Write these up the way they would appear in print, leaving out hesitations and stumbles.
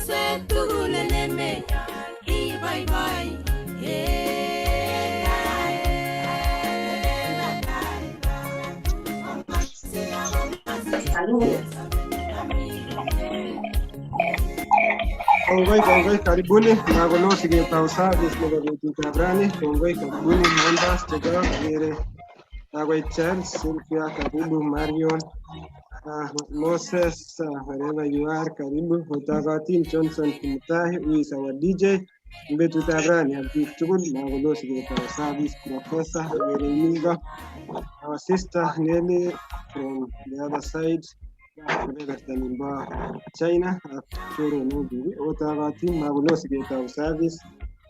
Komoswek tugul en emenyon iboiboi. Kongoi, kongoi, karibuni makolo siketau service nebo betutab rani. Kongoi, karibuni members chechok akere kakoit Charles, Sylvia, karibu Marion, Moses, wherever you are, karibu Otakatin Johnson Kimutai, who is our DJ. Eng betutab rani ak biik tugul makolo siketau service. Professor akere imi ko our sister Nelly from the other side kebeberta nimbo China ak choronokchuk otokotin makolo siketau service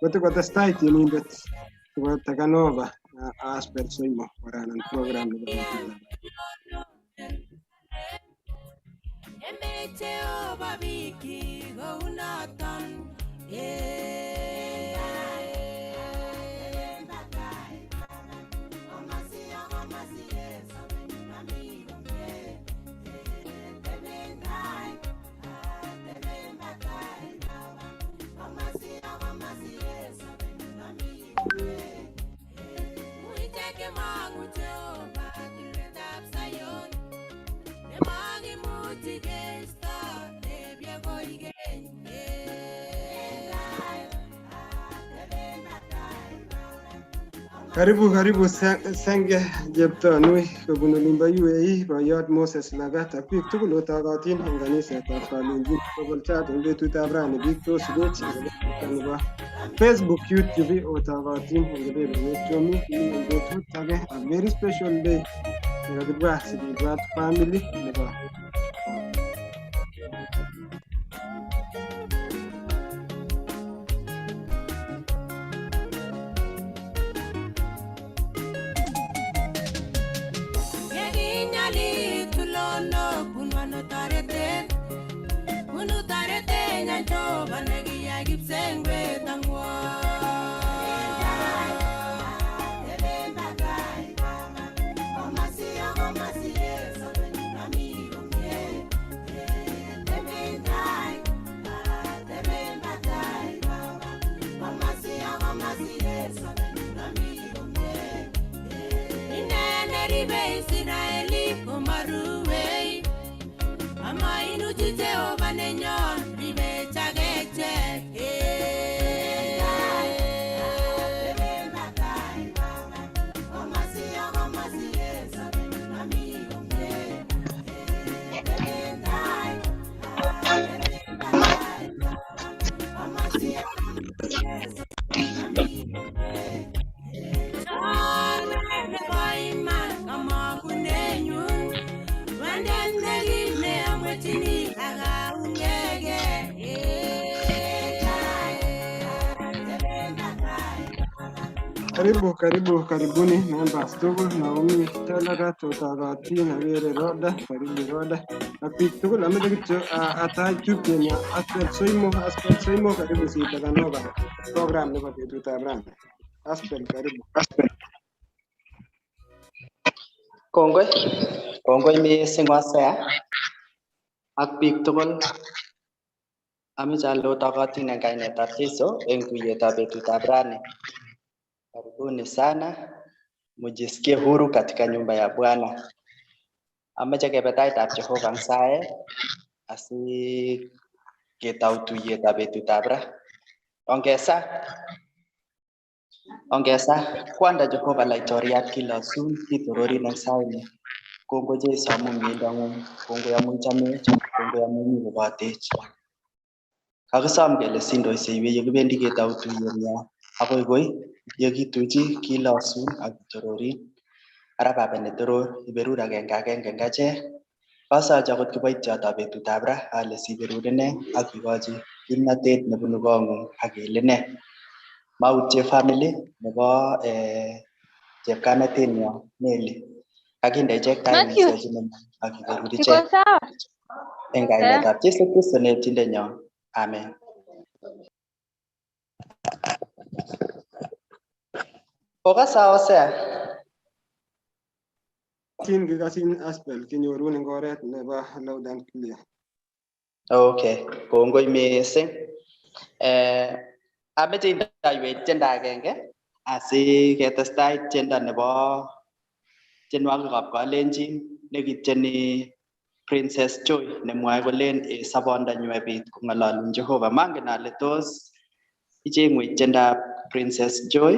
kotokotestai tienindet sikotakan over Asper Soimo koranan program nebo betutab Emet Jehova biikyik kounoton. Chekimongu Jehova tulwetab Zion nemakimuchi keisto tebye koikeny. Karibu karibu Senge Jeptonui kobun olimbo UAE, boyot Moses Lagat ak biik tugul otokotin eng kanisetab Kalenjin Global Church eng betutab rani biik tosubech eng kebeberta nebo Facebook, YouTube otokotin eng kebeberwek chomi mi eng betut age a very special day nekakibwat sikibwat family nebo Yekinyalil tulonok bunu ano toretet, bunu toretenyan Jehova nekiyai kipsengwet ang'wan. Ine neribe Israeli komaruei, amainuchi Jehova nenyon ribech ak echek. Choruet nebo iman kamang'unenyun, rwandet nekim neamwechini ak aung'egei. Karibu karibu karibuni members tugul Naomi Telagat otokotin akere Roda karibu Roda ak biik tugul ameche kityo atach tupchenyo Asper Soimo. Asper Soimo karibu sitakan over program nebo betutab rani. Asper karibu. Kongoi, kongoi mising Hosea ak biik tugul. Ameche ale otokotin eng kainetab Jesu eng tuiyetab betutab rani. Karibuni sana, mujisikie huru katika nyumba ya Bwana. Ameche kebe taitab Jehova eng saet asi ketau tuiyetab betutab ra. Ongesa, ongesa, kwanda Jehova laitoriat kilosun kitororin eng saini. Kongoi Jesu amu miendong'ung, kongoi amu ichamech, kongoi amu imi kobotech. Kakisom kele sindoiseiwech yekibendi ketau tuiyenyo akoi koi yekituchi kilosun ak kitororin. Ara Baba netoror iberur agenge agenge eng achek. Kasochi akot kiboityotab betutab ra ale siberur ine ak ikochi kimnatet nebunu kong'ung ak il ine. Mautye family nebo chepkametinyo Nelly. Kakinde ichek tai Matthew, misechin ak iberur iko ichek sawa? eng Eh? kainetab Jesu Kristo neepchindenyo. Amen. Kokasa Hosea. Kin kikasin Asper kinyorun eng oret nebo loud and clear. Okay, kongoi mising. Ameche indoiwech tiendo agenge asiketestai tiendo nebo tienwogikab Kalenjin nekityeni Princess Joy nemwoe kolen e sobondonyu ebit kong'ololun Jehova. Mangen ale tos icheng'wech tiendab Princess Joy.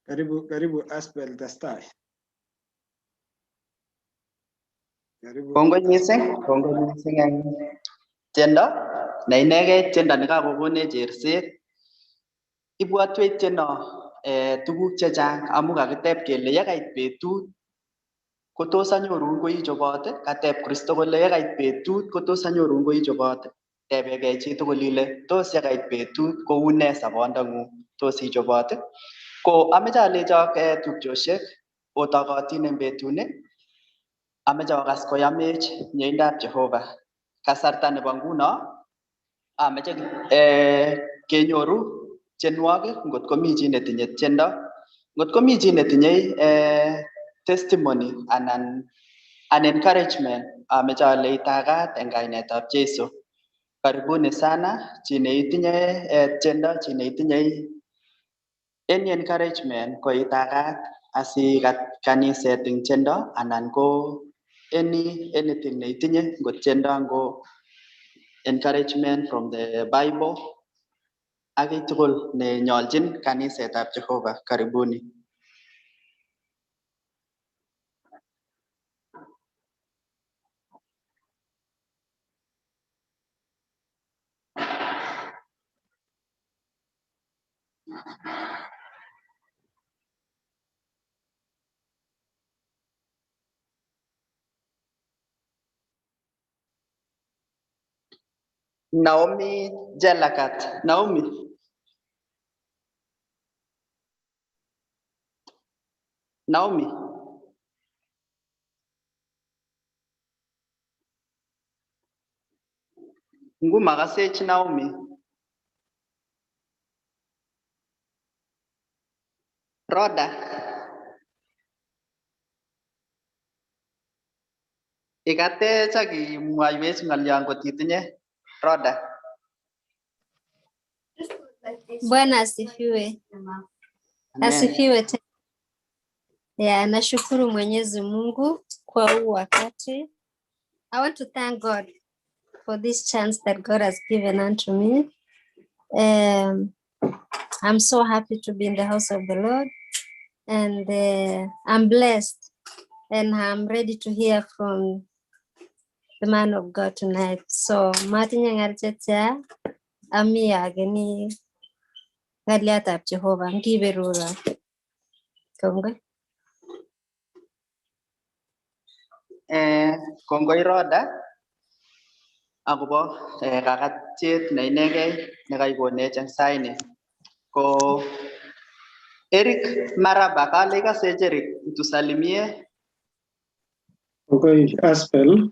Karibu, karibu Asbel Dastai. Karibu. Kongoi mising, kongoi mising eng tiendo ne inegei tiendo nekakokonech cherset. Ibwotwech tiendo tuguk chechang amu kakiteb kele yekait betut kotos anyorun koichobot. Kateb Kristo kole yekait betut kotos anyorun koichobot. Tebegei chitugul ile tos yekait betut koune sobondang'ung, tos ichobot. Ko ameche alechok tupchosiek otogotin eng betuni. Ameche okas koyamech mieindab Jehova. Kasarta nebo nguno ameche kenyoru tienwogik ngot komi chi netinye tiendo, ngot komi chi netinye testimony anan an encouragement, ameche ale itagat eng kainetab Jesu. Karibuni sana chi neitinye tiendo, chi neitinye any encouragement ko itagat asikat kaniset eng tiendo anan ko anything neitinye, ngot tiendo ngo encouragement from the Bible ak kiy tugul nenyoljin kanisetab Jehova. Karibuni. Naomi Jelakat. Naomi. Naomi. Ngumakasech Naomi. Roda. Ikatech ak imwaiwech ng'olyo ngot itinye. Roda. Bwana asifiwe. Amen. Asifiwe tena. Yeah, nashukuru Mwenyezi Mungu kwa huu wakati. I want to thank God for this chance that God has given unto me. I'm so happy to be in the house of the Lord, and I'm blessed, and I'm ready to hear from the man of God tonight. So, matinye ng'al chetia, ami ageni ng'alyatab Jehova, ngiberura. Kongoi. Kongoi Roda akobo kakatiet ne inegei nekaikonech eng saini. Ko Eric Maraba, kale ikasech Eric, utusalimie. Kongoi Asbel,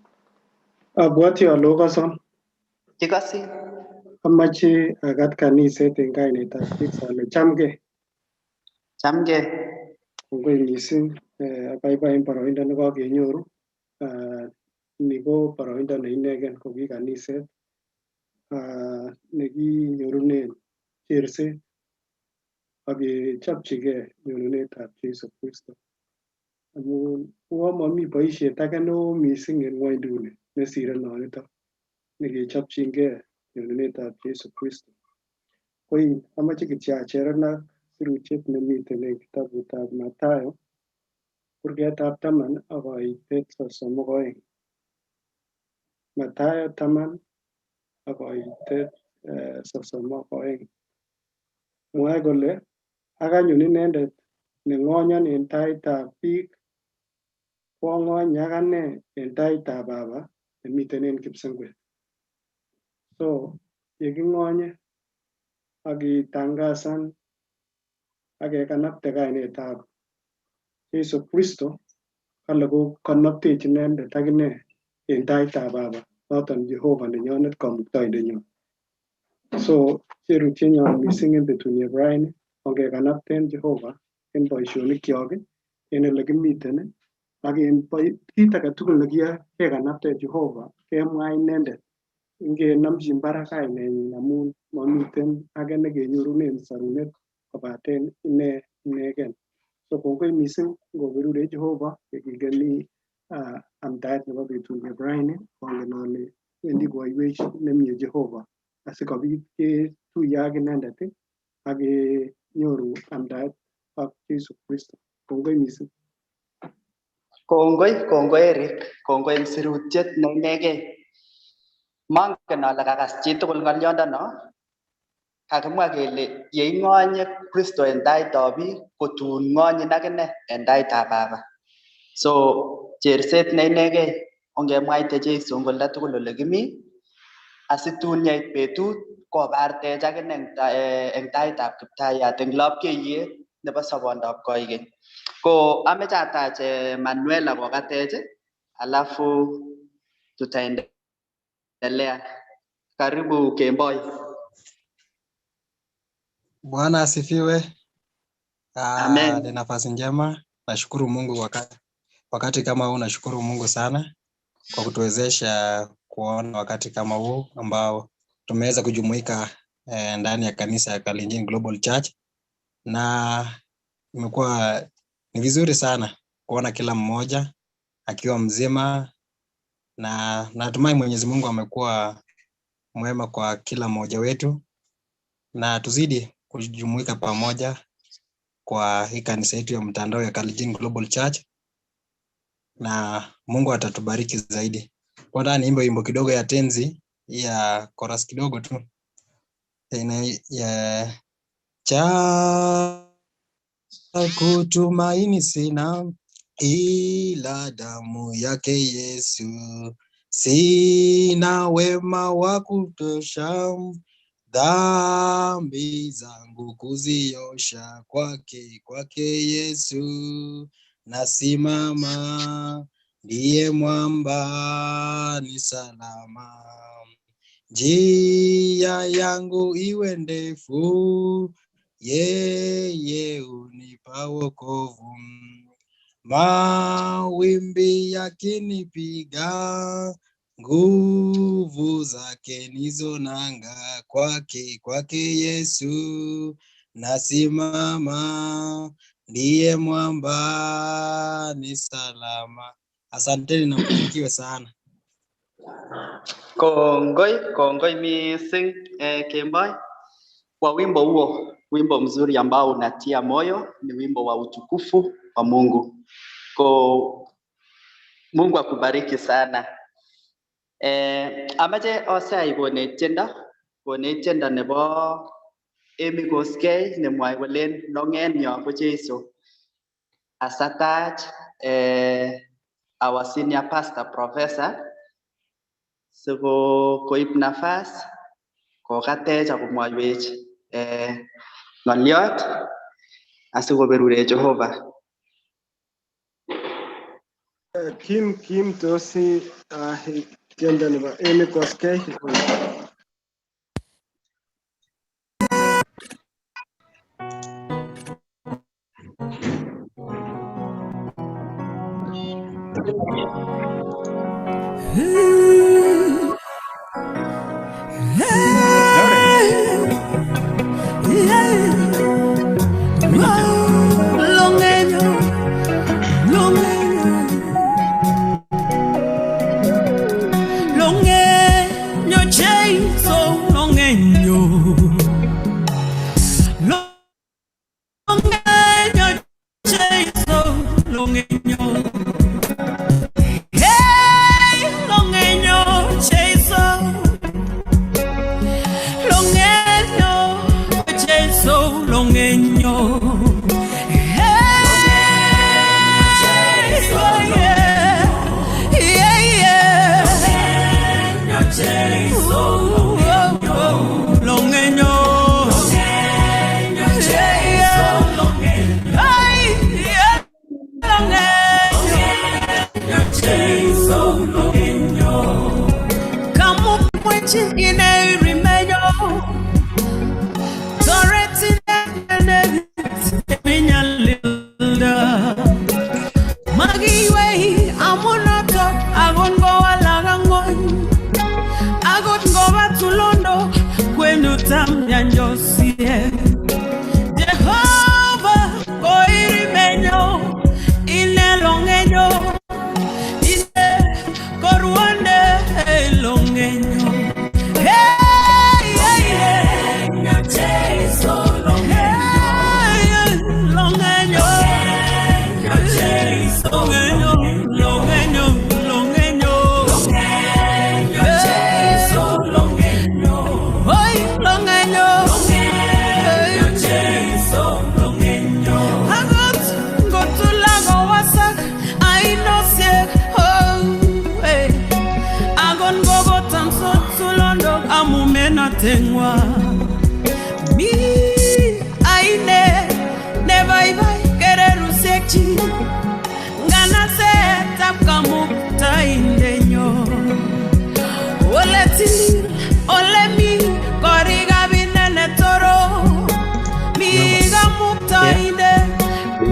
abwati ale okason. Kikosin. Amache akat kaniset eng kainetab Jesu ale chamgei. Chamgei. Kongoi mising, abaibai eng boroindo nekakenyoru. Ni ko boroindo ne inegen ko ki kaniset nekinyorunen cherset ak kechopchigei nyonunetab Jesu Kristo. Amun uo mami boisiet age neo mising en ng'wonynduni nesire nonito nekechopchingei nyonunetab Jesu Kristo. Koi amache kityo acherenak sirutiet nemiten en kitabutab Mathayo kurgetab 10 ak koitet 32. Mathayo 10 ak koitet 32. Mwae kole ak anyun inendet neng'onyon en taitab biik kwong'ony ak ane en taitab Baba nemiten en kipsengwet. So yeking'onye ak kitangasan ak kekanapte kainetab Jesu Kristo kale ko kanaptech inendet akine en taitab Baba noton Jehova nenyonet kamuktaindenyon. So cherutienyon mising en betunieb raini ongekanapten Jehova en boisionikyok en elekimiten ak en kit agetugul nekiyoe kekanapten Jehova kemwa inendet ngenomchin barak kainenyin amun momiten age nekenyorunen sorunet kobaten ine inegen. So kongoi mising ngoberurech Jehova kikeni amdaet nebo betunieb raini ongen ale wendi koiwech nemie Jehova asikobit ketuiye ak inendet ak kenyoru amdaet ak Jesu Kristo. Kongoi mising. Kongoi, kongoi Eric, kongoi eng sirutiet ne inegei. Mangen ale kakas chitugul ng'oliondono. Kakimwa kele yeing'onye Kristo en taitab biik, kotun ng'onyin akine en taitab Baba. So cherset ne inegei, ongemwaite Jesu eng olda tugul ole kimi, asitun yeit betut kobartech akine eng taitab Kiptayat eng lapkeiyet nebo sobondab koigeny. Ko ameche atach Manuela kokatech, alafu tutaendelea. Karibu Kemboi. Bwana asifiwe. Amen. Ni nafasi njema. Nashukuru Mungu wakati kama huu, nashukuru Mungu sana kwa kutuwezesha kuona wakati kama huu ambao tumeweza kujumuika ndani ya kanisa ya Kalenjin Global Church, na imekuwa ni vizuri sana kuona kila mmoja akiwa mzima, na natumai Mwenyezi Mungu amekuwa mwema kwa kila mmoja wetu, na tuzidi kujumuika pamoja kwa hii kanisa yetu ya mtandao ya Kalenjin Global Church, na Mungu atatubariki zaidi. Kwanza niimbe wimbo kidogo ya tenzi ya chorus kidogo tu ya cha kutumaini sina ila damu yake Yesu, sina wema wa kutosha, dhambi zangu kuziosha, kwake Yesu nasimama, ndiye mwamba ni salama. Njia yangu iwe ndefu, yeye hunipa wokovu. Mawimbi yakinipiga, nguvu zake nizo nanga, kwake Yesu nasimama, ndiye mwamba ni salama. Asanteni na mbarikiwe sana. Kongoi, kongoi mising Kemboi kwa wimbo huo, wimbo mzuri ambao unatia moyo, ni wimbo wa utukufu wa Mungu. Ko Mungu akubariki sana. Amache osai konech tiendo nebo Emmy Koskei nemwoe kolen longenyo ko Jesu. Asatach our senior pastor professor siko koib nafas kokatech akomwoiwech ng'oliot asikoberurech Jehova. Kim tosi tiendo nebo Emmy Koskei. Hey, Kokotamsot tulondok amu menatengwa. Mi ainet nebaibai kererusiekchik. Nganasetab Kamuktaindenyo. Ole tilil, ole mi korikab inendet toror. Mi Kamuktaindet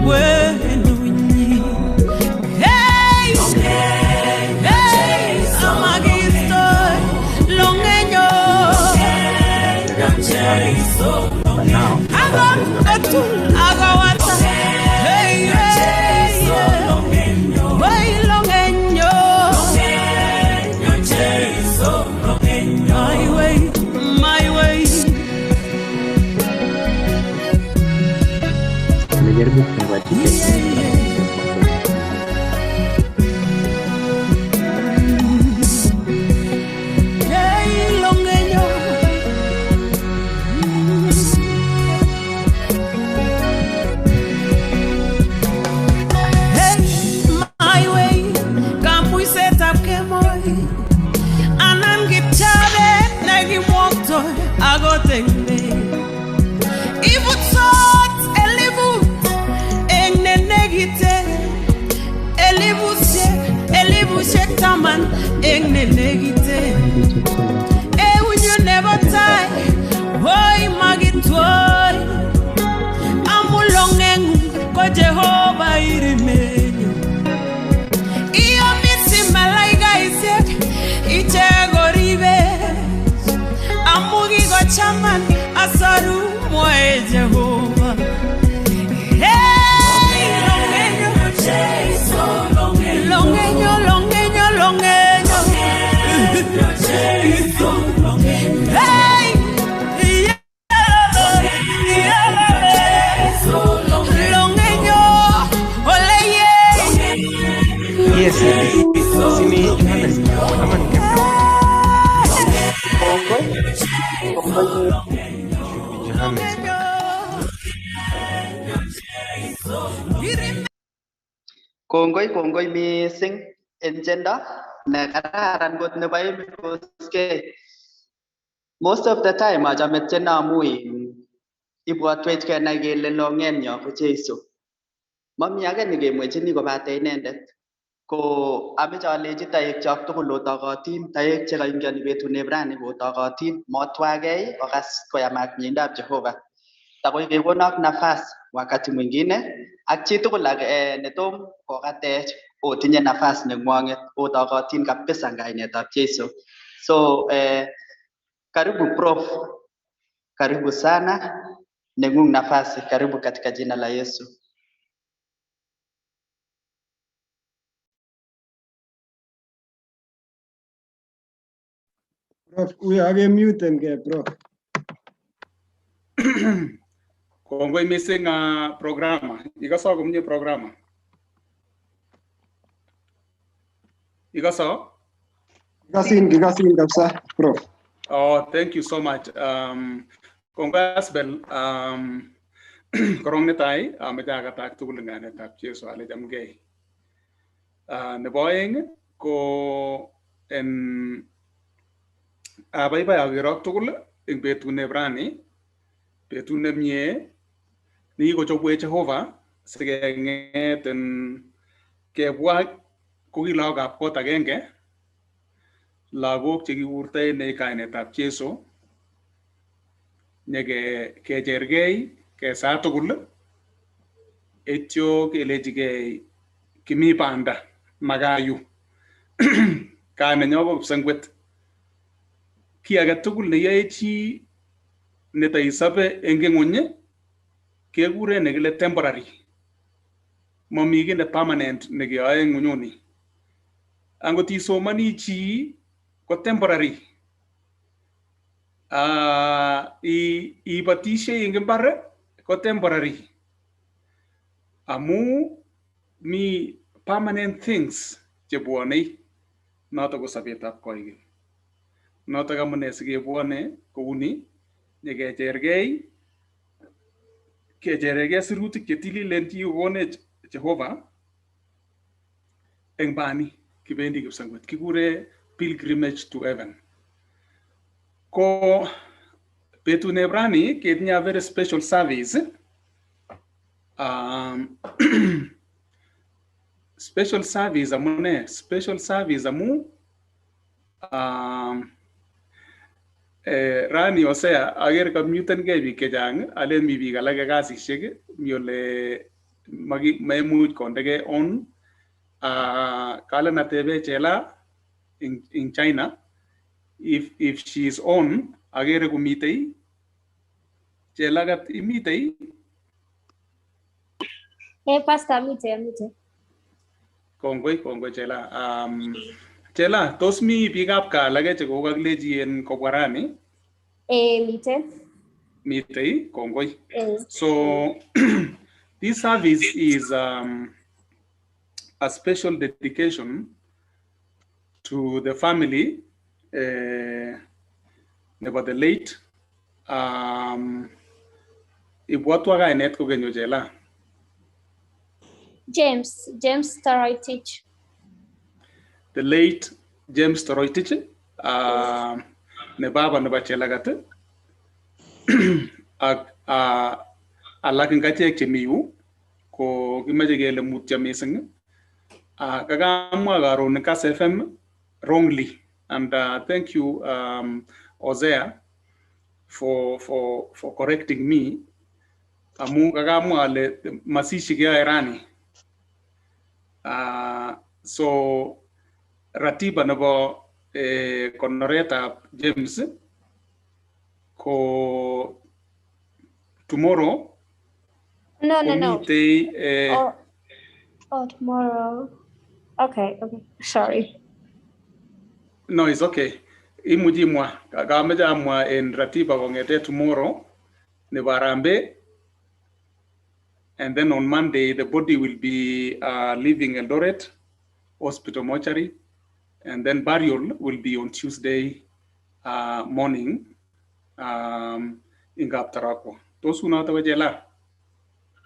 kwenunyi. Hey! Hey! Amagistoi longenyo. Agot kotul akowata. Hey, hey, yeah. Hey, longenyo. My way, my way. Nimejaribu kufungua ticket. Hey, longenyo. Hey, my way. Kamuisetab kemoi. Anan kipchabet nekimwoktoi akot eng beek. Ibutsot elibut eng nenekiten. Elibushek, elibushek taman eng nenekiten. Eunyu nebo tai, woi makitwoi. Amu long'eng'ung ko Jehova irimenyu. Iyomisi malaikaisiek ichek koribech. Amu kikochaman asoru mwoe Jehova. Hey, long'enyo, long'enyo, long'enyo, long'enyo. Hey, yeah, yeah, long'enyo, ole ye. Yes, yes. Si ni Johannesburg ama ni Cape Town? Kongoi, kongoi Should be Johannesburg. Kongoi kongoi mising en tiendo nekararan kot nebo Emmy Kosgei. Most of the time achame tiendo amu in ibwotwech kenai kele long'enyo ko Jeiso. Mami age nekemwechini kobate inendet. Ko ameche alechi toekchok tugul otokotin, toek chekaingioni betuneb rani kotokotin, motwagei okas koyamat mieindab Jehova. Takoi kekonok nafas wakati mwingine ak chitugul age netom kokatech otinye nafas nengwong'et otokotin kabisa en kainetab Jeiso. So karibu Prof, karibu sana, nengung nafasi, karibu katika jina la Yesu. Prof, uyo akemuten Prof. Kongoi missing programa. Ikoso komie programa. Ikoso? Kikasin, kikasin kabisa, Prof. Oh, thank you so much. Kongoi Asbel. Korong netai, ameche akatak tugul eng kainetab Jesu ale chamgei. Nebo oeng ko en abaibai akerok tugul eng betut neb rani, betut nemie nekikochobwech Jehova sikeng'et en kebwa ko ki lagokab kot agenge, lagok chekikurtoen kainetab Jesu, nyekechergei kesaa tugul etyo kelechigei kimi banda makayu kaa nenyo ko Kipsengwet. Ki age tugul neyoe chi netaisobe eng ing'uny kekuren nekile temporary. Mami kiy ne permanent nekeyoe eng ng'unyuni. Angot isomoni chi ko temporary. Ibatishei eng imbar ko temporary. Amu mi permanent things chebwonei notok ko sobetab koikeny. Notok amune sikebwone kouni nyekechergei kecheregei sirutik chetililen chekikokonech Jehova eng bani kibendi Kipsengwet. Kikure pilgrimage to heaven. Ko betut neb rani ketinye a very special service. Special service amune? Special service amu rani Hosea agere kamutengei biik chechang, alen mi biik alake kasisiek, mi ole maimuch kondegei on. Kalen atebe Chela in China if she is on. Agere komitei. Chelagat, imitei? Eh, Pastor, amite, amite. Kongoi, kongoi, Chela. Chela, tos mi biikab kaa alake chekokakilechi en kobwa rani? Eh, mite. Mitei, kongoi. Eh. So this service is a special dedication to the family nebo the late. Ibwatwa kainet kokeny, Chela. James, James Toroitich. The late James Toroitich, ne baba nebo Chelagat ak alak eng achek chemi yu ko kimeche kele mutyo mising. Kakamwa karon Kass FM wrongly, and thank you, Hosea, for correcting me, amu kakamwa ale mazishi keyoe rani. So ratiba nebo konoretab James ko tomorrow. No. Komitei Oh, tomorrow. Okay. Sorry. No, it's okay. Imuchi imwa. Kameche amwa en ratiba kong'ete tomorrow nebo Harambee, and then on Monday the body will be leaving Eldoret Hospital mortuary, and then burial will be on Tuesday morning in Kaptarakwa. Tos unoto ko, Chela?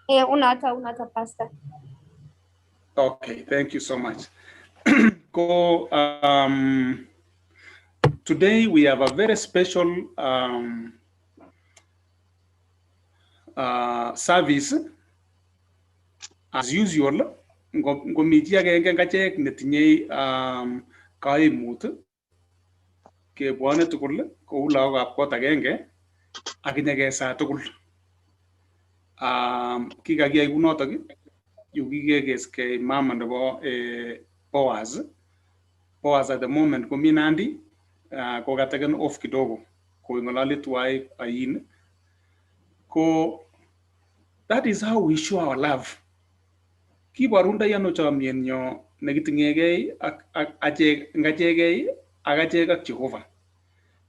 Eh, unata, unata, Pastor. Okay, thank you so much. Ko today we have a very special service. As usual, ngomi chi agenge eng achek netinyei kaimut, kebwone tugul kou lagokab kot agenge ak kinyekesaa tugul. Kikakiyai kunotok yu kikekeskei mama nebo Boaz. Boaz at the moment komi Nandi, kokataken off kidogo kong'ololi tuwai ain. Ko that is how we show our love. Kiborundoi ano chomyenyo nekiting'egei ak achek eng achegei ak achek ak Jehova?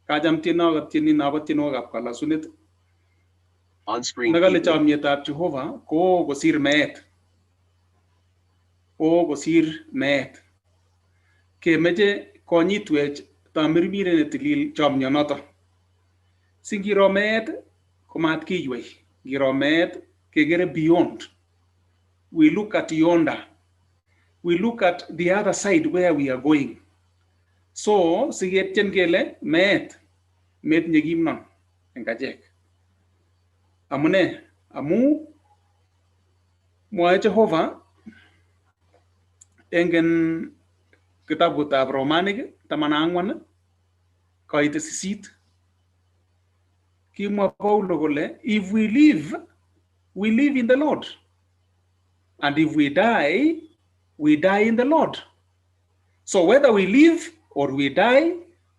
Kacham tienwogik tieni nobo tienwogikab kalosunet nekale chomyetab Jehova koo kosir meet, oo kosir meet. Kemeche konyitwech tamirmiret netilil chomyonoto. Si ngiro meet komat kiywei, ngiro meet kekere beyond. We look at yonder. We look at the other side where we are going. So siketyen kele meet metinye kimnon eng achek. Amune? Amu mwae Jehova engen kitabutab Romanik 14 koite 8. Kimwa Paulo kole if we live, we live in the Lord. And if we die, we die in the Lord. So whether we live or we die,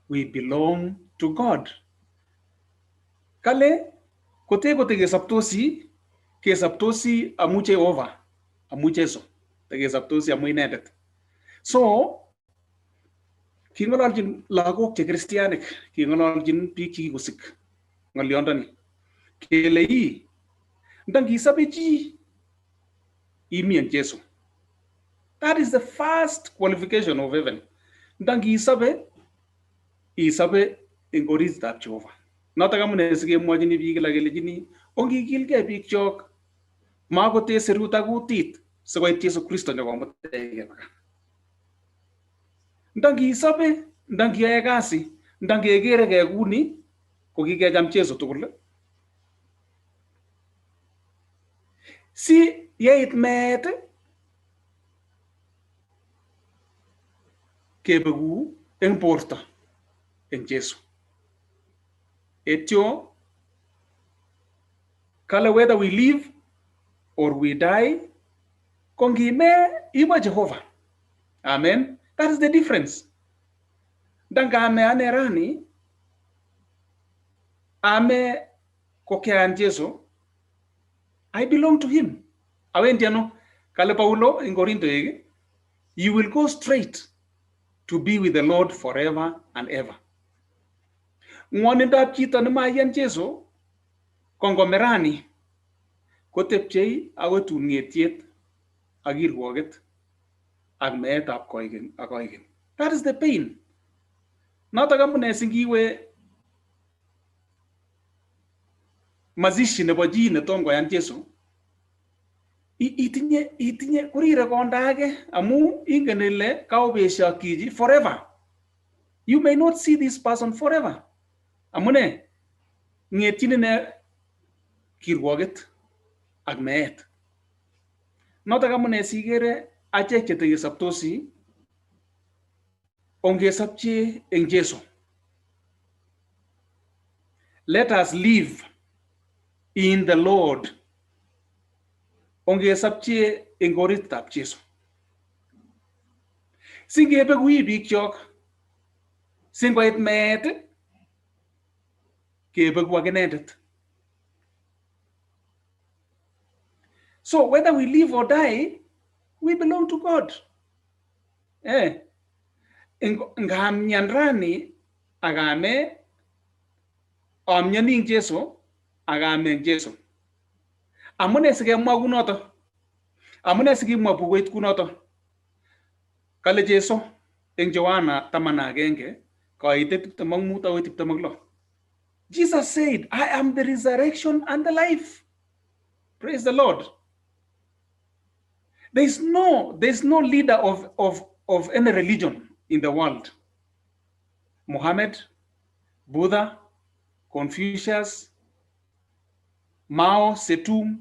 we belong to God. Kale kote kote kesoptosi, kesoptosi amu Jehova, amu Jesu, tekesoptosi amu inendet. So king'ololjin lagok che kristianik, king'ololjin biik chekikosik ng'olyondoni kele ii nda ngisobe chi imi en Jesu. That is the first qualification of heaven. Nda ngisobe, isobe eng oritab Jehova. Notok amune sikemwochini biik kila kelechini ongikilgei biik chok makote serut ak kutit sikoit Jesu Kristo nyokomutech keba gaa. Nda ngisobe Nda ngiyoe kasi, nda ngekerekei kuni ko kikecham Jesu tugul. Si yeit meet kebeku eng borto eng Jesu. Etyo kale whether we live or we die, ko ngime ibo Jehovah. Amen. That is the difference. Ndangame ane rani, ame kokean Jesu, I belong to him. Awendi ano, kale Paulo in Korinto you will go straight to be with the Lord forever and ever. Ngwonindab chito nemaiyan Jesu, ko ngomerani kotepchei akoi tun ng'etiet ak kirwoket ak meetab koigeny ak koigeny. That is the pain. Notok amune singiwe mazishi nebo chi netom koyan Jesu, itinye korire konda age amu ingen ile kaobesho ak chichi forever. You may not see this person forever. Amune ng'etyin ine kirwoket ak meet. Notok amune sikere achek chetekesoptosi ongesopchi eng Jesu. Let us live in the Lord. Ongesopchi eng oritab Jesu. Singebekui biikchok, singoit meet, kebeku ak inendet. So whether we live or die, we belong to God. Ngamnyan rani akame amyoni eng Jesu akame eng Jesu. Amune sikemwa kunoto? Amune sikimwa bukuit kunoto? Kale Jesu eng Yohana 11 koitet 25 akoi 26. Jesus said, I am the resurrection and the life. Praise the Lord. There is no leader of any religion in the world. Muhammad, Buddha, Confucius, Mao Zedong,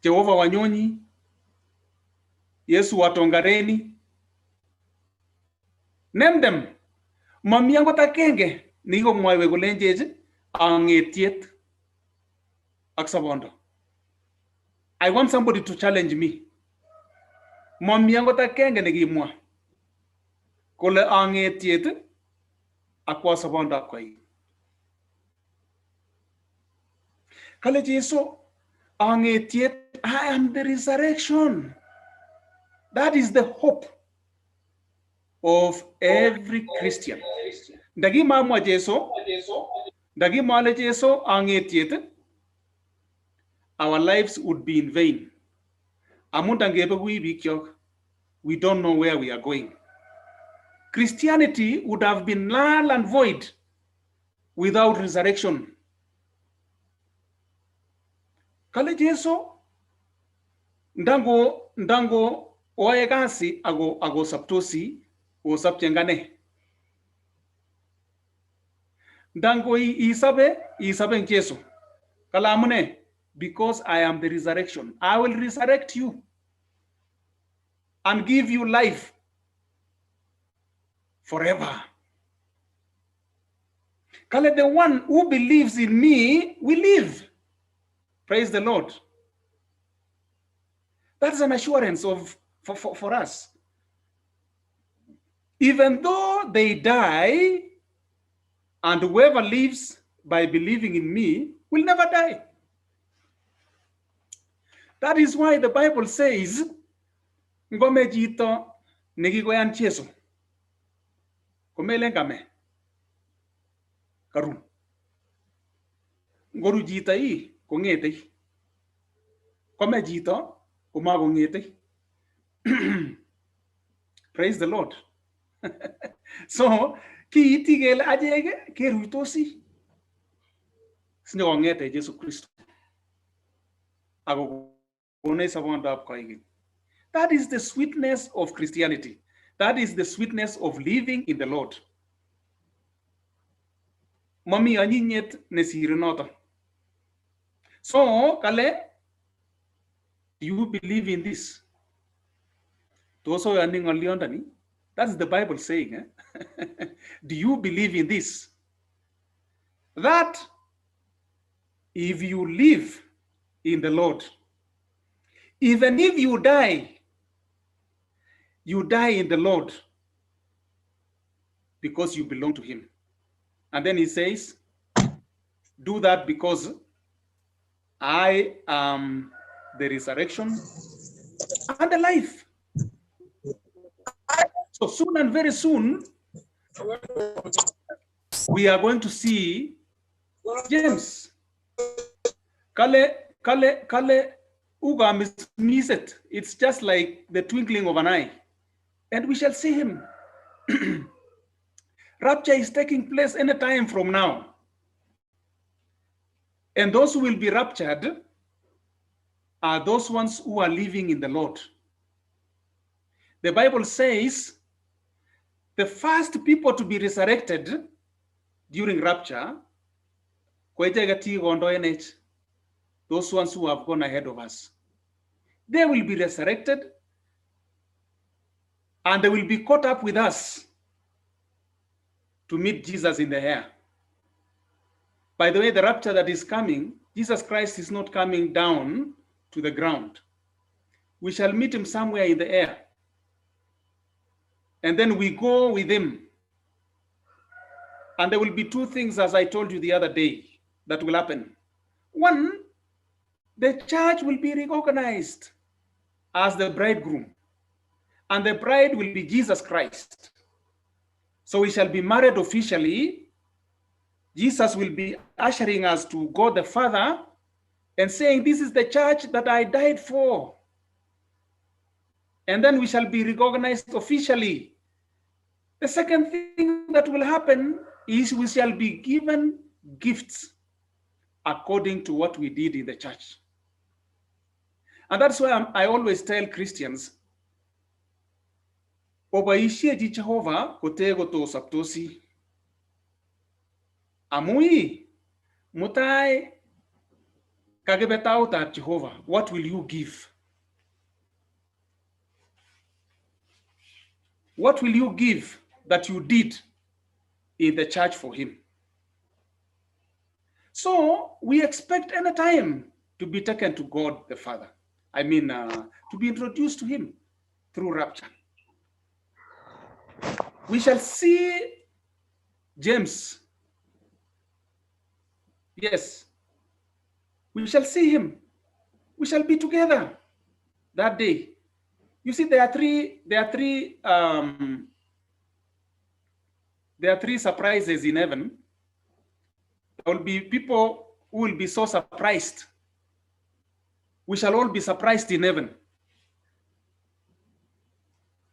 Jehovah Wanyonyi, Yesu Watongareni. Name them. Mami angot akenge nekikomwaiwech kolenchech ang'etiet ak sobondo. I want somebody to challenge me. Mami angot akenge nekimwa kole ang'etiet ak kwa sobondab koik. Kale Jesu ang'etiet, I am the resurrection. That is the hope of every Christian. Ndakimamwa Jesu, ndakimale Jesu ang'etiet, our lives would be in vain. Amun ndangebekui bikyok, we don't know where we are going. Christianity would have been null and void without resurrection. Kale Jesu ndango oae kasi ako saptosi osapche eng ane. Ndango isabe eng Jesu. Kale amune? Because I am the resurrection. I will resurrect you and give you life forever. Kale, the one who believes in me will live. Praise the Lord. That's an assurance of for us. Even though they die, and whoever lives by believing in me will never die. That is why the Bible says, ngome chito nekikoyan Jesu, komelen kame, karu. Ngoru chito ii, kong'etei. Kome chito, komakong'etei. Praise the Lord. So, kiiti kele achek keruitosi sinyokong'etech Jesu Kristo akokonech sobondab koikeny. That is the sweetness of Christianity. That is the sweetness of living in the Lord. Mami anyinyet nesire noto. So, kale, do you believe in this? Tos oyoni ng'olyondoni? That's the Bible saying. Eh? Do you believe in this? That if you live in the Lord, even if you die in the Lord because you belong to Him. And then he says, do that because I am the resurrection and the life. So soon and very soon, we are going to see James. Kale, kale, kale, uga miss it. It's just like the twinkling of an eye. And we shall see him. Rapture is taking place anytime from now. And those who will be raptured are those ones who are living in the Lord. The Bible says the first people to be resurrected during rapture, ko icheket chikikondoenech, those ones who have gone ahead of us. They will be resurrected and they will be caught up with us to meet Jesus in the air. By the way, the rapture that is coming, Jesus Christ is not coming down to the ground. We shall meet him somewhere in the air. And then we go with him. And there will be two things, as I told you the other day, that will happen. One, the church will be recognized as the bridegroom, and the bride will be Jesus Christ. So we shall be married officially. Jesus will be ushering us to God the Father and saying, this is the church that I died for. And then we shall be recognized officially. The second thing that will happen is we shall be given gifts according to what we did in the church. And that's why I always tell Christians, oboishechi Jehovah kote kotosaptosi. Amu ii, mutai kakibe tautab Jehovah, what will you give? What will you give that you did in the church for him? So we expect any time to be taken to God the Father. I mean, to be introduced to him through rapture. We shall see James. Yes, we shall see him. We shall be together that day. You see, there are three surprises in heaven. There will be people who will be so surprised. We shall all be surprised in heaven.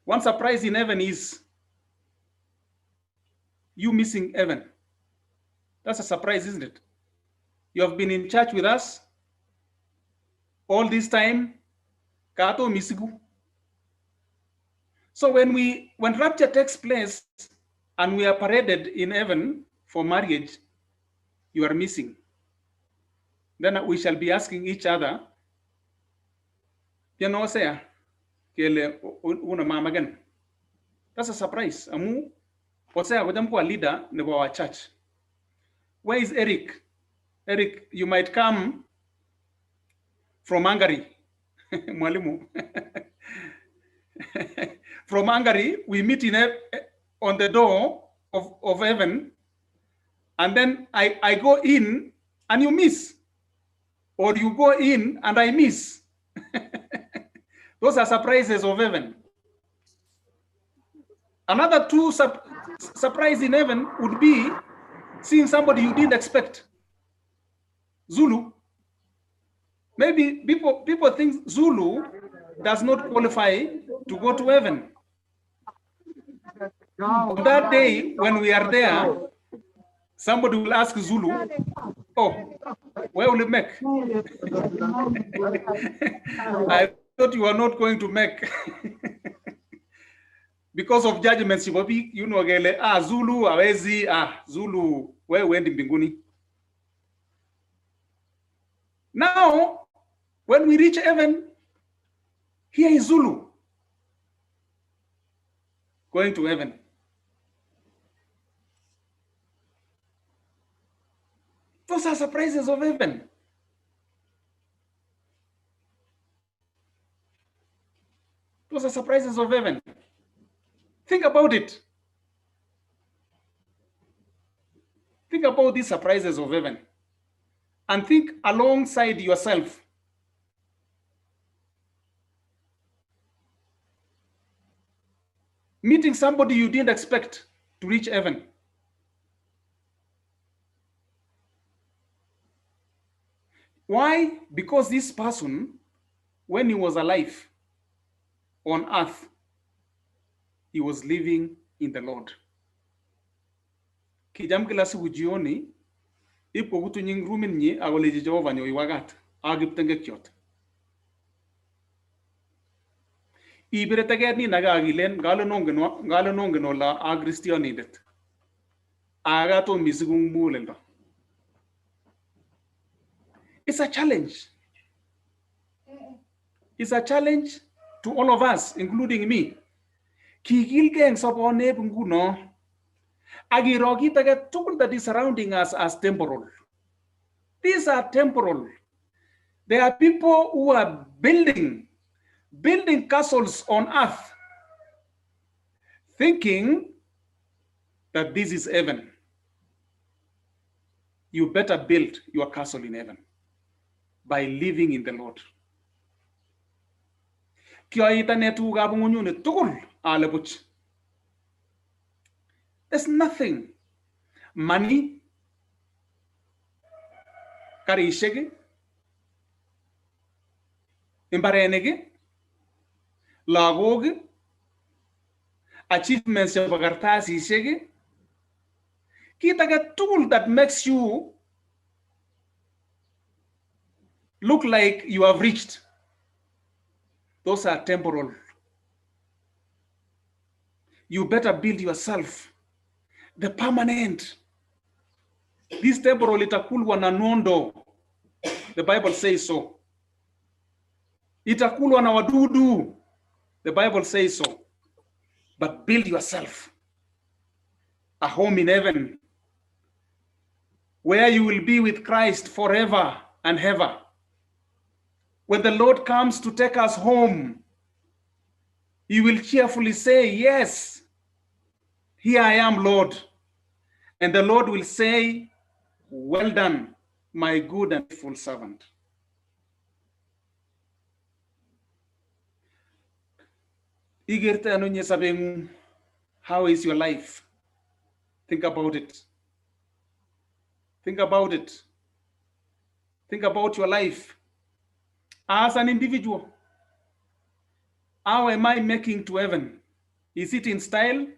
One surprise in heaven is you missing heaven. That's a surprise, isn't it? You have been in church with us all this time. Kato misigu. So when rapture takes place and we are paraded in heaven for marriage, you are missing. Then we shall be asking each other, you know, say, kele una mama again. That's a surprise. Amu, Hosea kocham ko a leader nebo our church. Where is Eric? Eric, you might come from Hungary. Mwalimu. From Hungary, we meet in on the door of heaven, and then I go in and you miss. Or you go in and I miss. Those are surprises of heaven. Another two surprise in heaven would be seeing somebody you didn't expect. Zulu. Maybe people think Zulu does not qualify to go to heaven. On that day, when we are there, somebody will ask Zulu, oh, where will you make? I thought you were not going to make. Because of judgments chebo biik, you know kele ah Zulu hawezi, ah Zulu wewe huendi mbinguni. Now when we reach heaven, here is Zulu going to heaven. Those are surprises of heaven. Those are surprises of heaven. Think about it. Think about these surprises of heaven and think alongside yourself. Meeting somebody you didn't expect to reach heaven. Why? Because this person, when he was alive on earth, he was living in the Lord. Kijam kila siku jioni, ip kokutunyi eng rumit nyi akolechi Jehova nyoiwa kat ak kiptengekyot. Ibire teket nin ake akilen ngalen ongen ole a kristionindet. Aka tom isiku eng muguleldo. It's a challenge. It's a challenge to all of us, including me. Kikilgei eng soboneb nguno ak iro kit age tugul that is surrounding us as temporal. These are temporal. There are people who are building castles on earth, thinking that this is heaven. You better build your castle in heaven by living in the Lord. Kioit ane tugukab ng'unyuni tugul ale buch. There's nothing. Money, karishek, imbarenik, lagok, achievements chebo kartasisiek, kit age tugul that makes you look like you have reached, those are temporal. You better build yourself the permanent. This temporal itakulwa na nondo. The Bible says so. Itakulwa na wadudu. The Bible says so. But build yourself a home in heaven where you will be with Christ forever and ever. When the Lord comes to take us home, you will cheerfully say, yes, here I am, Lord. And the Lord will say, well done, my good and faithful servant. How is your life? Think about it. Think about it. Think about your life as an individual. How am I making to heaven? Is it in style?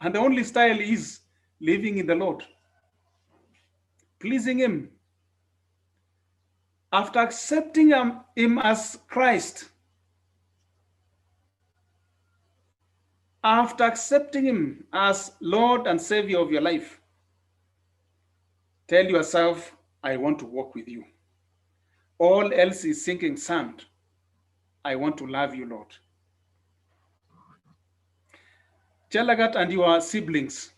And the only style is living in the Lord, pleasing Him. After accepting Him as Christ, after accepting Him as Lord and Savior of your life, tell yourself, I want to walk with you. All else is sinking sand. I want to love you, Lord. Chelagat and your siblings.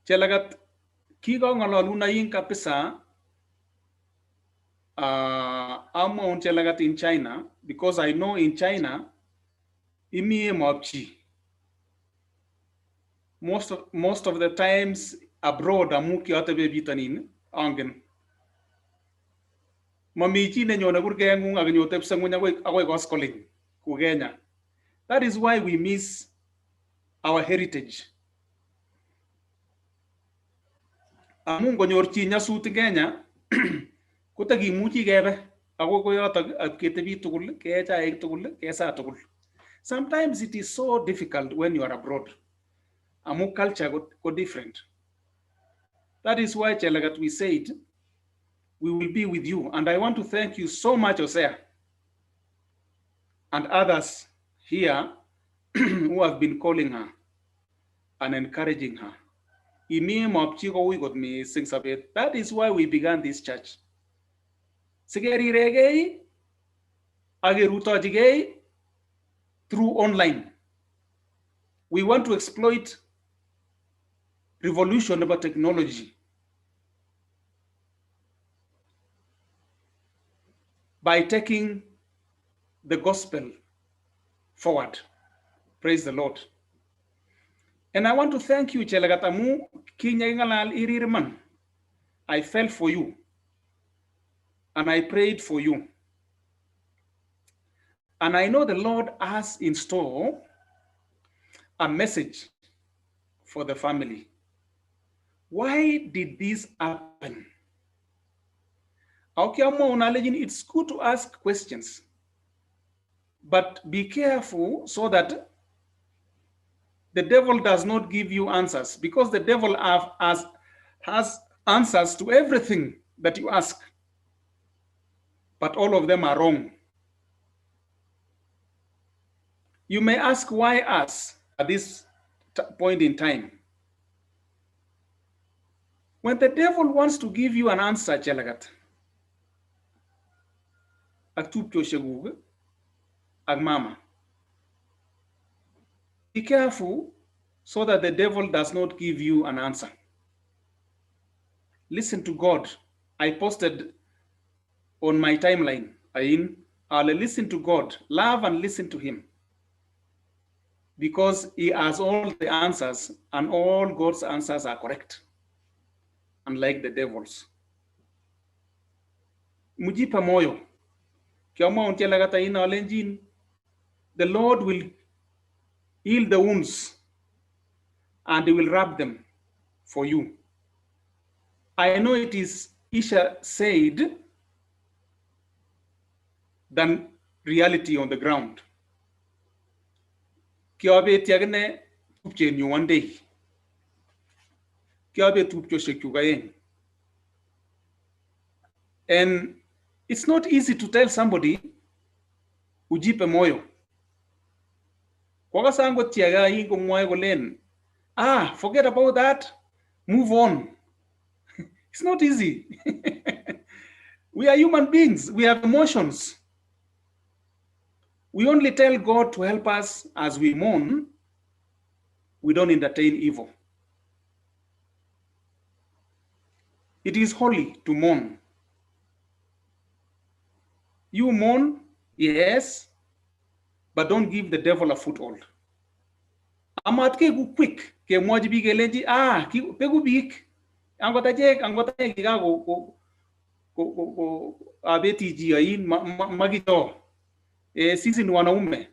Chelagat, kikong'ololun ain kabisa amwaun Chelagat in China, because I know in China, imi emob chi. Most of the times abroad, amu kiatebe bitonin, angen. Mami chi nenyone kurgeng'ung ak inyotepse ng'weny akoi koskoling ku Kenya. That is why we miss our heritage. Amu ngonyor chi nyasut eng Kenya, kotakimuchi kebe akoi koyotok ak ketebi tugul, kee chaik tugul, kesaa tugul. Sometimes it is so difficult when you are abroad. Amu culture go different. That is why, Chelagat, we said, we will be with you. And I want to thank you so much, Hosea. And others here who have been calling her and encouraging her. Imi mopchi koui kot mising sobet. That is why we began this church. Sikeriregei ak kerutochigei through online. We want to exploit revolution about technology by taking the gospel forward. Praise the Lord. And I want to thank you, Chelagat amu kinyaingalal irirman. I felt for you and I prayed for you. And I know the Lord has in store a message for the family. Why did this happen? It's good to ask questions, but be careful so that the devil does not give you answers, because the devil has answers to everything that you ask, but all of them are wrong. You may ask, why us at this point in time? When the devil wants to give you an answer, Chelagat, ak tupchoshekuk ak mama, be careful so that the devil does not give you an answer. Listen to God. I posted on my timeline, I'll listen to God, love and listen to him, because he has all the answers and all God's answers are correct, unlike the devil's. Mujipa moyo. The Lord will heal the wounds and he will wrap them for you. I know it is Isha said than reality on the ground. Kiabet akine tupchenyu one day. Kiabet tupchoshekyuk aeng. And it's not easy to tell somebody ujipe moyo. Kwakasa angot chi age komwoe kolen, forget about that, move on. It's not easy. We are human beings, we have emotions. We only tell God to help us as we mourn. We don't entertain evil. It is holy to mourn. You mourn, yes, but don't give the devil a foothold. Amat keku quick, kemwochi biik kelenji, beku biik. Angot achek, angot achek kikako ko abeti chi ain makicho. Sisi ni wanaume.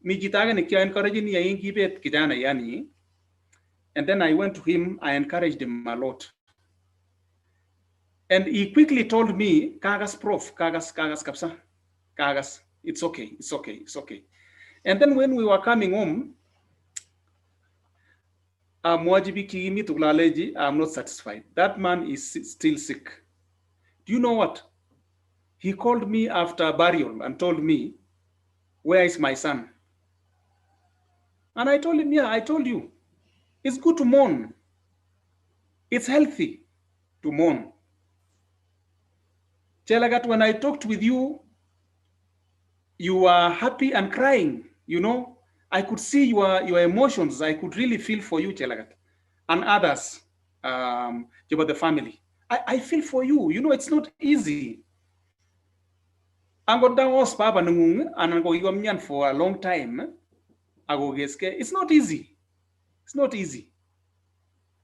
Mi chito age ne kia encourage ain kibet kijana yani. And then I went to him, I encouraged him a lot. And he quickly told me, Kagas prof, kagas, kagas kapsa, kagas, it's okay, it's okay, it's okay. And then when we were coming home, I'm not satisfied. That man is still sick. Do you know what? He called me after burial and told me, where is my son? And I told him, yeah, I told you. It's good to mourn. It's healthy to mourn. Chelagat, when I talked with you, you were happy and crying, you know. I could see your emotions. I could really feel for you, Chelagat, and others, about the family. I feel for you. You know, it's not easy. Angot dangos papa nengung anan ko kikomnyan for a long time. Akokeske. It's not easy. It's not easy.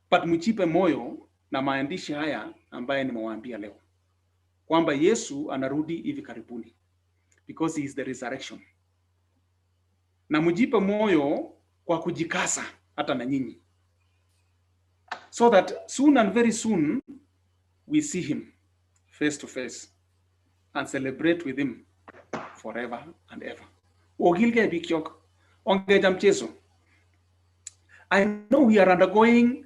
But mchipe moyo na maandishi haya ambaye nimewaambia leo, kwamba Yesu anarudi hivi karibuni, because he is the resurrection. Na mjipe moyo kwa kujikasa hata na nyinyi, so that soon and very soon we see him face to face and celebrate with him forever and ever. Ogilge bikyok ongeja mchezo. I know we are undergoing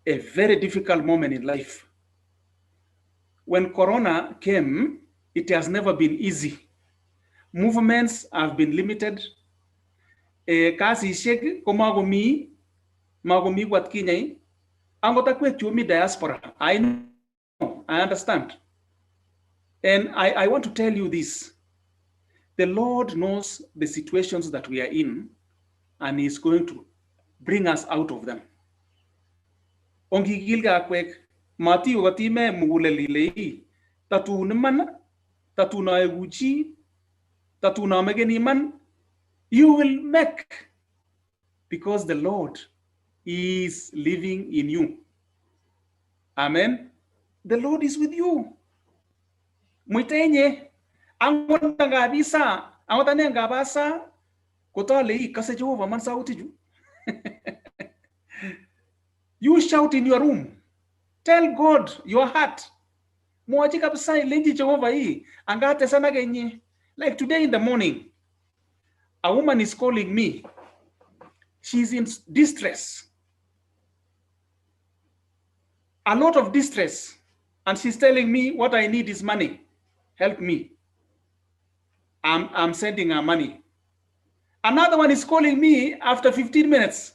a very difficult moment in life. When Corona came, it has never been easy. Movements have been limited. Kasisiek komakomi, makomi ku atkinye. Angot akwek chumi diaspora. I know, I understand. And I want to tell you this. The Lord knows the situations that we are in, and He's going to bring us out of them. Ongikilgei akwek, matiwe kotime mugulel ile ii, tatun iman, tatun aeku chi, tatun ameken iman, you will make, because the Lord is living in you. Amen. The Lord is with you. Muitenye, angot ngabisa, angot ane ngabasa, kotale ii, kase Jehovah man sauti ju. You shout in your room. Tell God your heart. Mwachi kabisa ilenji Jehovah hii, angate sana kenye. Like today in the morning, a woman is calling me. She's in distress. A lot of distress. And she's telling me what I need is money. Help me. I'm sending her money. Another one is calling me after 15 minutes.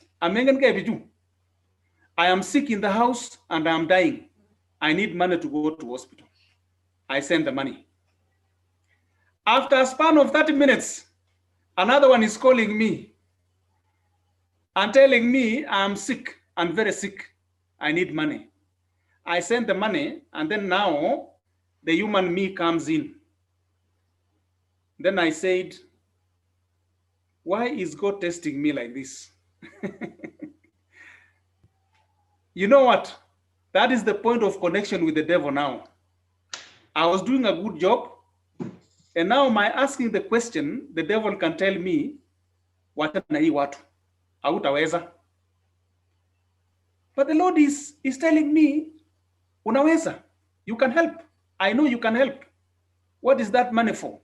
I am sick in the house and I'm dying. I need money to go to hospital. I send the money. After a span of 30 minutes, another one is calling me and telling me I'm sick, I'm very sick. I need money. I send the money, and then now the human me comes in. Then I said, why is God testing me like this? You know what? That is the point of connection with the devil now. I was doing a good job, and now my asking the question, the devil can tell me, wachana na hii watu, hautaweza. But the Lord is telling me, unaweza, you can help. I know you can help. What is that money for?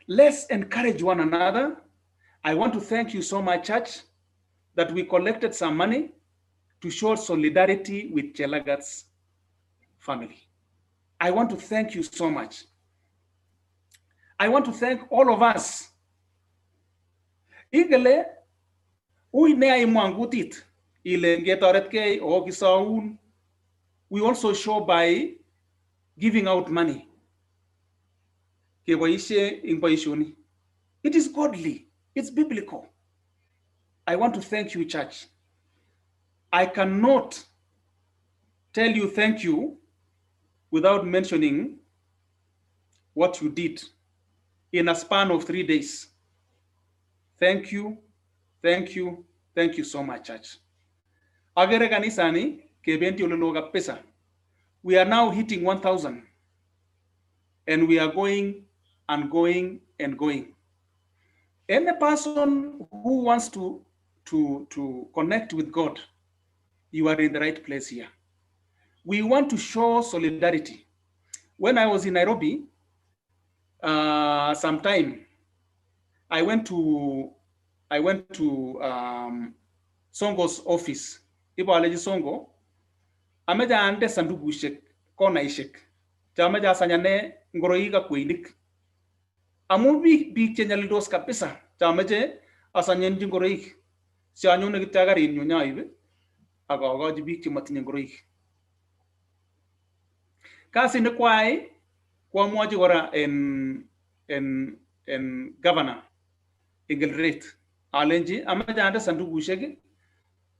Let's encourage one another. I want to thank you so much, church, that we collected some money to show solidarity with Chelagat's family. I want to thank you so much. I want to thank all of us. Igele, ui nea imwa kutit, ile ngetoretkei o kisoun. We also show by giving out money. Keboisie ing boisioni. It is godly. It's biblical. I want to thank you, church. I cannot tell you thank you without mentioning what you did in a span of 3 days. Thank you, thank you, thank you so much, church. Agere kanisani kebendi olelo kabisa. We are now hitting 1,000 and we are going and going and going. Any person who wants to connect with God, you are in the right place here. We want to show solidarity. When I was in Nairobi, sometime, I went to Songo's office. Ibo aleji Songo, ameja ande sandukushek, konaishek. Chameja asanyane ngoroik ak kweinik. Amu biik chenyalildos kabisa, chameche asanyenji ngoroik. Si anyone kityo karinyu nyaib ak agochi biik chematinye ngoroik. Kasit nekwai kwamwochi kora en governor eng Eldoret. Alenji amache ande sandukushek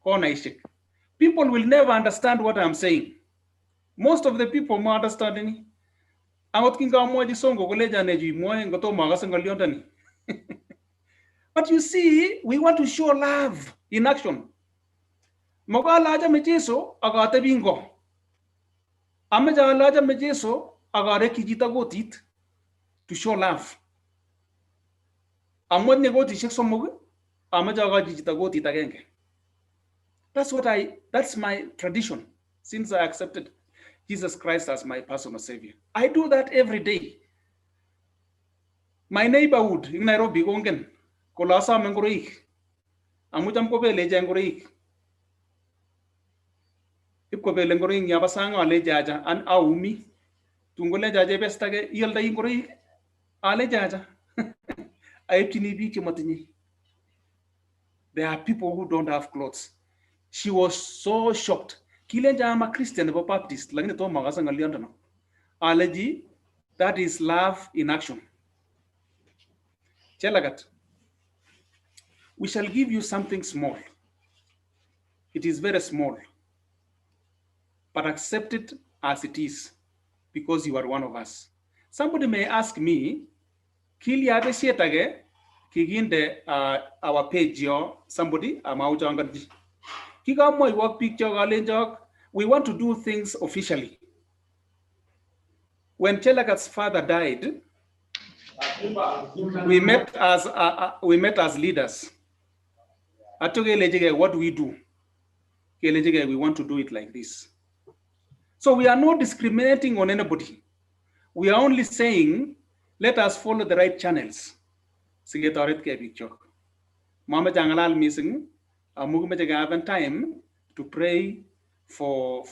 konaishek. People will never understand what I'm saying. Most of the people ma understand ni. Angot kingamwochi Songo kolecho ne chu imwoe ngotomo akase ng'olyondoni. But you see, we want to show love in action. Moko ale achame Jesu ak atebi ngo. Ameche ale achame Jesu ak arekyi chito kotit to show love. Amu atinye kotishek somok, ameche akochi chito kotit agenge. That's my tradition since I accepted Jesus Christ as my personal savior. I do that every day. My neighborhood in Nairobi kongen kole asome ngoroik. Amu cham kobele ichek ngoroik. Ipkobele ngoroik yabo sang alechi acha an aumi. Tun kolecho chepyostage ioldoi ngoroik. Alechi acha aipchini biik chematinyei. There are people who don't have clothes. She was so shocked. Kilenja I'm a Christian nebo Baptist, lakini tomo akase ng'oliondono. Alechi that is love in action. Chelagat, we shall give you something small. It is very small, but accept it as it is because you are one of us. Somebody may ask me, kilya besiet age kikinde our page yo somebody amauchongan chi. Kikamwoiwok biik chok alenchok we want to do things officially. When Chelagat's father died, we met as leaders. Atyo kelechigei, what do we do? Kelechigei, we want to do it like this. So we are not discriminating on anybody. We are only saying, let us follow the right channels. Siketoretkei biikchok. Mameche ang'alal mising amu kimeche kehaven time to pray for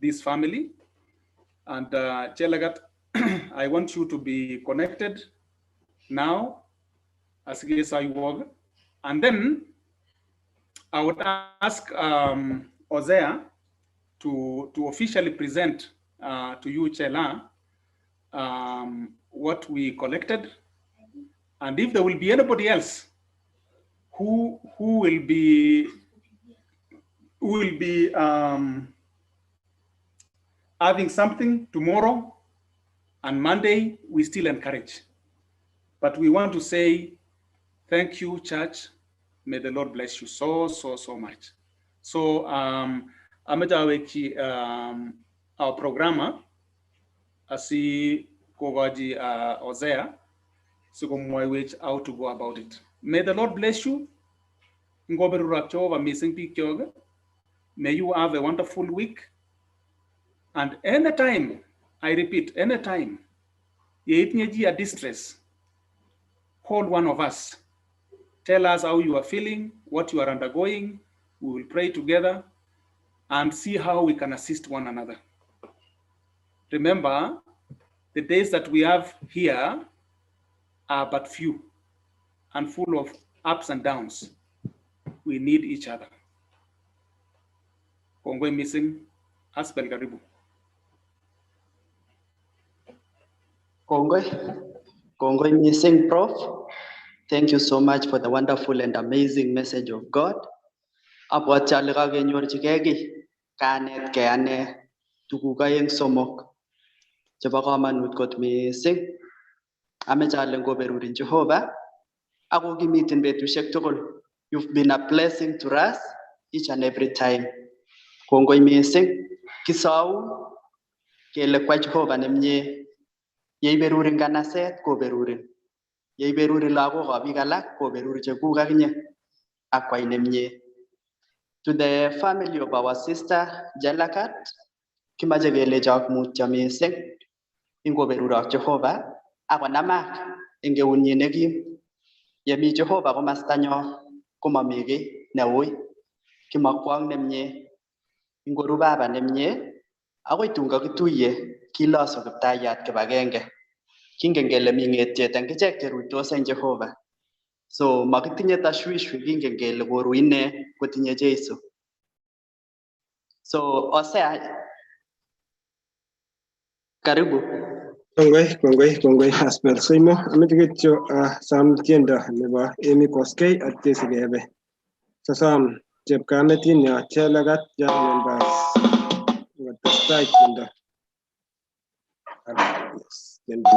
this family. And Chelagat, I want you to be connected now as I work. And then I would ask Hosea to officially present to you, Chela, what we collected. And if there will be anybody else who will be having something tomorrow and Monday, we still encourage. But we want to say, thank you, church. May the Lord bless you so, so, so much. So, ameche awekyi our programmer asi kokochi Hosea sikomwoiwech how to go about it. May the Lord bless you. Ngoberurak Jehovah mising biikchok. May you have a wonderful week. And anytime, I repeat, anytime, yeitinye chi a distress, call one of us. Tell us how you are feeling, what you are undergoing. We will pray together and see how we can assist one another. Remember, the days that we have here are but few and full of ups and downs. We need each other. Kongoi mising, Asbel karibu. Kongoi. Kongoi mising, Prof. Thank you so much for the wonderful and amazing message of God. Abwati ale kakenyorchigei kiy, kanetkei ane tuguk aeng somok chebo komonut kot mising. Ameche ale ngoberurin Jehovah ako kimitin betusiek tugul. You've been a blessing to us each and every time. Kongoi mising. Kisoun kele kwa Jehovah nemie. Yeiberurin kanaset koberurin. Yeiberurin lagokab biik alak koberur chekuk akinye ak kwai nemie. To the family of our sister Jelagat, kimache kelechok mutyo mising ingoberurok Jehovah akonamak eng eunyin nekim. Yemi Jehovah komastanyo komami kiy neui. Kimokwong nemie, ingoru baba nemie, akoi tun kakituiye kilosu kiptayat kibagenge. Kingen kele mi ng'etiet eng ichek cheruitos eng Jehovah. So makitinye tashwishwi, kingen kele koru ine kotinye Jesu. So Hosea, karibu. Kongoi, kongoi, kongoi Asbel Soimo. Ameche kityo sam tiendo nebo Amy Koskei ak chesikebe. Sasam chepkametinyo Chelagat Jasmine Bass ngotestai tiendo. Yes, tiendo.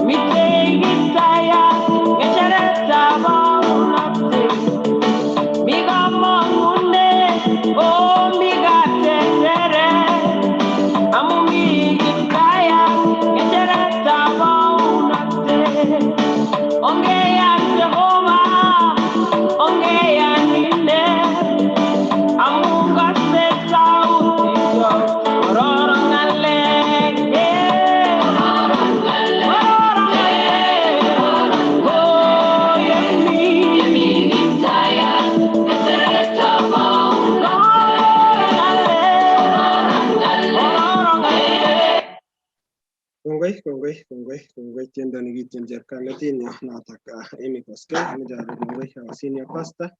Mitei kitaya, ngecheret ab Kongoi, kongoi, kongoi, kongoi tiendo nekitien chepkametinyo notok Amy Koskei. Amoche ale kongoi our senior pastor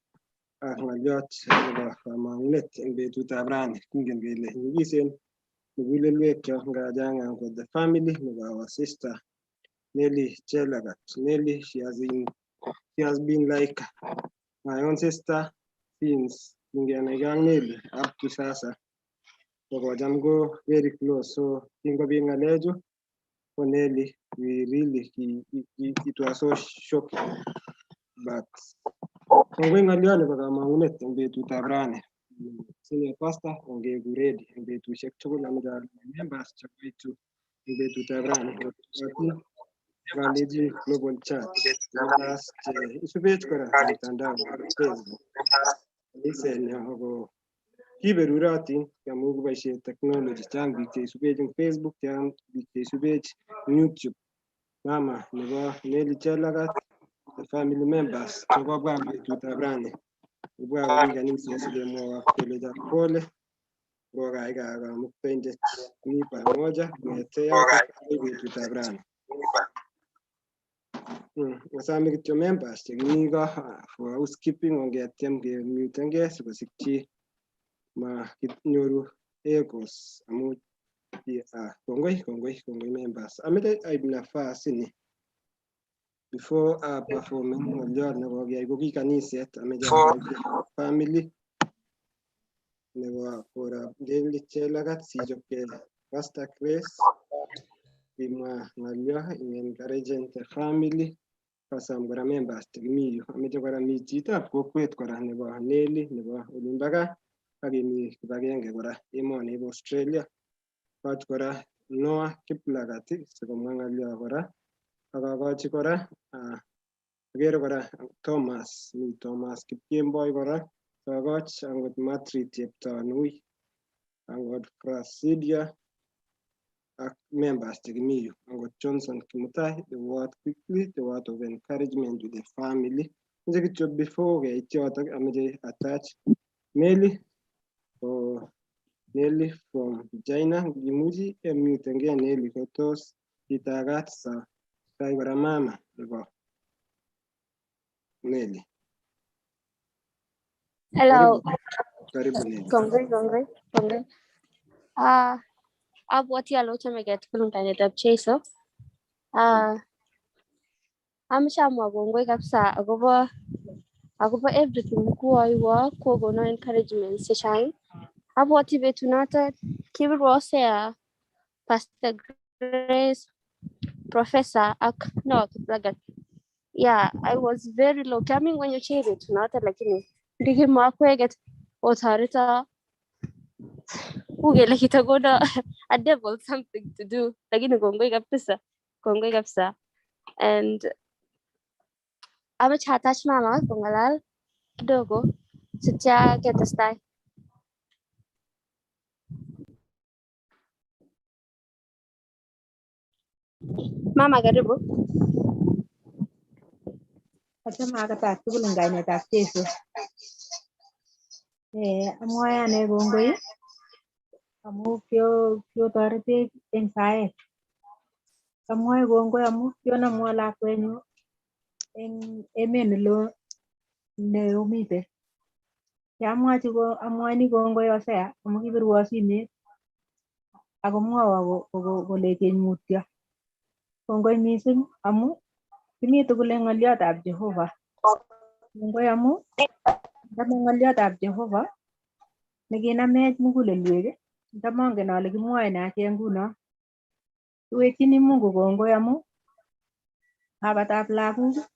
ak ng'oliot nebo kamang'unet eng betutab rani. Kingen kele nyikisen mugulelwekyok ngachang for the family nebo our sister Nelly Chelagat. Nelly, she has been like my own sister since kingenaikei ak Nelly up to sasa. So kocham ko very close. So kingobit ng'alechu ko Nelly, we really, it was so shocking. But kongoi ng'oliot nebo kamang'unet eng betutab rani. Senior pastor, ongeku ready eng betusiek tugul. Amoche ale members chekoitu eng betutab rani. Kalenjin Global Church. Members che isubech kora mtandao Facebook. Kanisenyo ko kiberurotin amu kiboisie technology. Chang biik cheisubech eng Facebook, chang biik cheisubech eng YouTube. Mama nebo Nelly Chelagat, the family members chekobwa betutab rani. Kibwa komi kanisa sikemwoa kelechok pole kokaikai Kamuktaindet mi pamoja kong'ete yotok akoi betutab rani. Asome kityo members chekimi ko for housekeeping ongetyem kemutengei sikosikyi ma kinyoru echoes amu kongoi, kongoi, kongoi members. Ameche aib nafas ini before performing ng'oliot nekokiyai ko ki kaniset. Ameche family nebo korab Nelly Chelagat sichopkei. Pastor Grace kimwa ng'olio in encouraging the family. Kasam kora members chekimi yu. Ameche kora mi chitab kokwet kora nebo Nelly nebo olimbo gaa ak kemi kibagenge kora emoni bo Australia. Koch kora Noah Kiplagat sikomwa ng'olio kora ak akochi kora akere kora Thomas, mi Thomas Kipkemboi kora akoch angot Matri Cheptanui, angot Prasidia ak members chekimi yu, angot Johnson Kimutai, the word quickly, the word of encouragement to the family. Meche kityo before keit yotok ameche attach Nelly o Nelly from China. Imuchi emutengei Nelly kotos itagat sa sai kora mama nebo Nelly. Hello. Karibu, Nelly. Kongoi, kongoi, kongoi. Abwati ale ochomegei tugul eng kainetab Jesu. Amache amwa kongoi kabisa akobo everything kwoiwo kokono encouragement chechang. Abwati betunoto kibirwo Hosea, Pastor Grace, Professor ak Noah Kiplagat. Yeah, I was very low. Kiami ngweny ochei betunoto lakini ndikimwa akweket otoreto u kele kitakono a devil something to do, lakini kongoi kabisa, kongoi kabisa. And amache atach mama kongalal kidogo sitya ketestai. Mama, karibu. Achame aketak tugul eng kainetab Jesu. Amwae ane kongoi amu kiotoretech eng saet. Amwae kongoi amu kionamwo lakwenyu eng emet neloo neomite. Kiamwachi ko amwoini kongoi Hosea amu kibirwo simet akomwowo kolechech mutyo. Kongoi mising amu kimi tugul eng ng'oliotab Jehova. Kongoi amu chame ng'oliotab Jehova nekinamech mugulelwek ndamongen ale kimwoe ne achek nguno. Kiwekchini Mungu kongoi amu babatab lagok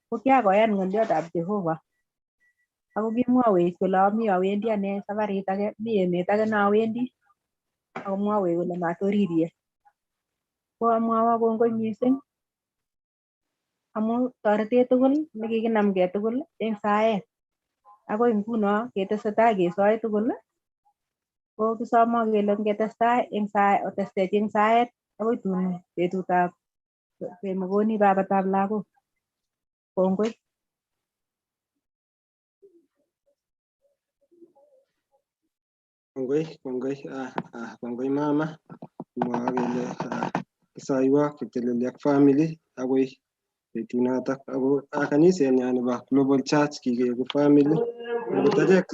ko kiakoyan ng'oliotab Jehova ako kimwowech kole ami awendi ane safarit age, mi emet age nawendi akomwowech kole matoririe. Ko amwowo kongoi mising amu toretet tugul nekikinamgei tugul eng saet akoi nguno ketesetai kesoe tugul ko kisomok kele ngetestai eng otestech eng saet akoi tun betutab kemokoni babatab lagok. Kongoi. Kongoi, kongoi, kongoi mama. Mwoe kele Kisoiwo kiteleli ak family akoi betunotok ako kanisenyo nebo Global Church kikeku family akot achek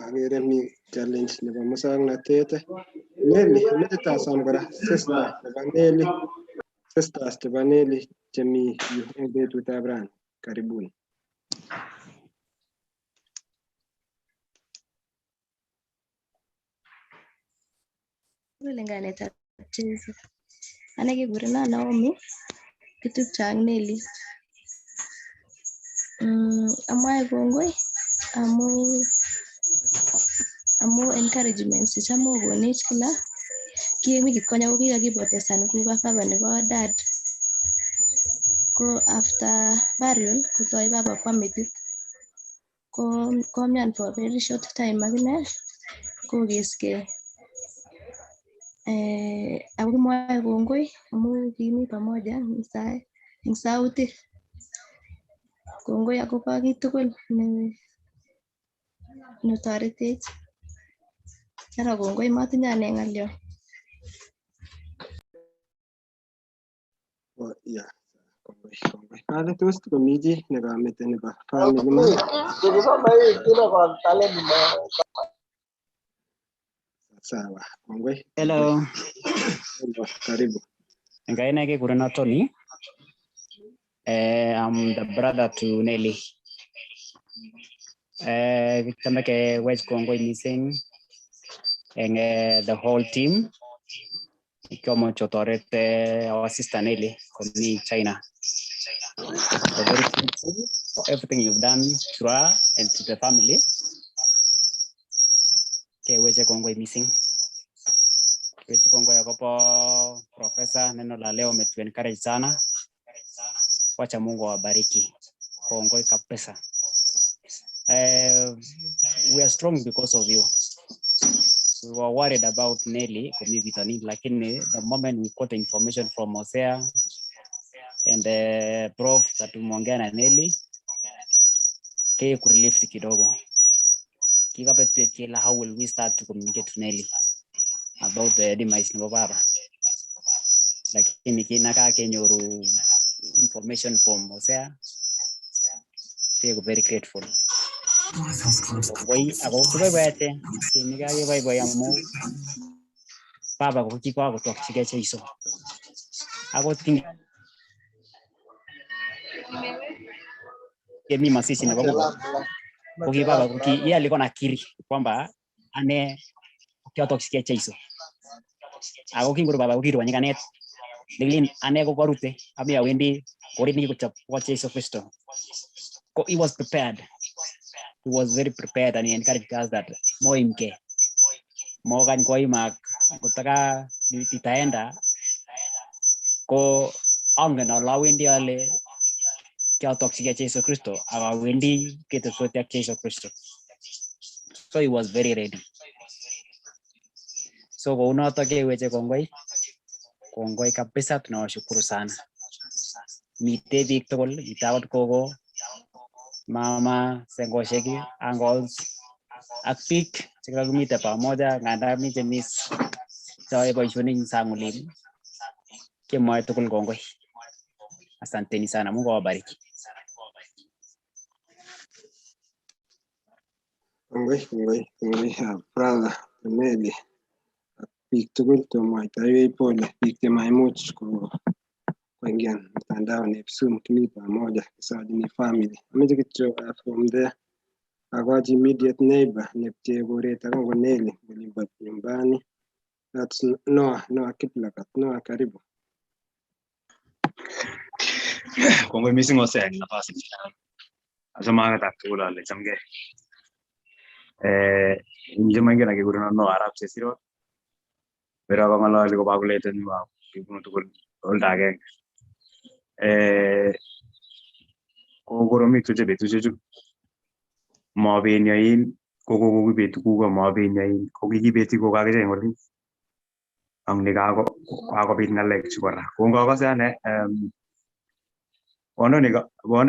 akere mi challenge nebo muswoknotet. Nelly, ameche tasom kora sister nebo Nelly, sisters chebo Nelly chemi yu eng betutab rani. Karibuni. Tugul en kainetab Jesu. Ane kekurena Naomi, kitupche ak Nelly. Amwae kongoi amu encouragement checham okonech kila. Ki en wikit konye ko kikakipotesan kuka baba nebo dad. Ko after burial kotoi baba kwam metit. Ko komian for a very short time akine kokeskei. Ako kimwoe kongoi amu kimi pamoja eng sautik. Kongoi akobo kiy tugul netoretech. Ara kongoi matinye ane ng'alyo. Oh, yeah. Kongoi, kongoi. Kale tos komi chi nekamete nebo family man? Sawa, kongoi. Hello. Hello, karibu. Enkai kekurena Tony. I'm the brother to Nelly. Kichame kewech kongoi missing eng the whole team. Kiomoche otoret our sister Nelly komi China. So very thankful for everything you've done to her and to the family. Keweche kongoi missing. Keweche kongoi akobo professor, neno la leo umetu encourage sana. Wacha Mungu awabariki. Kongoi kabisa. We are strong because of you. We were worried about Nelly komi bitonin, lakini the moment we got the information from Hosea and the prof that tumeongea na Nelly, keku relief kidogo. Kikabet kila how will we start to communicate to Nelly about the demise nebo baba. Lakini kinakakenyoru information from Hosea, keku very grateful. Kongoi ako kiboiboi achek, kimi kakeboiboi amu baba ko kikakotokchigei Jeiso. Akot kemi masisi nebo kuko, ko ki baba ko ki yeye alikuwa nakiri kwamba ane kiatokchigei Jeiso. Ako kingoro baba ko kirwa nyikanet. Nekilin ane ko korute ami awendi koret nekikochop ko Jeiso Kristo. Ko he was prepared. He was very prepared and he encouraged us that moimke. Mokany koimak kotaka itaenda ko angen ale awendi ale kiatokchigei Jeiso Kristo ak awendi ketepsoti ak Jeiso Kristo. So he was very ready. So kounoto keweche kongoi. Kongoi kabisa, tunawashukuru sana. Mite biik tugul, mite akot kogo, mama, sengoshek, uncles, ak biik chekakimite pamoja, nganda mi chemis cheyoe boisionik eng sang olin. Kemwoe tugul kongoi. Asanteni sana, Mungu awabariki. Kongoi, kongoi, kongoi, brother Nelly. Ak biik tugul chemwoitoiwech pole, biik chemaimuch koingia mtandao ni Zoom, kimi pamoja kisojini family. Ameche kityo from there akochi immediate neighbor nepchee koret ak Uncle Nelly olimbo nyumbani. That's Noah, Noah Kiplagat. Noah, karibu. Kongoi missing Hosea eng nafasi. Achame akot tugul ale chamgei. Eng chemaingen kekurenon Noah arap Chesirot. Pero kong'ololi ko bakuletenyu kibunu tugul oldo agenge. Kokoromitu che betusiechu. Mobenyoin ko kokokibeti kuko mobenyoin ko kikibeti kuko akichek eng olin. Ang ni kakobit ng'alek chu kora. Ko ngakase ane bondo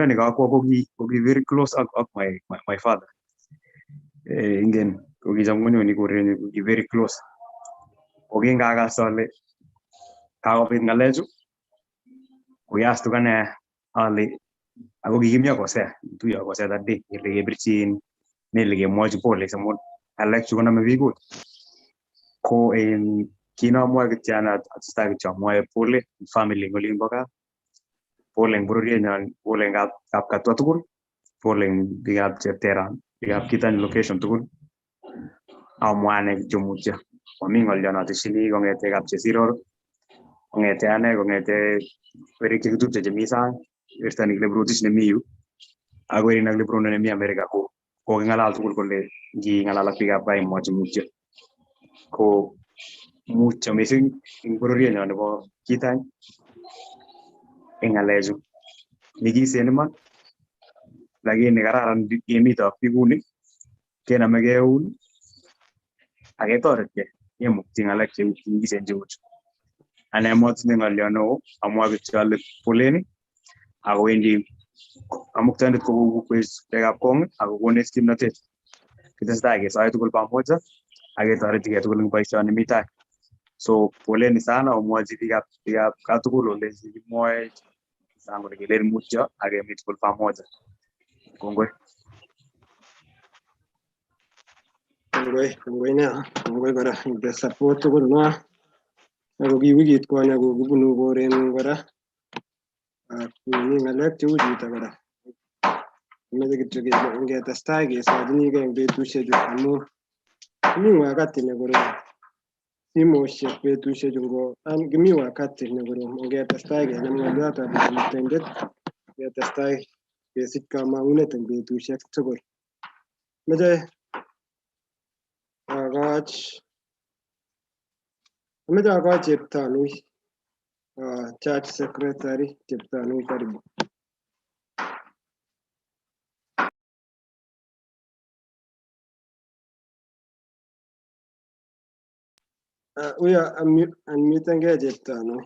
ni kakwo ko ki very close ak my father. Ingen ko kicham konyoni korenyu ko ki very close. Ko kingakas ale kakobit ng'alechu ko kiastukan ale ako kikimi ak Hosea, kituye ak Hosea that day kele kebirchi Nelly kemwochi pole amun ng'alek chu konome biik ut. Ko in kit nomwoe kityo ana atestai kityo amwoe pole en family eng olimbo gaa, pole eng bororyenyon, pole eng Kapkatwa tugul, pole eng biikab Chepteran, biikab Kitany location tugul. Amwae ane kityo mutyo, mami ng'olyo notesyini kong'ete Kapchesiror, kong'ete ane, kong'ete werik chekitupche chemi sang, werto nekile Brotich nemi yu, ak werik nekile Bruno nemi America ko koking'alal tugul kole nging'alal ak biikab gaa imwochi mutyo. Ko mutyo mising eng bororyenyon nebo Kitany eng ng'alechu. Nyikisen iman, lakini kararan kemito ak biik uni, kenamekei eun ak ketoretkei kemukti ng'alek chenyikisen cheuchu. Ane motinye ng'olyo neo, amwoe kityo ale poleni akowendi Kamuktaindet kobukwech beekab kong akokonech kimnatet. Kitesetai kesoe tugul pamoja ak ketoretigei tugul eng boisioni mi tai. So poleni sana omwochi biikab gaa tugul olechi kimwoe sang kole kelen mutyo ak kemi tugul pamoja. Kongoi. Kongoi, kongoi nea, kongoi kora the support tugul noa. Ako ki wikit konye kokibunu korengung kora. Ak mi ng'alek cheu chuto kora. Kimeche kityo kele ngetestai kesochinigei eng betusiechu amu kimi wakati nekorom simoshek betusiechu ngo kimi wakati nekorom ngetestai kenam ng'olyotab Kamuktaindet ketestai kesich kamang'unet eng betusiek tugul. Meche akoch ameche akoch Cheptanui, church secretary Cheptanui, karibu. Uyo unmutengei Cheptanui.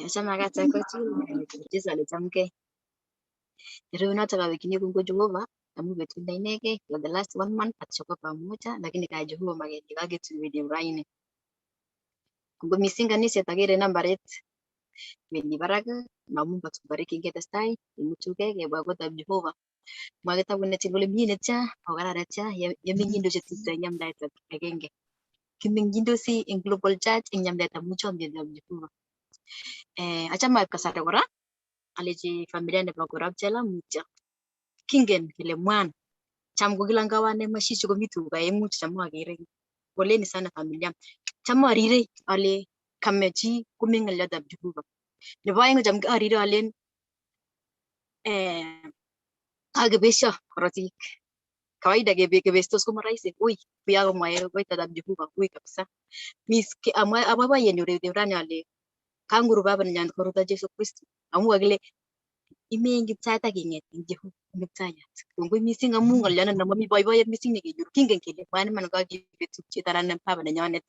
Achame akatya tugul Jesu ale chamgei. Nerube notok awekchini kongoi Jehova amu betut ne inegei for the last one month hatujakuwa pamoja, lakini kaya Jehova magenyi kaketuiye raini. Kongoi missing kaniset akere nambarit wendi barak na Mungu atubariki ngetestai imuchugei kebwa kotab Jehova. Mwa kitabut netil kole mie netya ako kararan netya yemeng'indos chetupcho eng yamdaet agenge. Kimeng'indosi eng global church eng yamdaet amu chomyetab Jehova. Achame aib kasarta kora alechi familia nebo korab Chela mutyo. Kingen kele mwan cham ko kila ngawa mashishi komi tuga aeng'u cham akere. Poleni sana familia. Cham arire ale kame chi komi ng'olyotab Jehova. Nebo aeng cham arire alen kakebesyo korotik. Kawaida kebestos komarahisi. Ui, kuya komwae koitab Jehova, ui kabisa. Aboiboiyenyu rani ale kanguru baba nenyon koruto Jesu Kristo. Amu kakile imeny Kiptayat ak ing'et eng Jehova Kiptayat. Kongoi mising amu ng'olyondo nemami boiboiyet mising nekenyoru. Kingen kele mwan iman kakibet tupchet anan baba nenyonet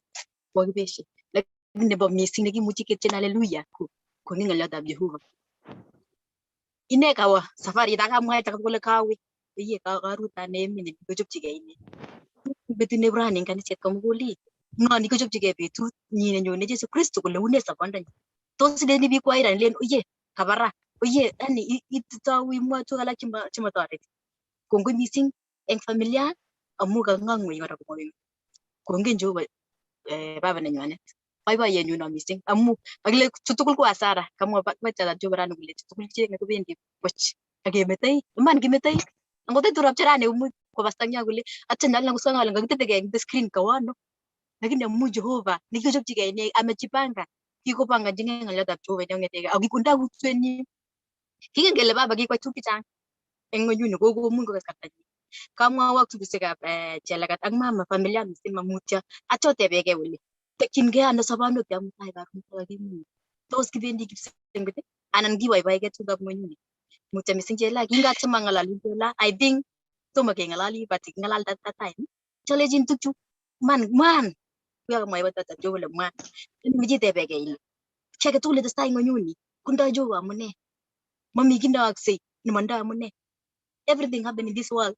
kokakibeshe. Lakini nebo mising nekimuchi ketyen haleluya ko komi ng'olyotab Jehova. Ine kawa safarit akamwaita kole kawe. Iye karuta ane emet nekikochopchigei ine. Betut nebo rani eng kaniset komugul ii. Ng'o nikikochopchigei betut nyi nenyone Jesu Kristo kole une sobondonyi. Tos ileni biik kwai rani len oye kabara oye yani itou imwoe tuguk alak chemotoreti. Kongoi mising eng familia amu kang'ang'wei kora komawek. Kongen Jehova baba nenywanet. Boiboiyenyun no mising amu kakile chu tugul ko hasara. Kamwa koitab Jehova rani kole chu tugul kichenge kobendi buch ak kemetoi iman kimetoi angot itu rapche rani imuch kobasta eng yo kole atya nyalil ale kakitetekei eng the screen kawo ano. Lakini amu Jehova nekikochopchigei ine amejipanga kikopanganchigei ng'olyotab Jehova kong'etegei ak kikunda kutwenyi. Kingen kele baba kikwai tuguk chechang eng ng'wenyuni kokomuny ko kasartanyi. Kamwowok tupchosiekab Chelagat ak mama familia mzima mutyo atya otebegei ole tokyingei ano sobonwek mutai karon kakimuny. Tos kibendi kipsengwet anan kiboiboigei tugukab ng'wenyuni. Mutyo mising Chela kingatiem ang'alalun Chela I think tomo keng'alali but king'alal that time. Cholechin tukchu man mwan kuya kamwae tata Jehova kole mwan. Imuchi itebegei ile kiy age tugul netesetai eng ng'wenyuni kondoi Jehova amune. Mami kiy neyoyoksei nemondoi amune. Everything happen in this world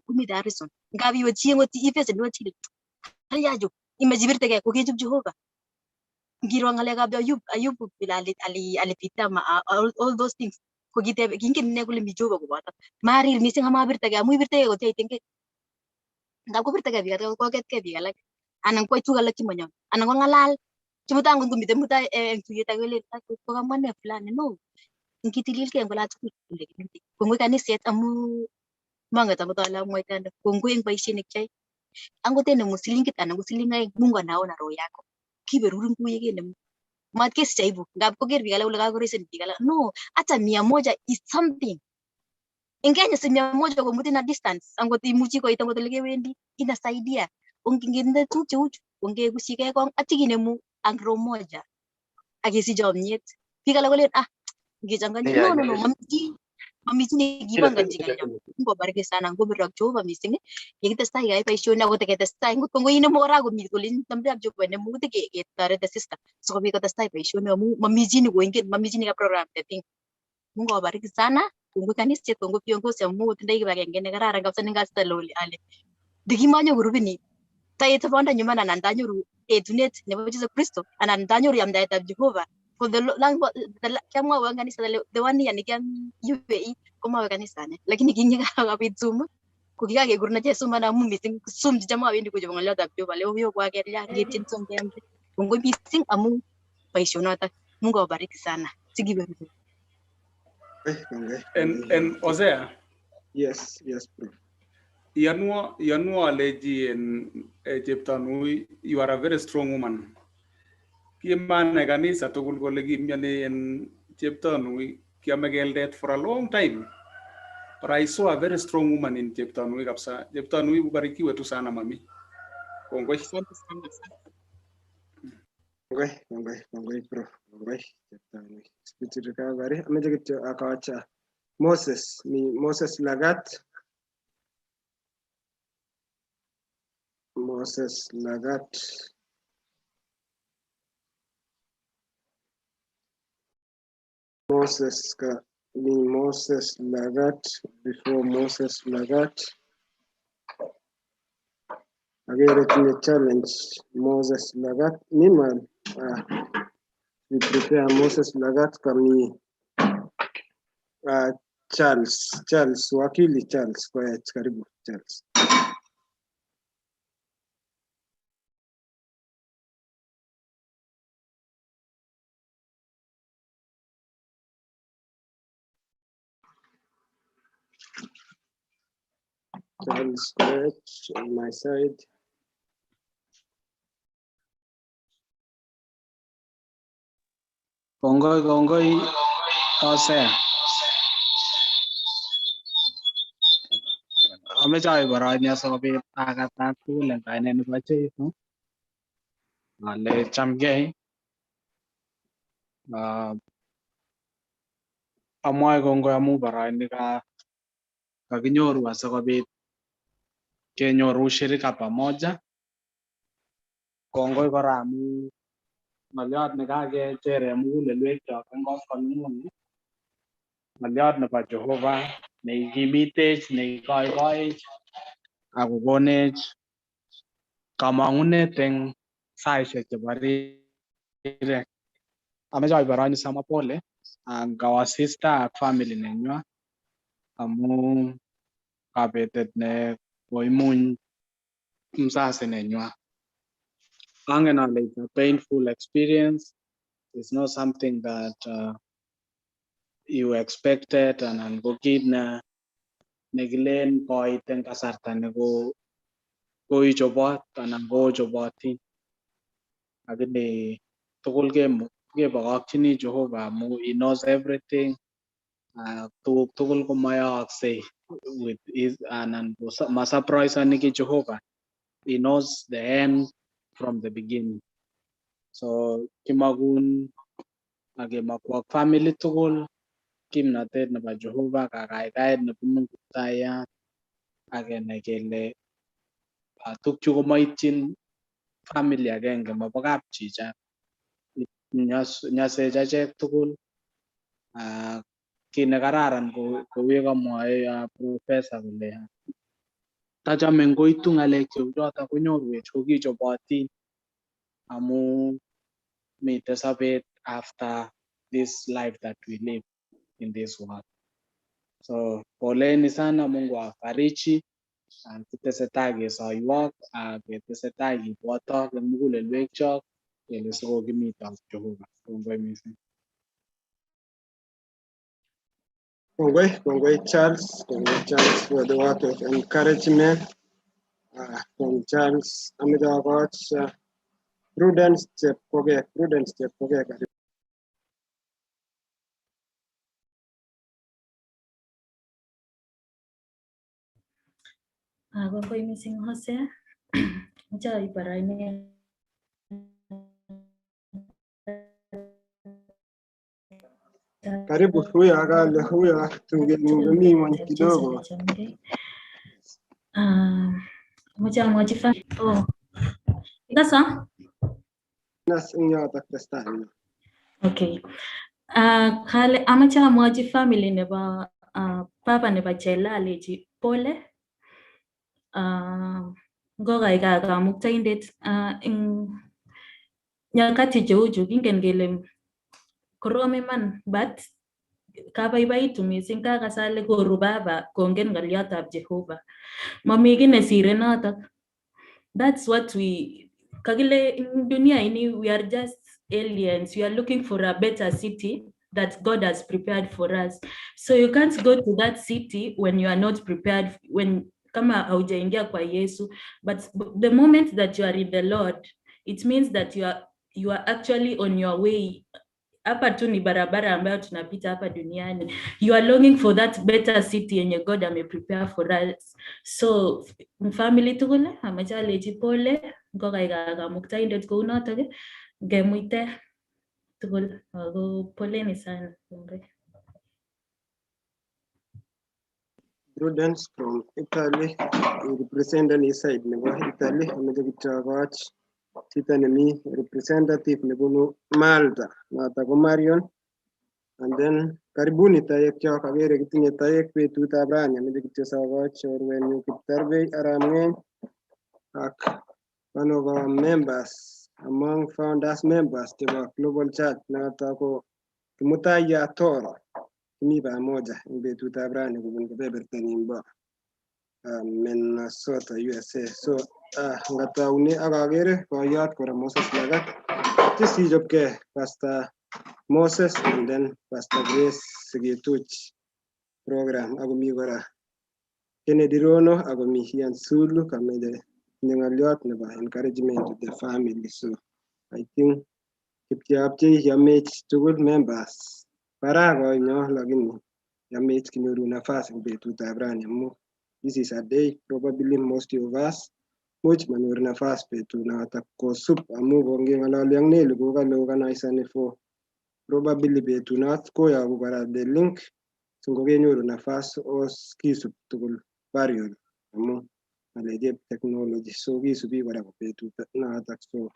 Kumi the reason. Ngap iwe chi ngot ifese nebo chi. Kalya chu imache ibirtege ko kechub Jehova. Ngiro ngalekab Ayub, Ayub vile alipita all those things. Ko kitebe kingen ine kole mi Jehova koboto. Marir missing amabirtege amu ibirtege kotiaitenge. Ngap kobirtege biik alak koketkei biik alak anan kwai tuguk alak chemonyolu anan kong'alal chemutai angot komiten mutai eng tuyet ake kolen kokamwa ne fulani no. Ngitililgei eng olatugul ole kimite. Kongoi kaniset amu manget akot ale amwaite ano. Kongoi eng boisiet nekiyoe. Angot inemu silingit anan ko siling 2 Mungu anaona roho yako. Kiberurin kou yekenemu. Mat kesich aibu. Ngap koker biik alak kole kakoraisen biik alak. No, hata 100 is something. Eng Kenya si 100 komutin a distance. Angot imuchi koit angot ole kewendi inasaidia. Onginde tuguk cheuchu ongekushigei kong atya kinemu ak roho moja ak kesich chomyet. Biik alak kolen ah ngechanganyi no no no mami chi nekipanganchi ng'alyo. Mungu abariki sana ngobirok Jehova missing yekitestai keyai boisionik akot ketestai ngot ko inemu kora komi kolin chamcham Jehova inemu ketoret sister sikobit kotestai boisionik amu mami chi nekoingen mami chi nekaprogram the thing. Mungu awabariki sana. Kongoi kaniset, kongoi viongozi amu tindoi kibagenge nekararan kabisa nengasta ale ndikimanyoru grupini tait sobondo nyuman anan tanyoru etunet nebo Jesu Kristo anan tanyoru yamdaetab Jehova for the long kiamwowo en kanisa the one year nekiami UAE komawe kanisani lakini kinyekakabit Zoom ko kikakekurna chesuman amu missing Zoom checham awendi kochobo ng'oliotab Jehova leo yo kwakerya ketien song kemte. Kongoi missing amu boisionotok. Mungu awabariki sana. Sikiberurok. En Hosea. Yes, yes, bro. Iyanwo aleji en Cheptanui, you are a very strong woman. Kimane kanisa tugul kole kimiani en Cheptanui, kiame keldet for a long time. But I saw a very strong woman in Cheptanui kabisa. Cheptanui ubarikiwe tu sana mami. Kongoi. Asante sana. Kongoi, kongoi, kongoi bro. Kongoi Cheptanui. Spirit recovery. Ameche kityo akawacha Moses, ni Moses Lagat. Moses Lagat. Moses ka ni Moses Lagat before Moses Lagat. Agere tinye challenge Moses Lagat. Meanwhile, we prepare Moses Lagat kami Charles, Charles, wakili Charles Koech, karibu Charles. Charles Koech on my side. Kongoi kongoi Hosea. Ameche aib boroini asikobit akatat tugul en kainet nebo Jesu ale chamgei. Amwoe kongoi amu boroini kakinyoru asikobit kenyoru ushirika pamoja. Kongoi kora amu ng'oliot nekakecher en mugulelwekyok en koskoling'uni, ng'oliot nebo Jehova neikimitech, neikoikoech ak kokonech kamang'unet eng saisiek chebo rirek. Ameche aib boroini samwa pole ak our sister ak family nenywa amu kabetet ne koimuny mzazi nenywa. Angen ale it's a painful experience. It's not something that you expected anan ko kit ne nekilen koit en kasarta ne koichobot anan kochobotin. Lakini tugul kebokokchini Jehova amu he knows everything. Tuguk tugul komayooksei with his anan masurprisani ki Jehova. He knows the end from the beginning. So kimakun ak kemakwok family tugul kimnotet nebo Jehova, kakaikaet nebunu Kiptayat ak kenai kele tukchu komoityin family agenge mobo kapchicha. Nyosech achek tugul. Kit nekararan kou yekamwoe professor kole Tachame ngoitu ng'alek cheu chotok konyorwech kokichobotin amu mitei sobet after this life that we live in this world. So poleni sana, Mungu awafariji. Kitesetai kesoiwok ak ketesetai kibwotok eng mugulelwekchok kele sikokimitok Jehova. Kongoi missing. Kongoi, kongoi Charles, kongoi Charles for the word of encouragement. From Charles, ameche akoch Prudence Chepkoge, Prudence Chepkoge, karibu. Kongoi missing Hosea. Amoche aib boroinwek Karibu, huyo akale huyo tugengung komi ng'wony kidogo. Amoche amwochi oh. Ikoso? Nas eng yotok testai. Okay. Kale amoche amwochi family nebo baba nebo Chela alechi pole. Ngokaikai kamuktaindet eng nyakati cheuchu kingen kele korom iman, but kabaibaitu missing kakas ale koru baba kongen ng'oliotab Jehova. Mami kiy nesire notok. That's what we kakile eng dunia ini, we are just aliens. We are looking for a better city that God has prepared for us. So you can't go to that city when you are not prepared, when kama haujaingia kwa Yesu. But the moment that you are in the Lord, it means that you are actually on your way. Hapa tu ni barabara ambayo tunapita hapa duniani. You are longing for that better city yenye God ame prepare for us. So family tugul amache alechi pole, ngokaikai kamuktaindet kounotok, ngemuite tugul ako poleni sana. Kongoi. Prudence from Italy, represent side nebo Italy, ameche kityo akoch chito nemi representative nebunu Malta, noto ko Marion. And then karibuni toek chok, akere kitinye toek betutab rani, ameche kityo sakoch chorwenyu Kiptarbei arap Ng'eny ak one of our members among founders members chebo Global Church, noto ko Kimutai Toro. Kimi pamoja eng betutab rani kobun kebeberta nimbo Minnesota, USA. So ngataune ak akere boiyot kora Moses Lagat. Just ichopkei Pastor Moses and then Pastor Grace sikituch program akomi kora Kennedy Rono akomi Ian Sulu kameche tinye ng'oliot nebo encouragement to the family. So I think kipcheapchei yamech tugul members bara koinyo lakini yamech kinyoru nafas eng betutab rani amu this is a day probably most of us much manyor nafas betunotok kosub amu kongeng'ololi ak Nelly kokale organizani for probably betunot koyoku kora the link so ngokenyoru nafas os kisub tugul burial amu ng'alekab technology, so kisubi kora ko betut notok. So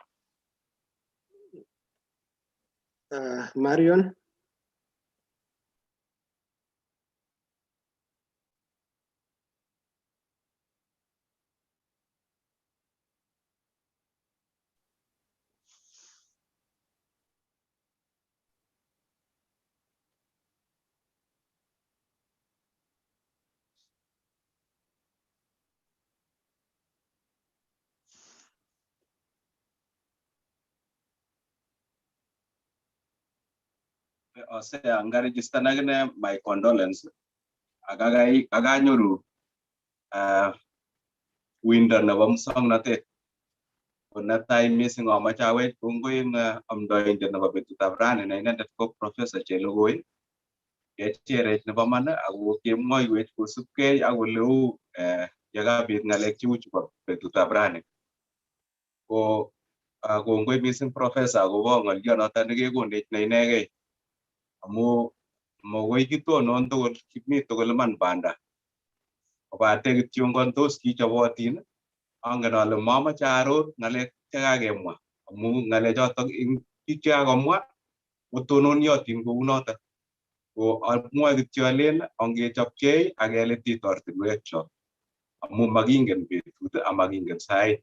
Marion. Hosea ngaregistan akine my condolence akakai akanyoru windo nebo muswoknotet. Ko netai mising amache awech kongoi eng amdoindet nebo betutab rani ne inendet ko Professor Chelugui kecherech nebo man ako kemwoiwech kosubkei ak oleu yekabit ng'alek cheu chubo betutab rani. Ko kongoi mising Professor akobo ng'olionoto nekekonech ne inegei amu mokoi kitonon tugul, kimi tugul iman banda kobate kityongon tos kichobotin. Angen ale mamoche aaror ng'alek chekakemwa amu ng'alechotok eng biik chekakomwa kotononiotin kounotok. Ko amwoe kityo alen ongechopkei ak kelitit ortinwekchok. Amu makingen betut amakingen sait.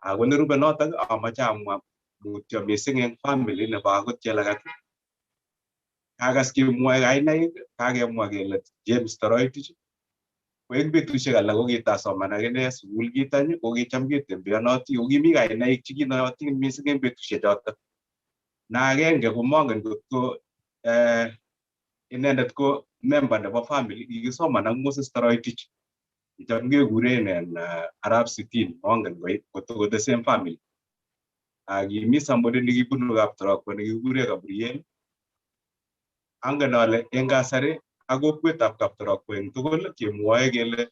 Ako nerube notok amache amwa mutyo mising eng family nebo akot Chelagat. Kakas kemwoe kainaik, kakemwa kele James Toroitich. Ko eng betusiek alak ko kitasoman akine sukul kitany ko kicham ketembeanoti ko kimi kainaik chekinootin mising eng betusiek chotok. Na agenge ko mongen kotko inendet ko member nebo family kikisoman ak Moses Toroitich. Kicham kekuren en Arab Sitin, mongen kotko ko the same family. Kimi somebody nekibunu Kaptorokwa nekikure Gabriel. Angen ale eng kasari ak kokwetab Kaptorokwa eng tugul kemwoe kele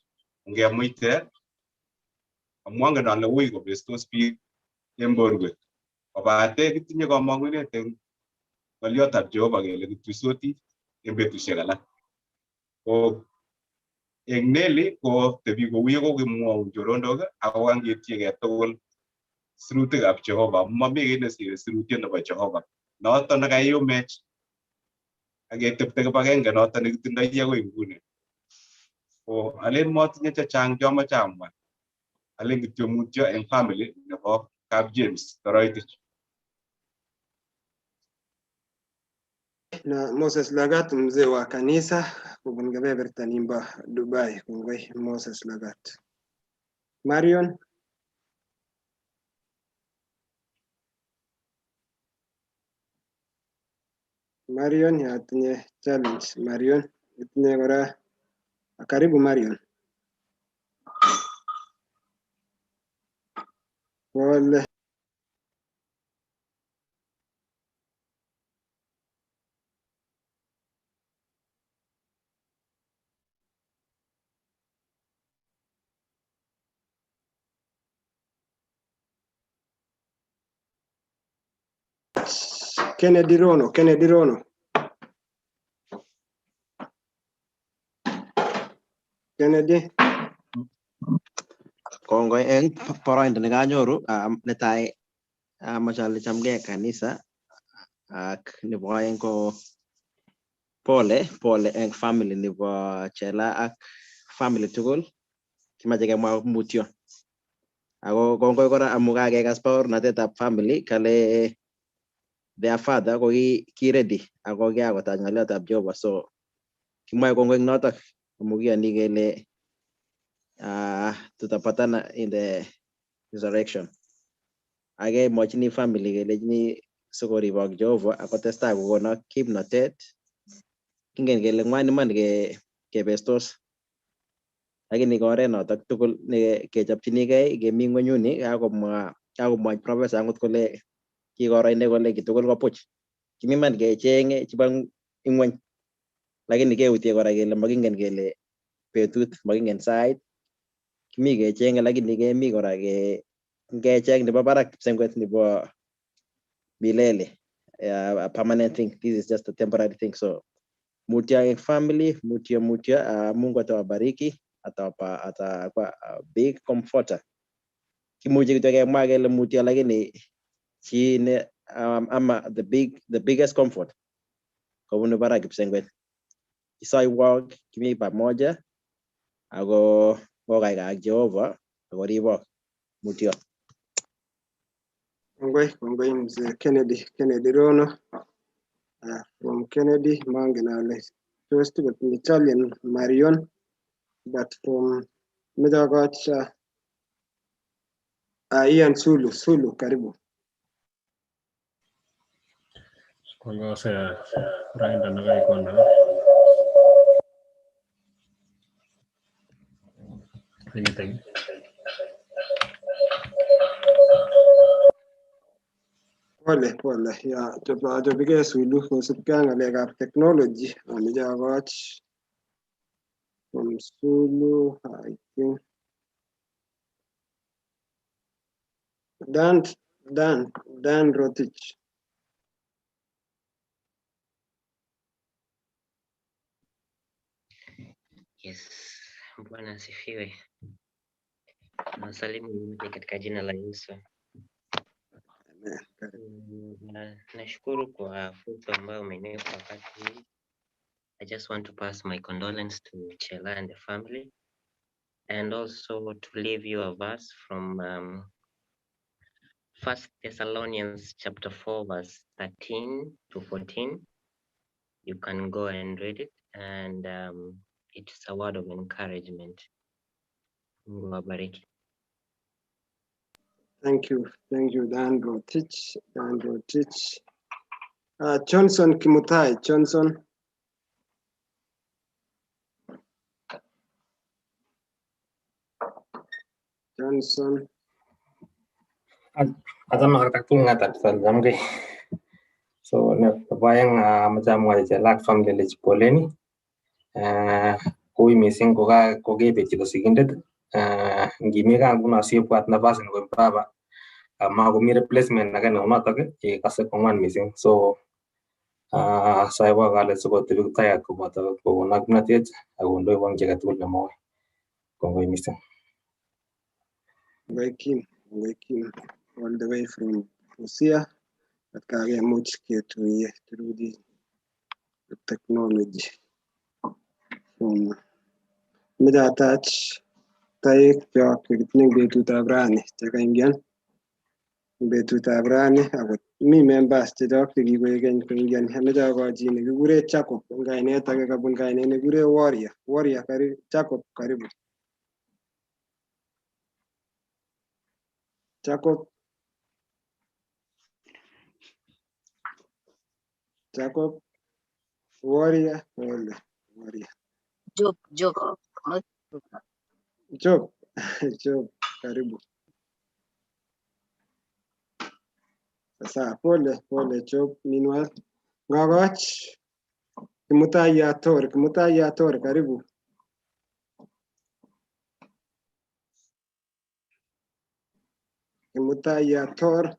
ngemuite amu angen ale wui kobestos biik eng borwek. Kobate kitinye komong'unet eng ng'oliotab Jehova kele kituisoti eng betusiek alak. Ko eng Nelly ko tebi kou ye kokimwoun choronok ako kangetiegei tugul sirutikab Jehova. Mami kiy nesire sirutiet nebo Jehova. Noto nekaiyumech ak ketepte kibagenge noto nekitindoi akoi nguni. Ko alen motinye chechang chomoche amwa. Alen kityo mutyo eng family nebo kap James Toroitich. Na Moses Lagat, mzee wa kanisa kobun kebeberta nimbo Dubai. Kongoi Moses Lagat. Marion. Marion yatinye challenge. Marion itinye kora. Karibu Marion. Pole. Kennedy Rono, Kennedy Rono. Kennedy. Kongoi eng boroindo nekanyoru. Netai amache ale chamgei kanisa ak nebo aeng ko pole pole eng family nebo Chela ak family tugul. Kimache kemwa mutyo. Ako kongoi kora amu kakekas baornatetab family kale their father ko ki ready ako kiakotach ng'oliotab Jehova, so kimwae kongoi eng notok amu kiyoni kele tutapatana in the resurrection. Ake mwachini family kelechini sikoribok Jehova akotestai kokonok kimnotet. Kingen kele ng'wan iman kebestos, lakini ko oret notok tugul ne kechopchinigei kemi ng'wenyuni. Kakomwa professor angot kole kikoro ine kole kitugul ko buch. Kimi iman kechenge chebo ing'weny, lakini keutie kora kele makingen kele betut, makingen sait. Kimi kechenge lakini kemi kora ngecheng nebo barak kipsengwet nebo milele, a permanent thing. This is just a temporary thing. So mutyo eng family, mutyo mutyo. Mungu atawabariki, atakuwa a big comforter. Kimuchi kityo kemwa kele mutyo, lakini chi ne ama the biggest comfort kobunu barak kipsengwet. Kisoiwok kimi pamoja ako kokaikai ak Jehova akoribok mutyo. Kongoi, kongoi mzee Kennedy, Kennedy Rono. From Kennedy, mangen ale tos tikotinye challenge Marion, but from Meche Ian Sulu, Sulu karibu. Kongoi boroindo nekaikonon. Anything. Pole pole ya chopike Sulu kosubkei ak ng'alekab technology. Ameche akoch from Sulu, I think. Dan Dan Dan Rotich. Yes, Bwana asifiwe. Nawasalimu nyote katika jina la Yesu. Nashukuru kwa fursa ambayo umenipa wakati huu. I just want to pass my condolence to Chela and the family. And also to leave you a verse from First Thessalonians chapter 4, verse 13 to 14. You can go and read it, and it's a word of encouragement. Mungu awabariki. Thank you. Thank you, Dan Rotich. Dan Rotich. Johnson Kimutai. Johnson. Johnson. Achame ak tugul ng'atab chamgei. So nebo aeng amache amwa chelak family alechi poleni. Ui mising kokebet chito sigindet. Ngimi gaa nguno sibwat nafasi nebo baba makomi replacement age neunotok ikase kong'wan mising. So saibwak ale sikotebi Kiptayat koboto kokonok kimnatet akondoiwon kiy agetugul nemaui. Kongoi mising. Kongoi Kim. Kongoi Kim. All the way from Busia. But kakemuch ketuiye through the technology. From meche atach toek chok chekitinye eng betutab rani chekaingian eng betutab rani akot mi members chechok chekikoek keny koingian. Ameche akochi nekikure Jacob eng kainet age kabun kainet nekikure Warrior. Warrior, karibu. Jacob, karibu. Jacob. Jacob. Warrior. Pole. Warrior. Job, Job, not Job. Job, karibu. Sasa pole pole Job. Meanwhile, Ngakoch Kimutai Yator, Kimutai Yator, karibu. Kimutai Yator.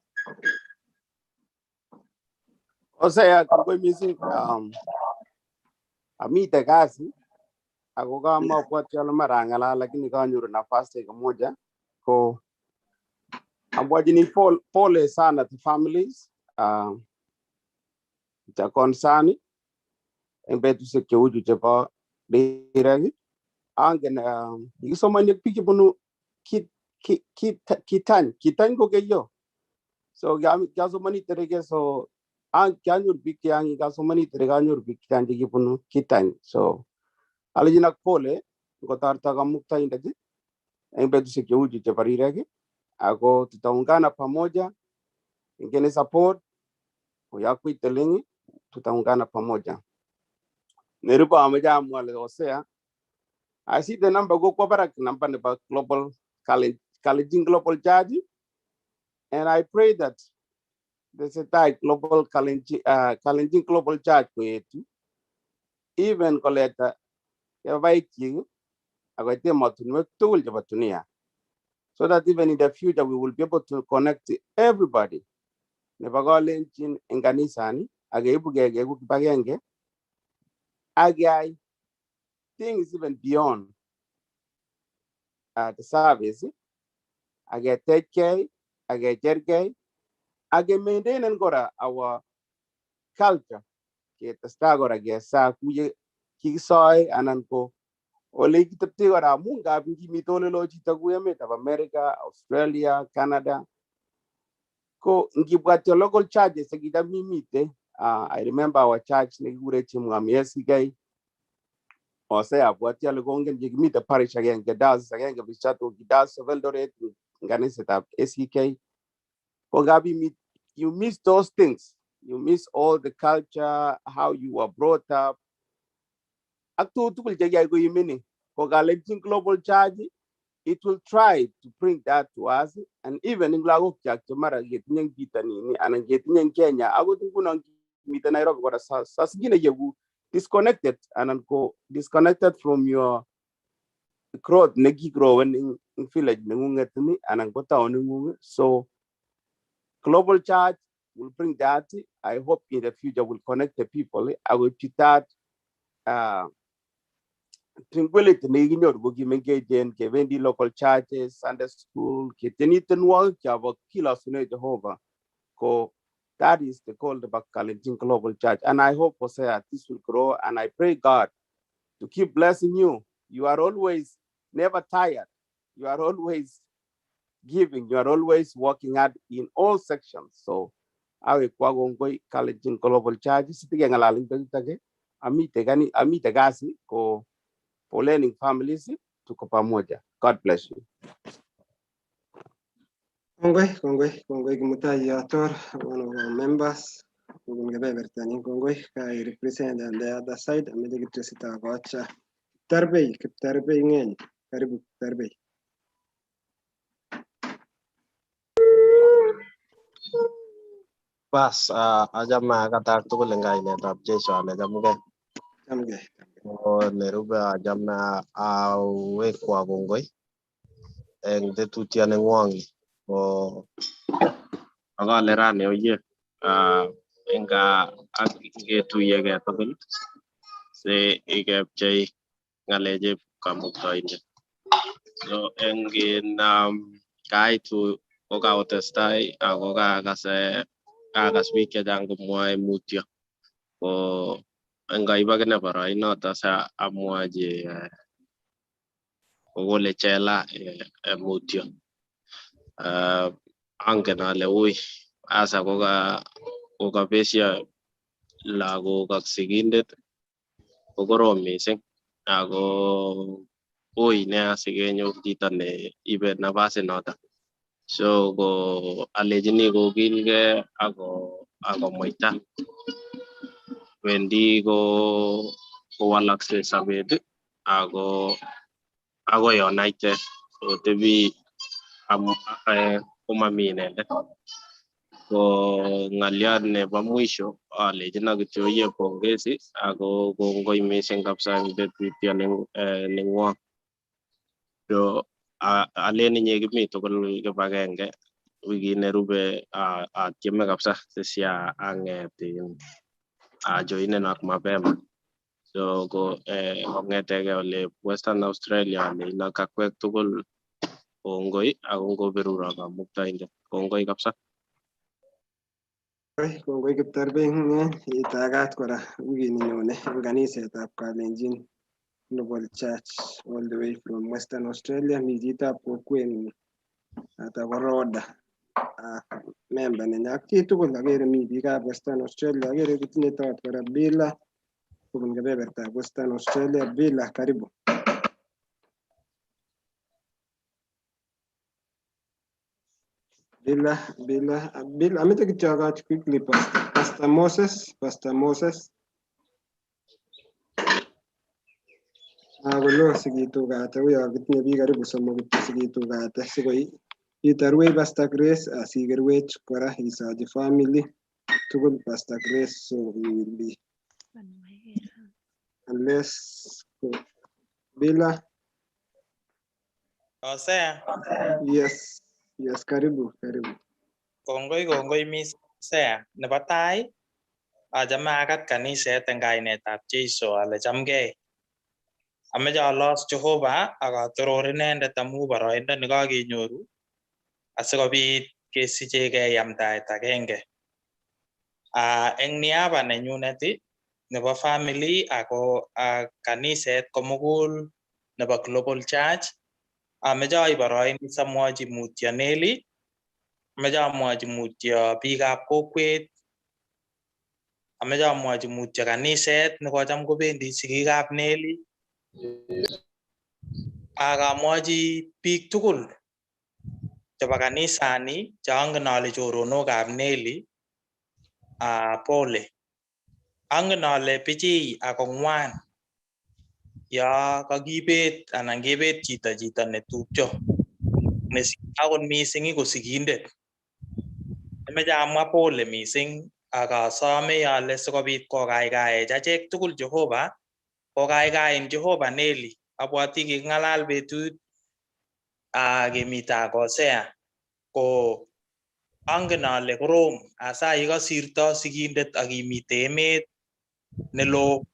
Osea kongoi mising amite kasi ako kamabwati ale mara ang'alal lakini kanyoru nafasi dakika moja ko amwachini pole, pole sana to families cha concern eng betusiek cheuchu chebo rirek. Angen kikisomoni ak biik chebunu Kitany. Kitany ko Keiyo, so kiasomoni Tereke, so kianyoru biik chechang. Kiasomoni Tereke, anyoru biik chechang chekibunu Kitany, so alechin ak pole ngotorto Kamuktaindet eng betusiek cheuchu chebo rirek, ako tutaungana pamoja ingene support koyakwit teling, tutaungana pamoja. Nerube amoche amwa ale Hosea, I see the number kokwo barak, number nebo Global Kalenjin Global Church, and I pray that tesetai Global Kalenjin, Kalenjin Global Church koetu even koleta kebabaikchik akoit emotinwek tugul chebo dunia, so that even in the future we will be able to connect to everybody nebo Kalenjin en kanisani akeibu keku kibagenge akeyai things even beyond the service, aketechkei, akecherkei, akemaintainen kora our culture, ketestai kora kesaa kuye kikisoe anan ko ole kitepte kora, amu ngap ngimite olelo chito ku emetab America, Australia, Canada, ko ngibwat your local churches chekicham imite, I remember our church nekikure Chimwami SCK. Ose abwati ale kongen chekimite parish agenge, diocese agenge, bichato ki Diocese of Eldoret eng kanisetab ACK, ko ngap imit you miss those things, you miss all the culture, how you were brought up, ak tuguk tugul chekiyai koimining. Ko Kalenjin Global Church, it will try to bring that to us, and even eng lagok chak che mara ketinye eng bitanini anan ketinye eng Kenya, akot nguno miten Nairobi kora, saa zingine yeku disconnected anan ko disconnected from your growth nekigrowen eng village nengunget ni anan ko town nengung. So Global Church will bring that. I hope in the future will connect the people akoipchi that tranquility nekikinyoru ko kimengechen kebendi local churches, Sunday school, ketieni tienwogik chobo kilosune Jehovah. Ko that is the goal of Kalenjin Global Church, and I hope, Hosea, this will grow, and I pray God to keep blessing you. You are always never tired. You are always giving. You are always working hard in all sections. So awe kwa kongoi Kalenjin Global Church sitikeng'alal eng betut age amite kani amite kasi ko for learning families tuko pamoja. God bless you. Kongoi, kongoi, kongoi Kimutai Yator, one of our members. Kobun kebeberta nin kongoi kai represent on the other side ameche kityo sitakocha Kiptarbei, Kiptarbei ng'eny. Karibu Kiptarbei. Bas, achame akatak tugul eng kainetab Jesu ale chamgei. Chamgei. Ko nerube achame awekwa kongoi eng tetutiet nengwong ko akale rani oye eng ak ngetuiyegei tugul si ikepchei ng'alechep kamuktaindet. So eng in kaitu ko kaotestai ako kaakas kakas biik chechang komwoe mutyo ko ngaib akine boroinoto sa amwochi kokole chela mutyo. Angen ale ui asa kokabesio lagok ak sigindet ko korom mising ako ui nea sikenyor chito ne ibe nafasit noto. So ko alechini kokilgei ako akomuita wendi ko kowalakse sobet ako akoi onaite otebi komami inendet. Ko ng'aliot nebo mwisho alechinok kityo iye pongezi ako kongoi mising kabisa eng tetutiet nengwong. So alen inye kimi tugul kibagenge wikit nerube atieme kabisa sisia ang'et ajoinen ak mapema. So ko kong'etegei ole Western Australia alein akwek tugul kongoi ako ngoberuro kamuktaindet kongoi kabisa. Kongoi Kiptarbei ng'eny itagat kora wikini nyone eng kanisetab Kalenjin Global Church all the way from Western Australia. Mi chitab kokweng'ung noto ko Roda ak member nenyo ak chitugul akere mi biikab Western Australia akere kitinye tot kora Bila kobun kebebertab Western Australia. Bila, karibu. Bila, Bila, Bila, ameche kityo akoch quickly Pastor Moses, Pastor Moses. Akolo sikitukate uyo kitinye biik karibu somok kityo sikitukate sikoi itarwech Pastor Grace asikerwech kora isochi family tugul Pastor Grace, so we will be unless Bila. Hosea, Yes, yes, karibu, karibu. Kongoi kongoi mising Hosea. Nebo tai achame akat kaniset eng kainetab Jeiso ale chamgei. Ameche alos Jehova ak atoror inendet amu boroindo nekakenyoru asikobit kesichegei yamdaet agenge. Eng niaba nenyunet nebo family ako ak kaniset komugul nebo Global Church ameche aib boroini samwochi mutyo Nelly, ameche amwochi mutyo biikab kokwet, ameche amwochi mutyo kaniset nekocham kobendi sigikab Nelly, ak amwochi biik tugul chebo kanisani che angen ale choronokab Nelly pole. Angen ale pichiy ako ng'wan yo kakibet anan kebet chito netupcho akot mising ko sigindet. Ameche amwa pole mising ak asome ale sikobit kokaikaech achek tugul Jehova, kokaikain Jehova Nelly. Abwati kiking'alal betut kemite ak Hosea ko angen ale korom asa yekasirto sigindet ak imite emet neloo.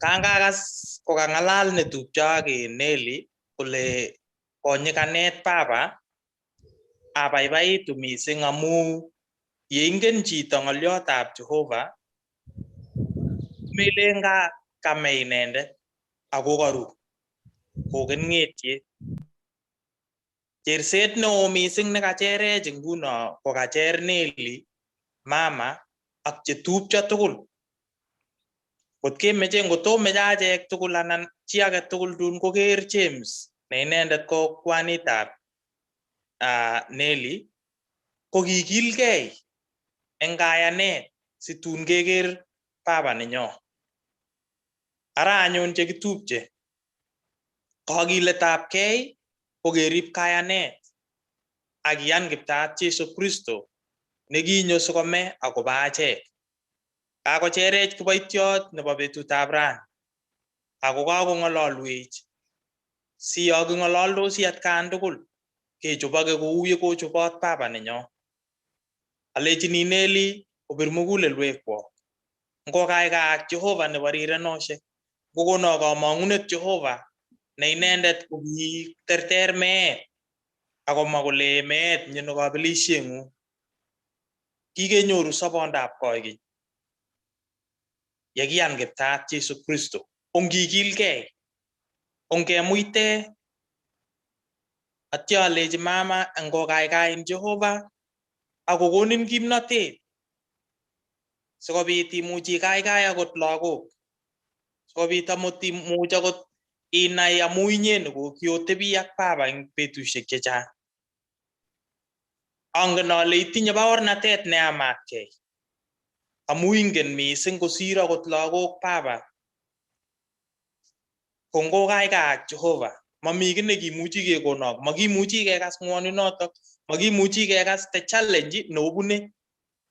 Kangakas kokang'alal netupcho ak Nelly kole konyikanet baba abaibaitu mising amu yeingen chito ng'oliotab Jehova melen kame inendet ako karu. Koken ng'etiet. Cherset neo mising nekacherech nguno kokacher Nelly, mama ak chetupcho tugul. Kot kemeche ngotomeche achek tugul anan chi age tugul tun koker James ne inendet ko kwanitab Nelly ko kikilgei eng kayanet situn keker baba nenyo. Ara anyun chekitupche kakiletabgei ko kerib kayanet ak iyan kiptaat Jesu Kristo nekinyo sikome akobo achek. Kakocherech kiboitiot nebo betutab rani ako kakong'ololwech si yo king'ololdosi atkan tugul kechoboke kou ye kochobot baba nenyo. Alechini Nelly obir mugulelwekwok. Ngokaikaak Jehova nebo rirenoshek, ngokono kamang'unet Jehova ne inendet ko kiterter meet akomwa kole meet nyino kabelisieng'ung. Kikenyoru sobondab koikeny yekiyan kiptaat Jesu Kristo. Ongikilgei, ongemuite atya alechi mama ngokaikain Jehova akokonin kimnatet sikobit imuch ikaikai akot lagok sikobit amot imuch akot inai amu inye nekokiotebi ak baba eng betusiek chechang. Angen ale itinye baornatet neyamatkei amu ingen mising kosir akot lagok baba. Ko ngokaikaak Jehova mami kiy nekimuchi kekonok, makimuchi kekas ng'woninotok, makimuchi kekas the challenge neobune,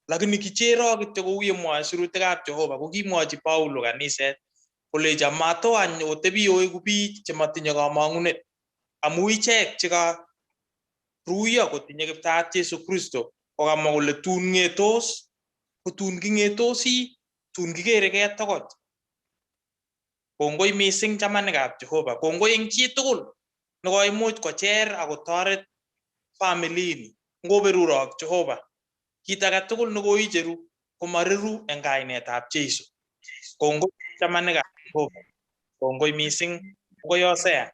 lakini kicherok kityo kou yemwoe sirutikab Jehova ko kimwochi Paulo kaniset kolechi amatoany otebi oeku biik chematinye kamang'unet amu ichek chekaruiyo kotinye kiptaat Jesu Kristo kokamwa kole tun ng'etos ko tun king'etosi tun kikerekei tokoch. Kongoi mising chamanikab Jehova, kongoi eng chitugul nekoimuch kocher akotoret familini. Ngoberurok Jehova, kit age tugul nekoicheru komareru eng kainetab Jesu. Kongoi chamanikab Jehova, kongoi mising, kongoi Hosea.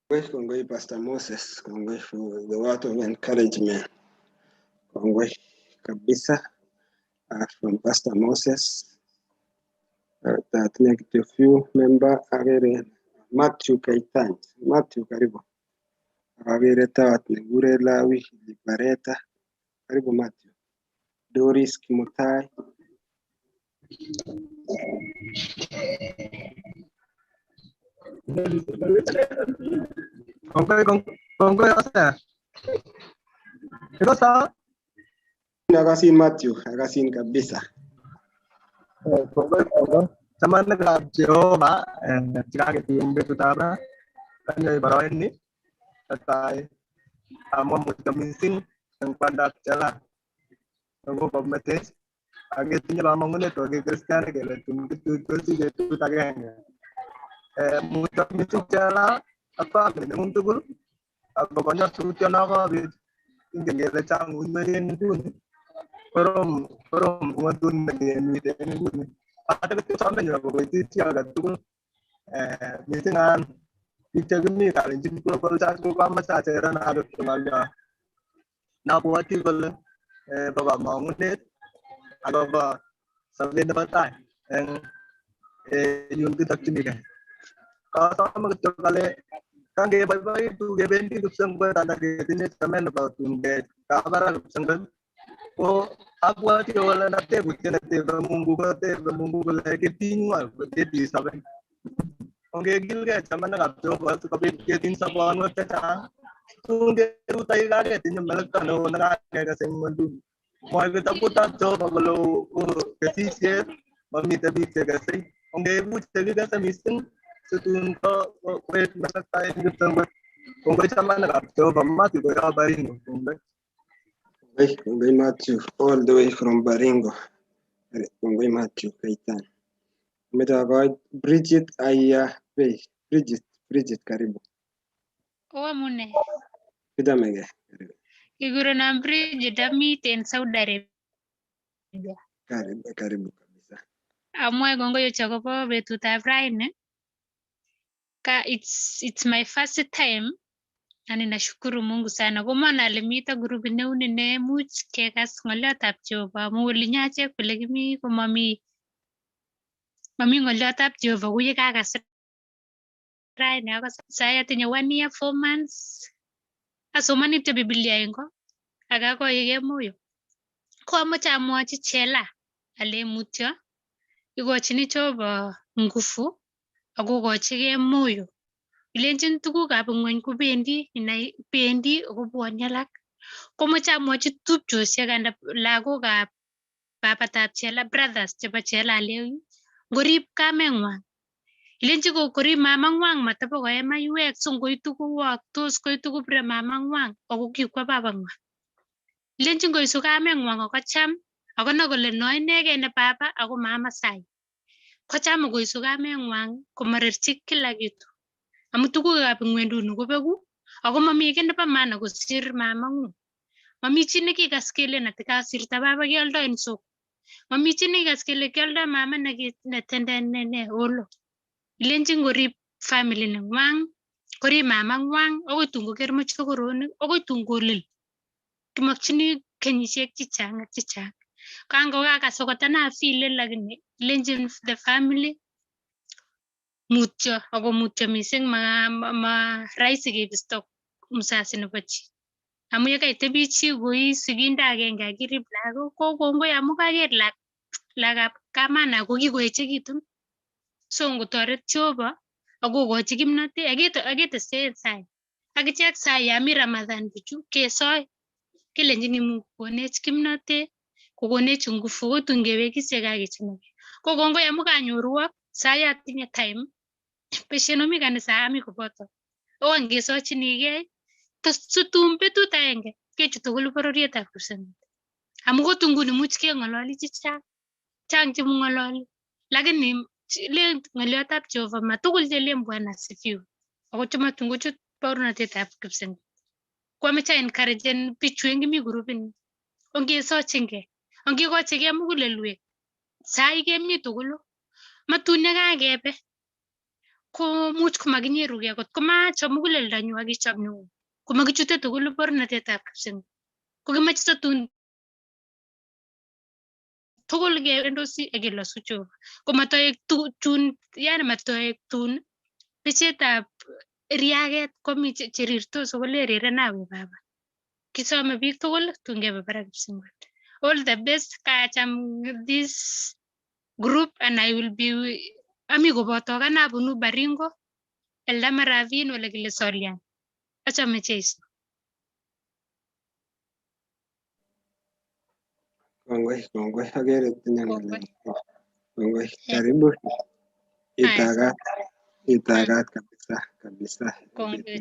Kongoi, kongoi Pastor Moses, kongoi for the word of encouragement. Kongoi kabisa from Pastor Moses. That next few member agere Matthew Kaitan. Matthew karibu. Agere tawat nekikure Lawi Libareta. Karibu Matthew. Doris Kimutai. Kongoi kongoi Hosea. Ikosa? Akasin Matthew, akasin kabisa. Kongoi kongoi. Chamanikab Jehova chekaketuyen eng betutab ra kanyo boroini netai amwa mutyo mising eng kwandab Jela nekokometech ak ketinye kamang'unet ko ki kristianik kele tun kituitosi betut agenge. Mutyo mising Jela ak family nengung tugul ako konyosutyo kobit ingen kele chang uinwek en nguni korom korom ng'wondut nekemiten en nguni. Ate kityo somenyo kokoitit chi age tugul mising an biik chekimi Kalenjin Global Church ko kamoche acheran kityo ng'olyo nabwoti kole bo kamang'unet akobo sobet nebo tai eng yun kitokchinigei. Kasome kityo kale kangeboiboitu kebendi kipsengwet anan ketinye chamet nebo tun kabarak kipsengwet ko abwati kole natebutiet netebe Mungu kotebe Mungu kole ketiny ng'o ketiny sobet. Ongekilgei chamanikab Jehova sikobit ketiny sobonwek chechang tun kerutoi kaa ketinye melekto neo nekakekes eng ng'wenduni. Mwoe kitabutab Jehova kole kesisiet mamiten biik chekesei. Ongeku chekikese mising situn koet melekto en kipsengwet. Kongoi chamanikab Jehova. Matthew koyob Baringo. Kongoi. Kongoi Matthew all the way from Baringo. Kongoi Matthew Kaitan. Ameche akoit Bridget Ayabei. Bridget, Bridget karibu. Oamune. Kichamegei. Karibu. Kikurenon Bridget amiten Saudi Arabia. Karibu, karibu kabisa. Amwae kongoi akobo betutab raini. Ka it's my first time na ninashukuru Mungu sana. Komon ale mito grupit neuni nemuch kekas ng'oliotab Jehova amu olinyo achek kole kimi komami mami ng'oliotab Jehova ku yekakas raini akas sai atinye 1 year 4 months asomani kityo Biblia eng ko ak akoige moyo. Ko amoche amwochi Chela ale mutyo ikochini Jehova nguvu akokochigei moyo. Ilenjin tugukab ng'weny kobendi inai bendi akobwoni alak. Komoche amwochi tupchosiek anan lagokab babatab Chela brothers chebo Chela alei ngorib kameng'wang ilenji korib mamang'wang matabo koe maiwek so ngoitu kowoktos koitu kobire mamang'wang ako kikwo babang'wang. Ilenji ngoisu kameng'wang akocham akonai kole no inegei ne baba ako mama sai. Kocham koisu kameng'wang komarerchi kila kitu. Amu tugukab ng'wenduni kobeku ako mami kiy nebo maana kosir mamang'ung. Mami chi nekikas kelen ati kasirta baba kioldo en soko. Mami chi nekikas kele kioldo mama netenden ne olo. Ilenjin korib family neng'wang, korib mamang'wang akoi tun koker mochokoronik akoi tun kolil. Kimokchini kenyisiek chechang ak chechang. Kangokakas akot ane afilen lakini ilenjin the family mutyo ako mutyo mising ma rahisi kebisto msasi nebo chi. Amu yekaitebi chi koi sigindet agenge akirib lagok ko kongoi amu kaker lagokab kamana ko kikoechekitun. So ngotoret Jehova akokochi kimnotet aketestai en sai. Akichek sai yami Ramadhan bichu kesoe kelenjini Mungu konech kimnotet kokonech nguvu kotun kewekishe kaa kechomegei. Ko kongoi amu kanyorwok sai atinye time beshen omi kanisa ami koboto. Ako ngesochinigei situn betut agenge kechut tugul bororietab Kipsengwet. Amu kotun nguni much keng'ololi chechang chang chemong'ololi lakini len ng'oliotab Jehova matugul chelen Bwana asifiwe ako chematun kochut baornatetab Kipsengwet. Ko amoche aencouragen bichu eng kimi grupini ongesochingei ongikochigei mugulelwek sai kemi tugulu matun yekakebe komuch komakinyerugei kot komachop muguleldonyu akichop nengung komakichute tugulu baornatetab Kipsengwet. Ko kimoche tatun tugul kewendosi akelosu Jehova. Komatoek chun yani matoek tun bechetab riaket komi cherirtos akolen rirena we baba. Kisome biik tugul tun kebe barak Kipsengwet. All the best. Kacham this group and I will be ami koboto ane abunu Baringo Eldama Ravine ole kile Solian. Achame Jeiso. Kongoi, kongoi. Akere tinye ng'alek. Kongoi. Karibu. Itagat, itagat kabisa, kabisa. Kongoi.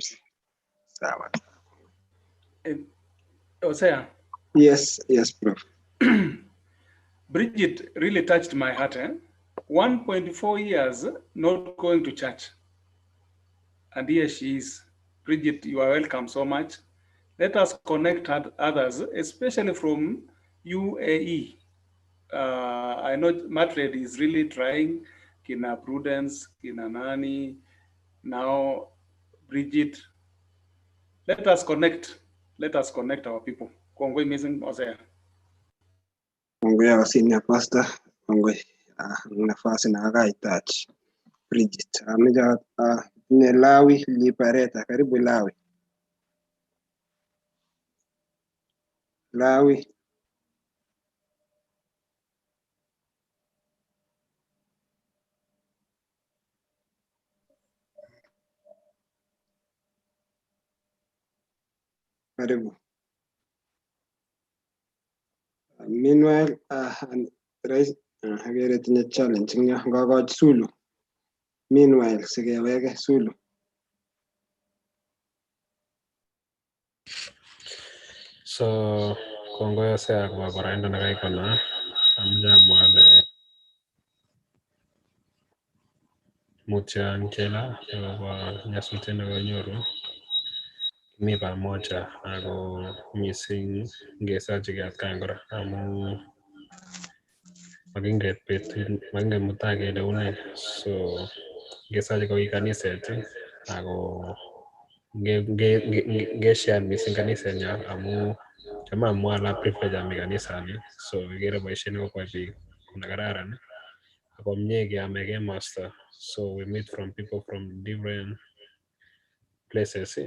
Sawa. Hosea. Yes, yes, Prof. Bridget really touched my heart. 1.4 years not going to church. And here she is. Bridget, you are welcome so much. Let us connect others, especially from UAE. I know Madrid is really trying. Kina Prudence, Kina Nani, now Bridget. Let us connect. Let us connect our people. Kongoi missing Hosea. Kongoi our senior pastor. Kongoi nafasi na akaitach Bridget. Ameja ne Lawi Lipareta. Karibu Lawi. Lawi. Karibu. Meanwhile, Rais akere tinye challenge eng yo ngokoch Sulu. Meanwhile, sikeweke Sulu. So kongoi Hosea akobo boroindo nekaikona. Amoche amwa ale mutyo eng Chela akobo nyasutiet nekonyoru. Kimi pamoja ako mising ngesochigei atkan kora amu makinget betut, makinget mutai kele une. So Ngesachi ko ki kaniset ako nge share mising kanisenyo amu cham amwa ale privilege ami kanisani. So ikere boisiet nekokwai biik nekararan ako mie keame kemosta. So we meet from people from different places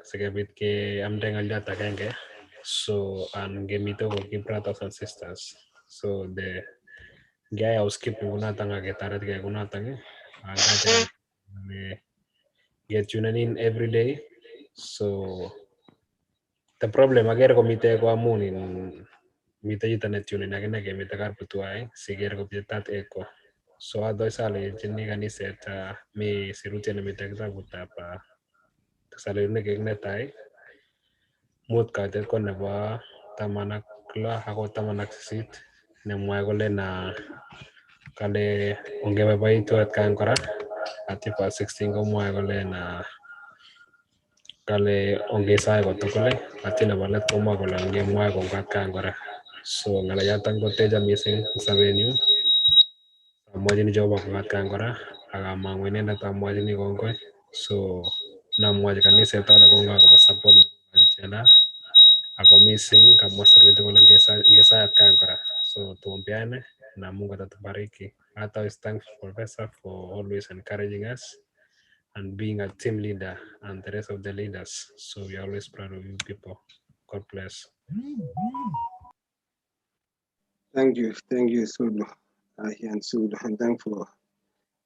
sikobit keamde ng'olyot agenge. So and ngemite ko ki brothers and sisters. So the ngeai housekeeping kunoton ak ketoretkei kunoton ak ketunen in every day. So the problem akere komite ko amun in mite chito netunen akine kemite karibu tuwai siker kopchetat echo. So otherwise alechini kaniset mi sirutiet nemite kitabutab Thessaloniki netai 5 kaitet ko nebo 16 akoi 18 nemwoe kole na kale ongeboiboitu atkan kora. Ati verse 16 komwoe kole na kale ongesae kotugul. Ati nebo let komwoe kole ongemwoe kongoi atkan kora. So ng'alechoton kotecha mising eng sobenyu. Amwochini Jehova kongoi atkan kora ak among'u inendet amwochini kongoi. So namwochi kaniset ale kongoi akobo support nekokochi ako mising kamwa sirutik kole ngesai atkan kora. So tuombeane na Mungu atatubariki. Otherwise, thanks Professor for always encouraging us and being a team leader and the rest of the leaders. So we are always proud of you people. God bless. Thank you, Sulu, and Sulu, and thank for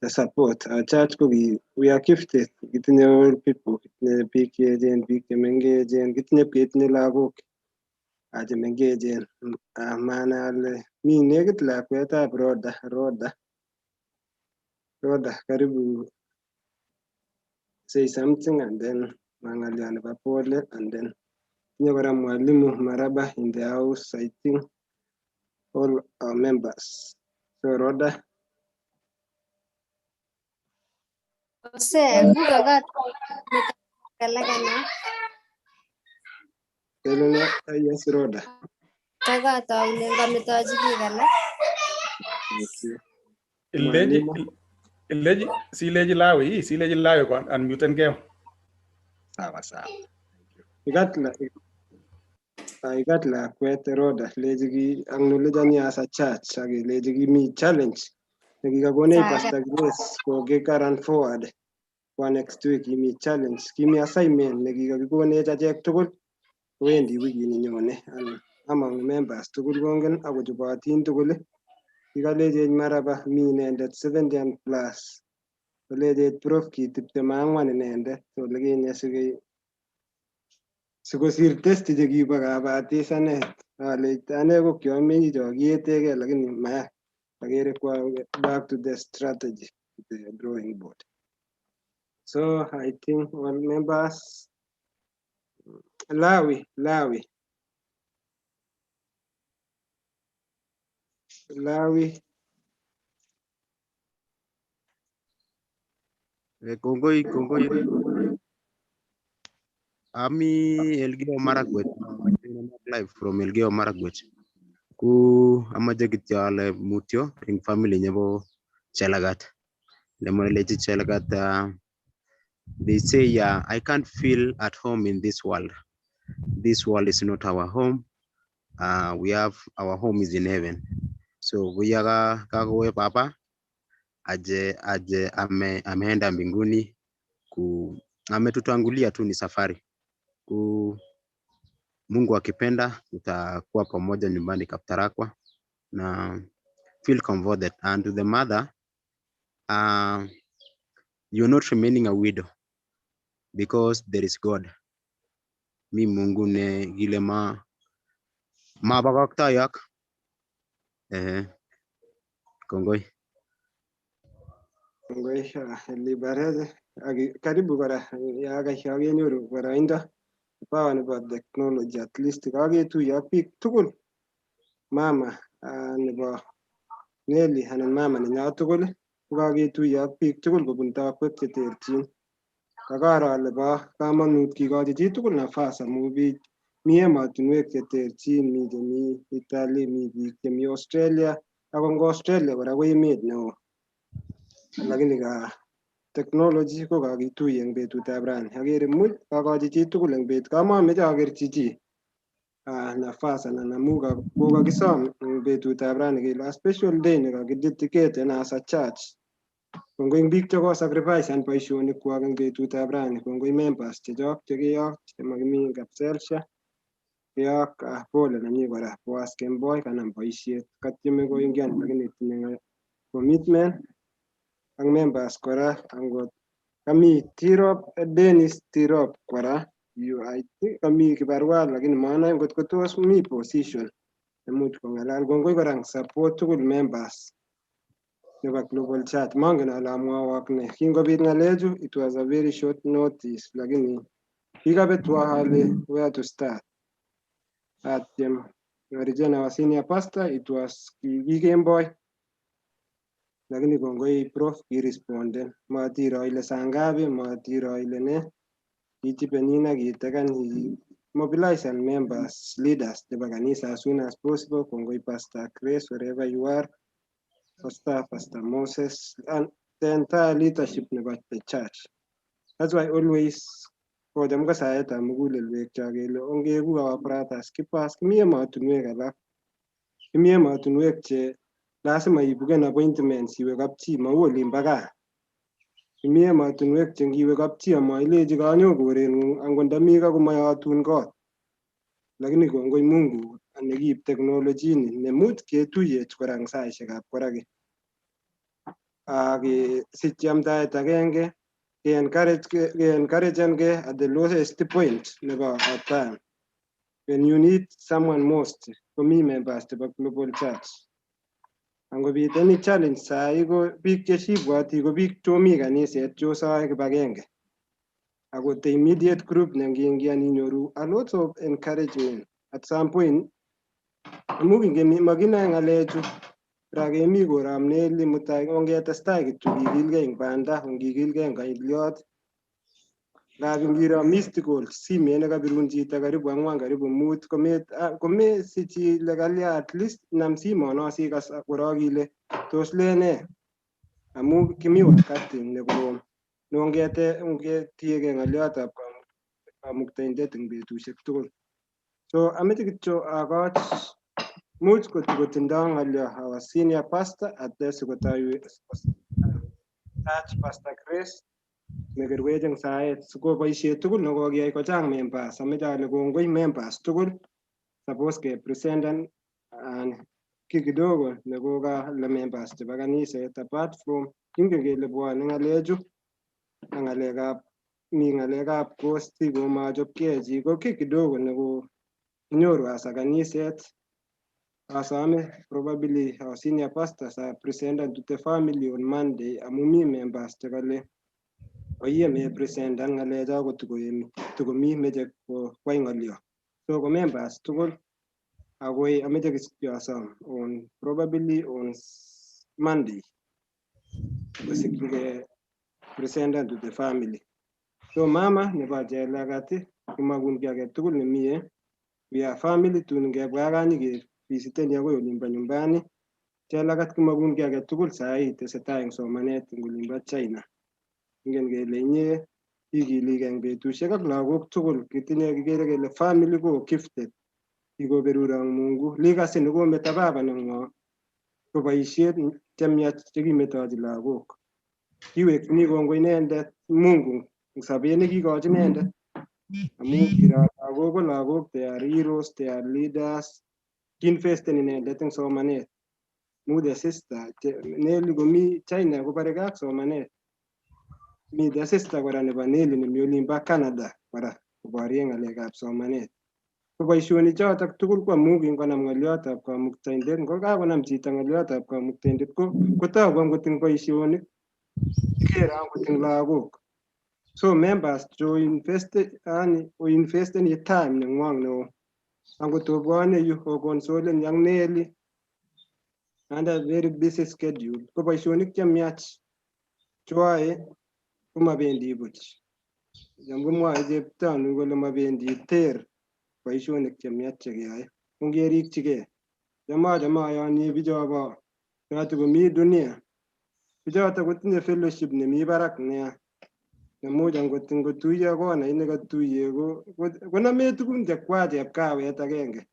the support. Our church ko we are gifted. Kitinye all people, kitinye biik cheechen, biik chemengechen, kitinye ketinye lagok chemengechen. Maana ale mi nekit lakwetab Roda, Roda, Roda, karibu say something and then mangalio nebo pole and then tinye kora mwalimu Maraba in the house, I think all our members. So Roda. Ose, kukakat kalakana. Kelele, yes, Roda. Kakataunen kametochi biik alak. Thank you. Ilechi Mwalimu. ilechi silechi Lawi, silechi Lawi ko unmuten gee. Sawa sawa. Ikat la ikat lakwet Roda lechi ki acknowledge as a church ak kelechi kimi challenge nekikakonech Sawa. Pastor Grace ko forward kwa next week. Kimi challenge, kimi assignment nekikakikonech achek tugul kowendi wikini nyone and among members tugul kongen akochubotin tugul. Kikalechech Maraba mi inendet 70 and plus, kolechech Prof ki 24 inendet olekinye sikosir testi chekibo kabatisanet. Ale ane ko kiomenyi cho kietekei lakini maya akere kwa back to the strategy, the drawing board. So I think all members. Lawi, Lawi, Lawi. Kongoi, kongoi. Ami Elgeyo Marakwet, live from Elgeyo Marakwet. Ku amache kityo ale mutyo eng family nebo Chelagat. Lemolechi Chelagat, they say, I can't feel at home in this world. This world is not our home. We have our home is in heaven. So kuyaga kakowe papa aje ameenda mbinguni ku ametutangulia tu, ni safari ku Mungu akipenda tutakuwa pamoja nyumbani Kaptarakwa na feel comforted. And to the mother, you're not remaining a widow because there is God. Mi Mungu ne gile ma mabakaktayak. Kongoi. Kongoi Libareze. Karibu kora ya kakenyoru boroindo power nebo technology at least kaketuiyo ak biik tugul. Mama nebo Nelly anan mama nenyo tugul ko kaketuiyo ak biik tugul kobun takwek cheterchin. Kakaro ale bo kamanut kikochi chitugul nafas amu biik mi emotinwek cheterchin, mi chemi Italy, mi biik chemi Australia, ako ngo Australia kora ko emet neo lakini ka Technology ko kakituye eng betutab rani. Akere much kakochi chitugul eng bet kamameche akerchi chi nafas anan amu kokakisom eng betutab rani kele a special day nekakidedicaten as a church. Kongoi eng biik chekosacrifice boisionik kwak eng betutab rani. Kongoi members chechok chekiyok chemakimi eng Kapselsia. Kiyok pole nenyi kora Boaz Kemboi kanam boisiet katyeme koingian lakini tinye commitment ak members kora angot kami Tirop, Dennis Tirop kora you, I think kami kibarua lakini manae ngot ko tos mi position imuch kong'alal. Kongoi kora eng support tugul members nebo Global Church. Mangen ale amwowok ne kingobit ng'alechu, it was a very short notice lakini kikabetwo ale where to start. Atyem Regina our senior pastor, it was kikemboi lakini kongoi Prof kiresponden, matiro ile saa ngapi, matiro ile ne, kichipenin ak kitekan, he mobilize and members leaders chebo kanisa as soon as possible. Kongoi Pastor Grace wherever you are, Pastor Moses and the entire leadership nebo the church. That's why always kocham ko saetab mugulelwekchok kele ongeku our brothers keepers. Kimi emotinwek alak, kimi emotinwek che lazima ibuken appointments iwe kapchi, mau olimbo gaa. Kimi emotinwek che ngiwe kapchi amailechi kanyo koreng'ung angot ndami ka komayotun kot. Lakini kongoi Mungu nekiib technology ini nemuch ketuyech kora eng saishekab koraki ak kesich yamdaet agenge ke-encouragengei at the lowest point nebo our time. When you need someone most, komi members chebo Global Church. Angobit any challenge sai ko biik cheshibwoti ko biik chomi kaniset chosoe kibagenge. Ako the immediate group nengiingian inyoru a lot of encouragement at some point. Amu kingen makinoe ng'alechu ra kemi korab Neli mutai ongetestai kityo kikilgei eng banda, ongikilgei eng kailyot. Ngap ingiro missed call simet nekabirun chito karibu ang'wan karibu mut komesich ile kalya, at least nam simono sikas korok ile tos len nee, amu kimi wakati nekorom neongete ongetiegei ng'olyotab kamuktaindet eng betusiek tugul. So ameche kityo akoch much kotindoi ng'olyo our senior pastor ate sikotoi touch Pastor Grace nekerwech eng saet sikoboisie tugul nekokiyai kochang members. Ameche ale kongoi members tugul, suppose kepresenten and kiy kidogo nekokale members chebo kaniset apart from kingen kele bwone ng'alechu ak ng'alekab mi ng'alekab kosti komachopkei chi ko kiy kidogo neko kinyoru as a kaniset. Asome probably our senior pastors are presented to the family on Monday amu mi members chekale oiye mepresentan ng'alecho kotikoemi tikomi meche kwai ng'olyo. So ko members tugul akoi ameche kityo asom on probably on Monday kosikyigei presented to the family. So mama nebo Chelagat komakun kiy age tugul nemie. We are family, tun ngebwa kanyi kevisiteni akoi olimbo nyumbani. Chelagat komakun kiy age tugul sai tesetai eng somanet eng olimbo China. Ingen kele inye ikilige eng betusiek ak lagok tugul kitinye kikere kele family ko gifted. Kikoberurok Mungu. Legacy nekometo baba neng'wong ko boisiet chemiach chekimetochi lagok. Kiwekchini kongoi inendet Mungu eng sobet nekikochi inendet. Amu kiro lagok ko lagok, they are heroes, they are leaders. Kiinvesten inendet eng somanet. Mu the sister Nelly komi China kobareke ak somanet. Mi the sister kora nebo Nelly nemi olimbo Canada kora koborye ng'alekab somanet. Ko boisionik chotok tugul ko amu kingonam ng'olyotab kamuktaindet, ngo kakonam chito ng'olyotab kamuktaindet ko kotogu angot eng boisionik, kikere angot eng lagok. So members cho invest yani oinvesteni time neng'wong neo angot obwone yu okonsolen ak Nelly under very busy schedule ko boisionik chemiach choyoe komabendi buch. Cham komwoe Cheptanu kole mabendi ter boisionik chemiach chekeyoe ongerikchigei. Cham achome ayonye bichobo chotokomi dunia. Bichoto kotinye fellowship nemi barak nea. Nemuch angot ngotuiyo konait nekatuiye konome tugun chekwaa chepkawet agenge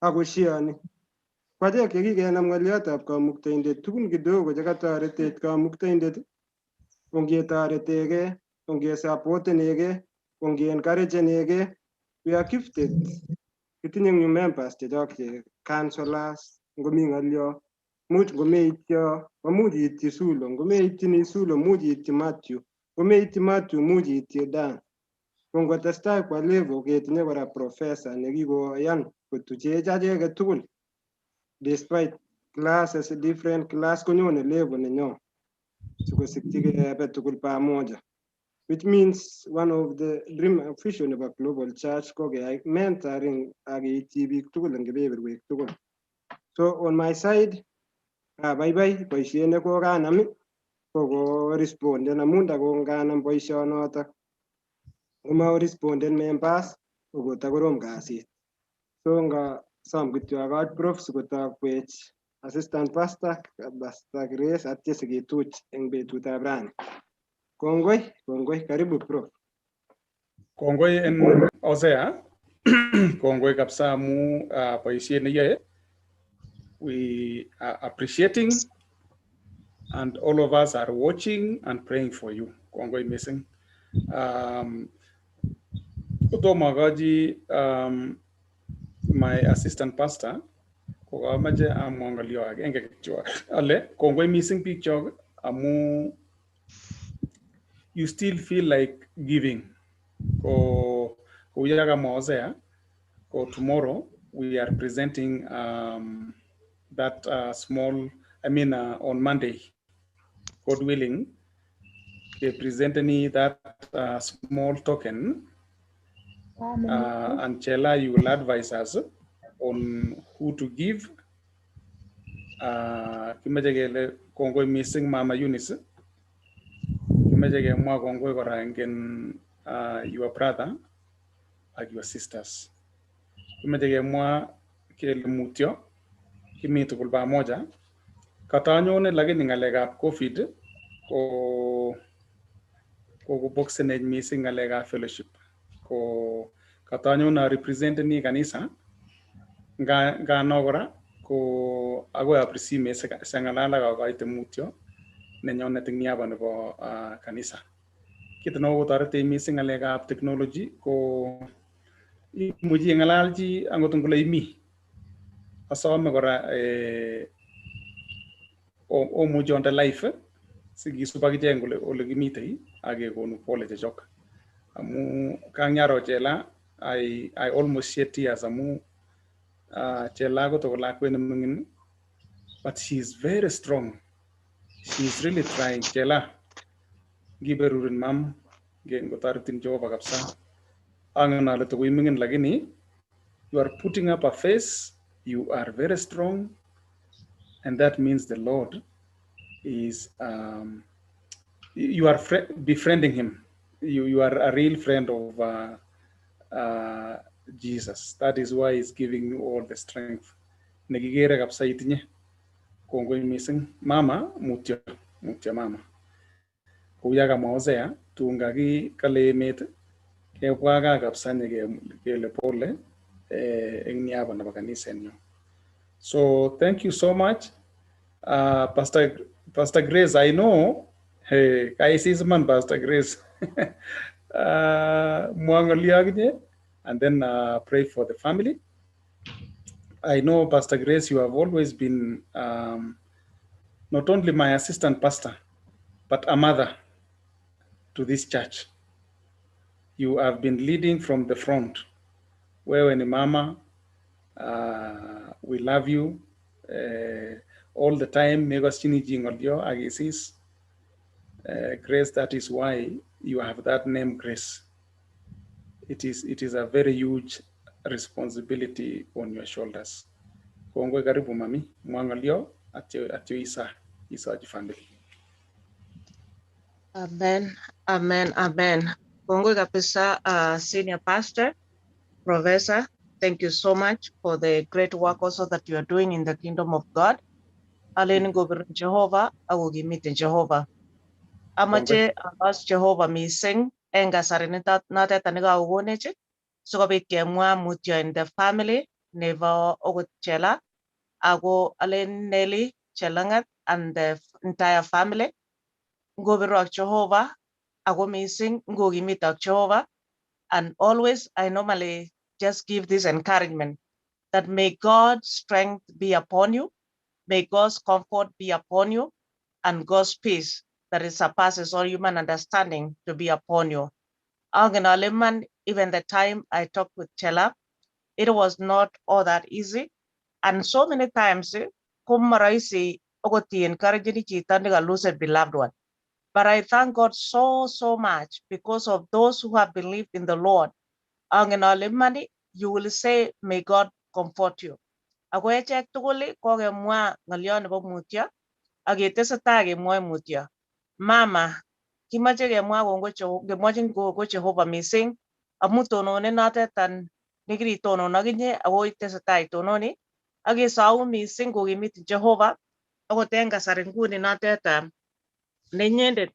akoshioni. Kwachek chekikenam ng'olyotab kamuktaindet tugun kidogo chekatoretech kamuktaindet ongetoretegei, ongesapotenegei, ongeencouragenegei. We are gifted. Kitinye new members chechok che counselors, ngomi ng'olyo, much ngomeityo, komuch iityi Sulo, ngomeityin Sulo, much iityi Matthew, ngomeityi Matthew, much iityi Dan. Ko ngotestai kwa level ketinye kora professor nekikoyan kotuchech acheket tugul despite classes, different class konyone level nenyon sikosikyi kebe tugul pamoja, which means one of the dream vision nebo Global Church ko keyai mentoring ak keityi biik tugul eng kebeberwek tugul. So on my side, abaibai boisiet nekokanam ko koresponden amun ndakonganam boisionotok komaoresponden members kokotakorom kasit. So ngasom kityo akoch prof sikotokwech assistant pastor, Pastor Grace atya sikituch eng betutab rani. Kongoi, kongoi, karibu prof. Kongoi en Hosea, kongoi kabisa amu boisiet neyoe. We are appreciating and all of us are watching and praying for you. Kongoi missing. Kotomo akochi my assistant pastor, kokamache amwa ng'olyo agenge kityo ale kongoi missing biikchok amu you still feel like giving. Ko kouye kamwa Hosea, ko tomorrow we are presenting that small, I mean on Monday, God willing, they present that small token. And Chela, you will advise us on who to give. Kimeche kele kongoi missing Mama Eunice. Kimeche kemwa kongoi kora ingen your brother ak your sisters. Kimeche kemwa kele mutyo kimi tugul pamoja. Katanyone lakini ng'alekab COVID ko kokoboxenech missing ng'alekab fellowship. Ko katanyone arepresenteni kanisa ngano kora ko agoi apir simet siang'alal ak akoite mutyo nenyonet eng niaba nebo kanisa. Kit nekokotoretech missing ng'alekab technology ko imuchi ing'alal chi angot ngole imi. Asome kora omuchi onde live sikisub akichek ole kimitei ak kekonu pole chechok. Amu kangyaro Chela, I almost shed tears amu Chela ko toko lakwet neming'in, but she is very strong. She is really trying. Chela, ngiberurin mam, ngotoretin Jehova kabisa. Angen ale toko iming'in lakini you are putting up a face, you are very strong, and that means the Lord is, you are befriending him. You are a real friend of Jesus. That is why he's giving you all the strength. Nekikere kabisa itinye. Kongoi missing. Mama, mutyo. Mutyo mama. Kouya kamwa Hosea, tun kakikale emet, kebwa gaa kabisa nyekele pole eng niaba nebo kanisenyo. So thank you so much. Pastor Grace, I know, hey, kaisis man Pastor Grace. Mwa ng'olyo akinye, and then pray for the family. I know, Pastor Grace, you have always been not only my assistant pastor, but a mother to this church. You have been leading from the front. Wewe ni mama, we love you all the time. Mekoschini chi ng'olyo ak isis. Grace, that is why you have that name, Grace. It is a very huge responsibility on your shoulders. Kongoi karibu mami, mwa ng'olyo atyo isa isochi family. Amen, amen, amen. Kongoi kabisa, Senior Pastor, Professor, thank you so much for the great work also that you are doing in the kingdom of God. Alen ngobirun Jehova ak kokimitin Jehova. Amache alos Jehova mising en kasari notet nekakokonech sikobit kemwa mutyo in the family nebo okot Chela ako alen Nelly Chelangat and the entire family. Ngobirwak Jehova ako mising ngokimitok Jehova. And always I normally just give this encouragement that may God's strength be upon you, may God's comfort be upon you, and God's peace that it surpasses all human understanding to be upon you. Angen ale iman, even the time I talked with Chela, it was not all that easy. And so many times, komaraisi okot encourage chito neka lose a beloved one. But I thank God so, so much because of those who have believed in the Lord. Angen ale iman, you will say, may God comfort you. Ako echek tugul kokemwa ng'olyo nebo mutyo ak ketesetai kemwoe mutyo. Mama, kimoche kemwa kongoi kemwochin kongoi Jehova mising amu tononet notetan nekiritonon akinye ako itesetai itononi ak kesoun mising kokimitin Jehova akot en kasari nguni notet ne inyendet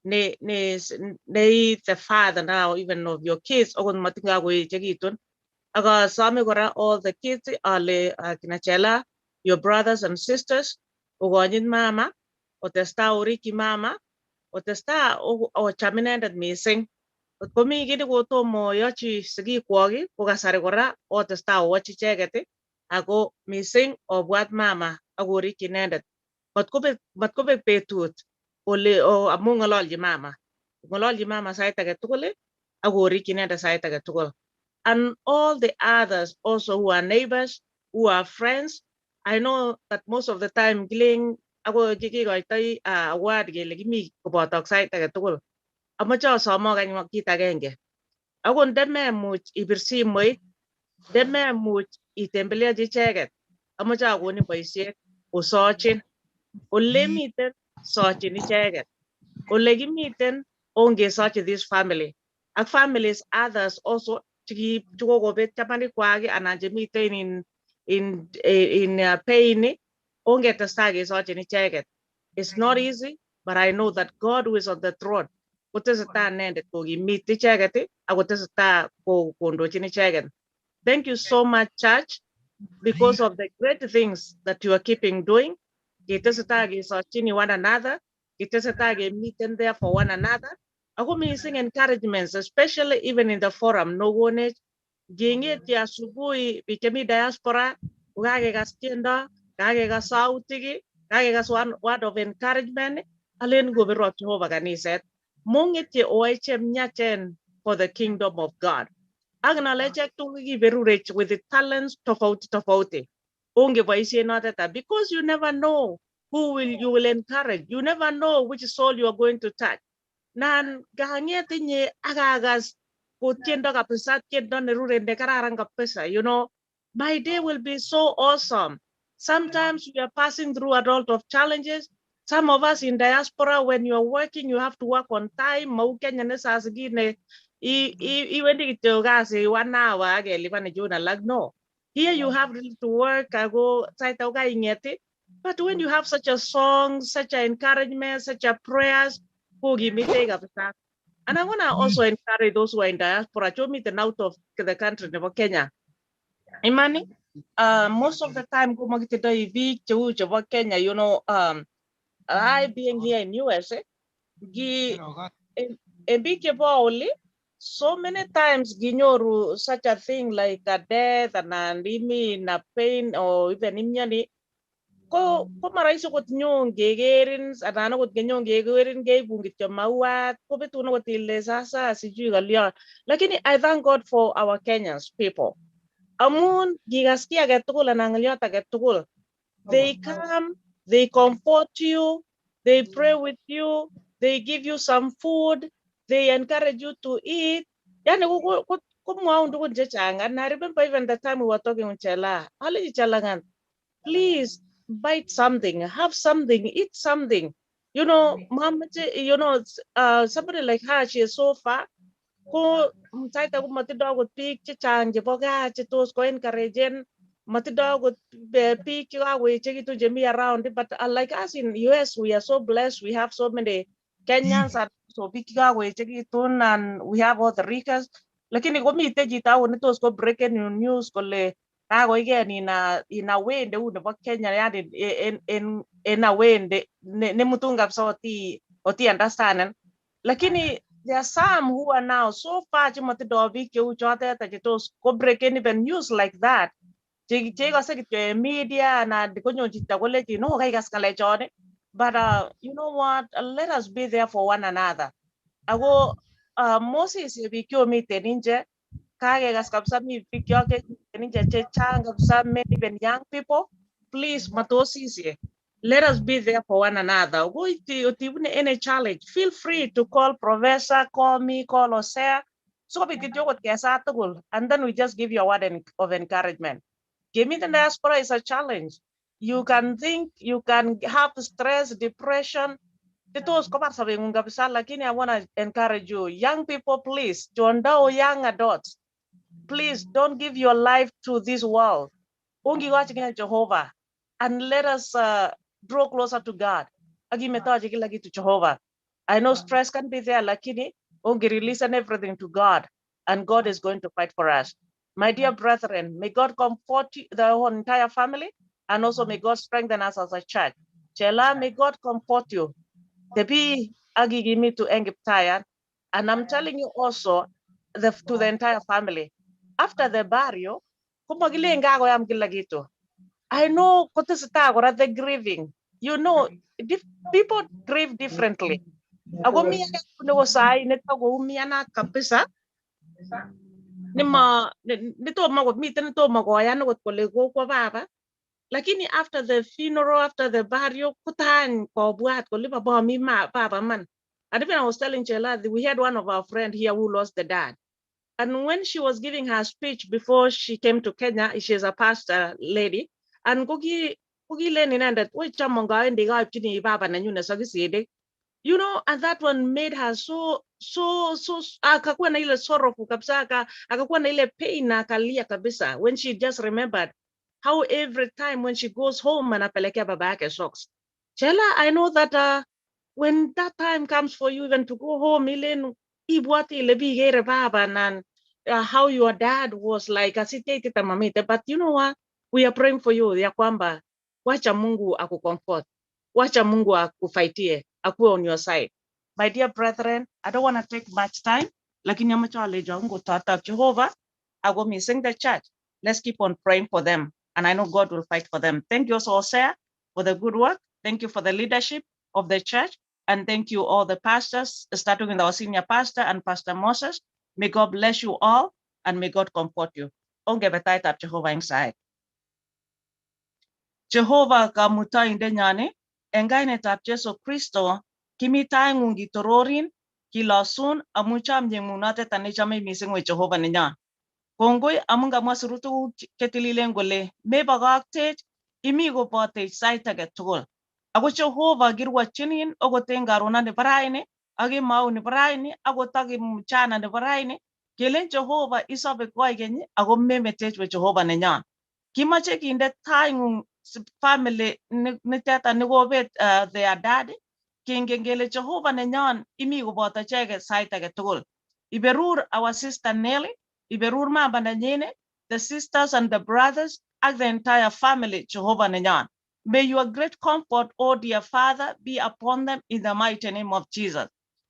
ne the father now even of your kids akot matin kakoechekitun. Ak asome kora all the kids ale akina Chela, your brothers and sisters, okonyit mama, otestai orikyi mama, otestai ocham inendet mising. Kot komi kiy nekotomo oyochi sigikwok ko kasari kora otestai owochi icheket ako mising obwat mama ak orikyi inendet. Matkobek betut ole amu ng'ololchi mama. Ng'ololchi mama sait age tugul ak orikyi inendet sait age tugul. And all the others also who are neighbors, who are friends. I know that most of the time kilen ako kikoitoi award kele kimi kobotok sait age tugul. Amache asomok anyun kit agenge. Akot ndememuch ibir simoit, ndememuch itembeleachi icheket, amache akonin boisiet osochin. Ole miten sochin icheket. Ole kimiten ongesochi this family. Ak families others also chekokobet chamanikwak anan chemiten in pain, ongetestai kesochin icheket. It's not easy, but I know that God who is on the throne kotesetai inendet kokimit icheket ak kotesetai kondochin icheket. Thank you so much, church, because of the great things that you are keeping doing. Ketesetai kesochini one another, ketesetai kemiten there for one another. Ako mising encouragements, especially even in the forum, nokonech ngeng'etye asubuhi biik chemi diaspora kokakekas tiendo, kakekas sautik, kakekas word of encouragement, alen ngobirwok Jehova kaniset. Mong'etye oyoe chemiachen for the kingdom of God. Ak ng'alechek tugul kiberurech with the talents tofauti tofauti. Ongeboisien notet because you never know who will you will encourage. You never know which soul you are going to touch. Nan kang'et inye akakas kotiendo kabisa, tiendo nerure nekararan kabisa, you know, my day will be so awesome. Sometimes we are passing through a lot of challenges. Some of us in diaspora, when you are working, you have to work on time. Mau Kenya ne saa zingine iwendi kityo kasi 1 hour akelipan chun alak. No. Here you have really to work, ako sait ake kaing'et. But when you have such a song, such a encouragement, such a prayers, kokimite kabisa. And I want to also encourage those who are in diaspora, chomiten out of the country nebo Kenya. Imani, most of the time komakitindoi biik cheu chebo Kenya, you know, I being here in USA, en biik chebo oli, so many times ginyoru such a thing like a death anan imi in a pain or even imioni, ko marahisi kot nyon kekerin anan okot kenyon kekerin keibun kityo mauat kobetun okot ile sasa sijui kalyon. Lakini I thank God for our Kenyans people. Amun ngikas kiy agetugul anan ng'olyot agetugul, they come, they comfort you, they pray with you, they give you some food, they encourage you to eat. Yani komwaun tugun chechang. And I remember even the time we were talking with Chela, alechi Chelangan, please bite something, have something, eat something. You know, mom, you know, somebody like her, she is so far. Ko sait age komotindoi akot biik chechang chebo gaa chetos ko encouragen Matindo akot biik chekakoechekitun chemi around, but like us in US, we are so blessed. We have so many Kenyans and so biik chekakoechekitun and we have all the Ricas. Lakini komiten chito akot netos ko breaking news kole kakoigen in a way neu nebo Kenya, yani in a way nemutun kabisa oti understand. Lakini there are some who are now so far chematindo biik cheu chotet chetos ko breaking even news like that, chekose kityo en media anan konyo chito kolechin, "No, kaikas ng'alechon." But you know what, let us be there for one another. Ako Moses, biik chomiten nje kakekas kabisa, mi biik chomiten nje chechang kabisa, many even young people, please matosisie, let us be there for one another. Go otibune any challenge, feel free to call Professor, call me, call Osea, sikobit kityo okot kesaa tugul, and then we just give you a word of encouragement. Kemiten diaspora is a challenge. You can think, you can have stress, depression, tos kobar sobeng'ung kabisa, lakini I want to encourage you, young people, please, chondao young adults, please don't give your life to this world. Ongikochigei Jehovah, and let us draw closer to God. Akimetochi kila kitu Jehovah. I know stress can be there, lakini ongi release and everything to God, and God is going to fight for us. My dear brethren, may God comfort the whole entire family, and also may God strengthen us as a church. Chela, may God comfort you. Tebi agigimitu eng Kiptayat. And I'm telling you also, to the entire family, after the burial, komakilen kakoyam kila kitu. I know kotesetai kora the grieving. People grieve differently. Ako mi age nebo sai netokoumianat kabisa, nema netomo komiten netomo koyan okot kole kokwo baba, lakini after the funeral, after the burial, kotany kobwat kole baba mi ma baba man. And even I was telling Chela, we had one of our friend here who lost the dad, and when she was giving her speech before she came to Kenya, she is a pastor lady, and koki kokilen inendet, "Woi, cham angawendi kaipchini baba nenyun sokisinik," and that one made her so so so, akakuwa na ile sorrowful kabisa, akakuwa na ile pain na akalia kabisa when she just remembered how every time when she goes home anapelekea baba yake socks. Chela, I know that when that time comes for you even to go home, ilen ibwati ile bikere baba and how your dad was like asiteitita mamite. But you know what, we are praying for you ya kwamba wacha Mungu akucomfort, wacha Mungu akufaitie, akuwe on your side. My dear brethren, I don't want to take much time, lakini amache alecho ngototok Jehovah ako missing the church, let's keep on praying for them, and I know God will fight for them. Thank you also, Hosea, for the good work. Thank you for the leadership of the church, and thank you all the pastors, starting with our senior pastor and Pastor Moses. May God bless you all, and may God comfort you. Ongebe taitab Jehovah inside. Jehovah Kamutaindenyan, en kainetab Jesu Kristo, kimi taing'ung kitororin, kilosun amun chomyeng'ung notet nechome mising we Jehovah nenyon. Kongoi amun kamwa sirutikuk chetililen kole mebokoktech, imi kobotech sait age tugul. Ako Jehovah kirwochinin okot en karonon nebo raini ak kemou nebo raini akot ak mchana nebo raini kelen Jehovah isobe koikeny ako memetech we Jehovah nenyon. Kimoche kinde taing'ung family niteta nekobet their dad, kingen kele Jehovah nenyon imi koboto icheket sait age tugul. Iberur our sister Nelly, iberur mama nenyine, the sisters and the brothers, and the entire family, Jehovah nenyon. May your great comfort, O dear Father, be upon them in the mighty name of Jesus.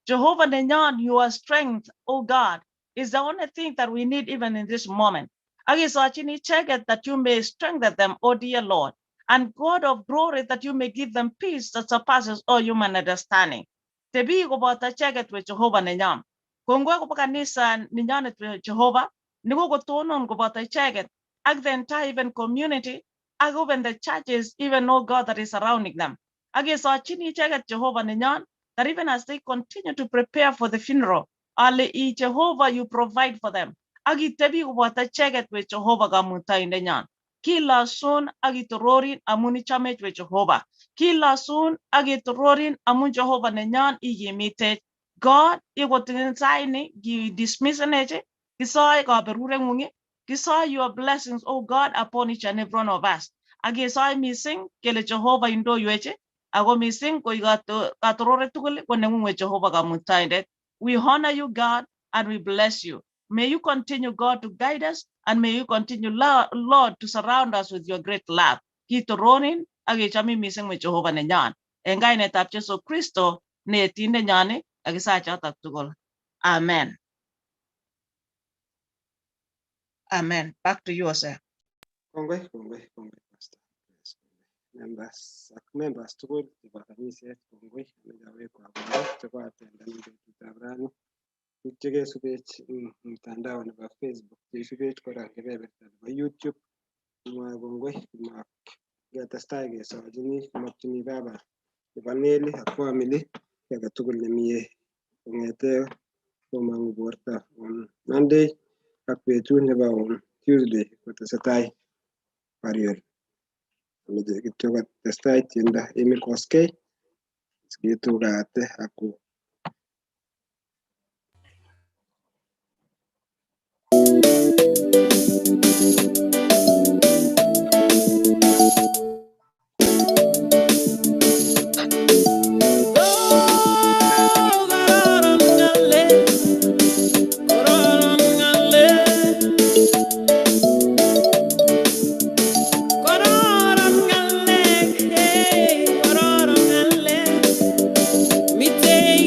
Jehovah nenyon, your strength, O God, is the only thing that we need even in this moment. Akisochini icheket that you may strengthen them, O dear Lord, and God of glory, that you may give them peace that surpasses all human understanding. Tebi koboto icheket we Jehovah nenyon. Kongoi kobo kanisa nenyonet we Jehovah, nikokotonon koboto icheket, ak the entire even community, ak even the churches, even oh God, that is surrounding them. Akisochini icheket Jehovah nenyon, that even as they continue to prepare for the funeral, ale i Jehovah you provide for them. Akitebi koboto icheket we Jehovah Kamutaindenyon. Kilosun akitororin amun ichamech we Jehovah. Kilosun akitororin amun Jehovah nenyon ikimitech. God, ikotin saini ki dismissenech, kisoe kaberureng'ung. Kisaw your blessings, O God, upon each and every one of us. Akesoe mising kele Jehovah indoiwech ako mising koi katororek tugul ko neng'ung'et Jehovah Kamuktaindet. We honor you, God, and we bless you. May you continue, God, to guide us, and may you continue, Lord, to surround us with your great love. Kitoronin ak kechomin mising we Jehovah nenyon. En kainetab Jesu Kristo neetindenyon ak kisaa chotok tugul. Amen. Amen. Back to you, sir. Kongoi, kongoi, kongoi, Pastor. Members ak members tugul chebo kaniset kongoi ameche awekwa kongoi chebo atendan betutab rani. Biik chekesubech eng mtandao nebo Facebook, cheisubech kora kebeberta nebo YouTube, kimwoe kongoi kimak ketestai kesochini kimokchini baba nebo Nelly ak family ki age tugul nemie kong'ete komong'u borto on Monday ak betut nebo on Tuesday kotesetai burial. Ameche kityo kotestai tiendo Emil Koskei siketugate ako Kororon ngalek, hey, kororon ngalek. Mitei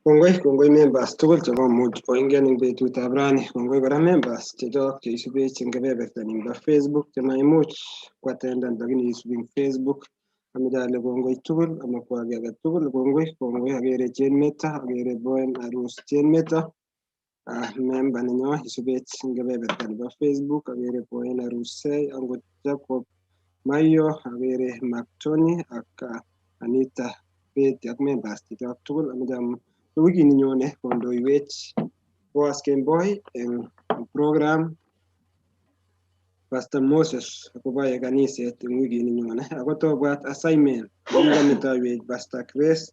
Kongoi, kongoi members tugul chebo Much Oingen eng betutab rani. Kongoi kora members chechok cheisubech eng kebeberta nimbo Facebook chemaimuch kwatendan lakini isubi eng Facebook. Ameche ale kongoi tugul amakwa kiy age tugul. Kongoi, kongoi akere Jane Meta, akere Boen Arus Jane Meta. Member nenyo isubech eng kebeberta nebo Facebook. Akere Boen Arusei, angot Jacob Mayo, akere Mark Tony ak Anita Beti ak members chechok tugul. Ameche wikini nyone kondoiwech Boaz Kemboi eng program Pastor Moses akobo kaniset eng wikini nyone ako tobwat assignment nekikametoiwech Pastor Grace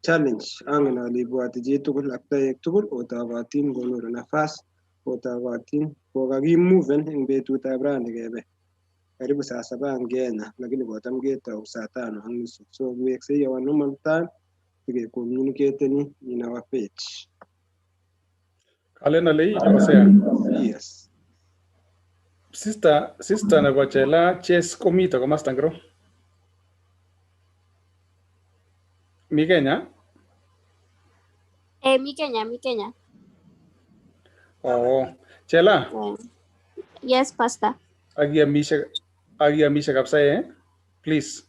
challenge. Angen ale ibwoti chitugul ak toek tugul otokotin konyoru nafas otokotin kokakimuven eng betutab rani kebe karibu saa saba ang Kenya lakini kotam ketou saa tano ak nusu, so kiweksei our normal time sikecommunicateni in our page. Kalen ale Hosea. Yes. Sister nebo Chela Chase komito komasta ngiro? Mi Kenya? Eh, mi Kenya, mi Kenya. Oh, Chela, Yes, Pastor. akiamishe kabisa eh? Please.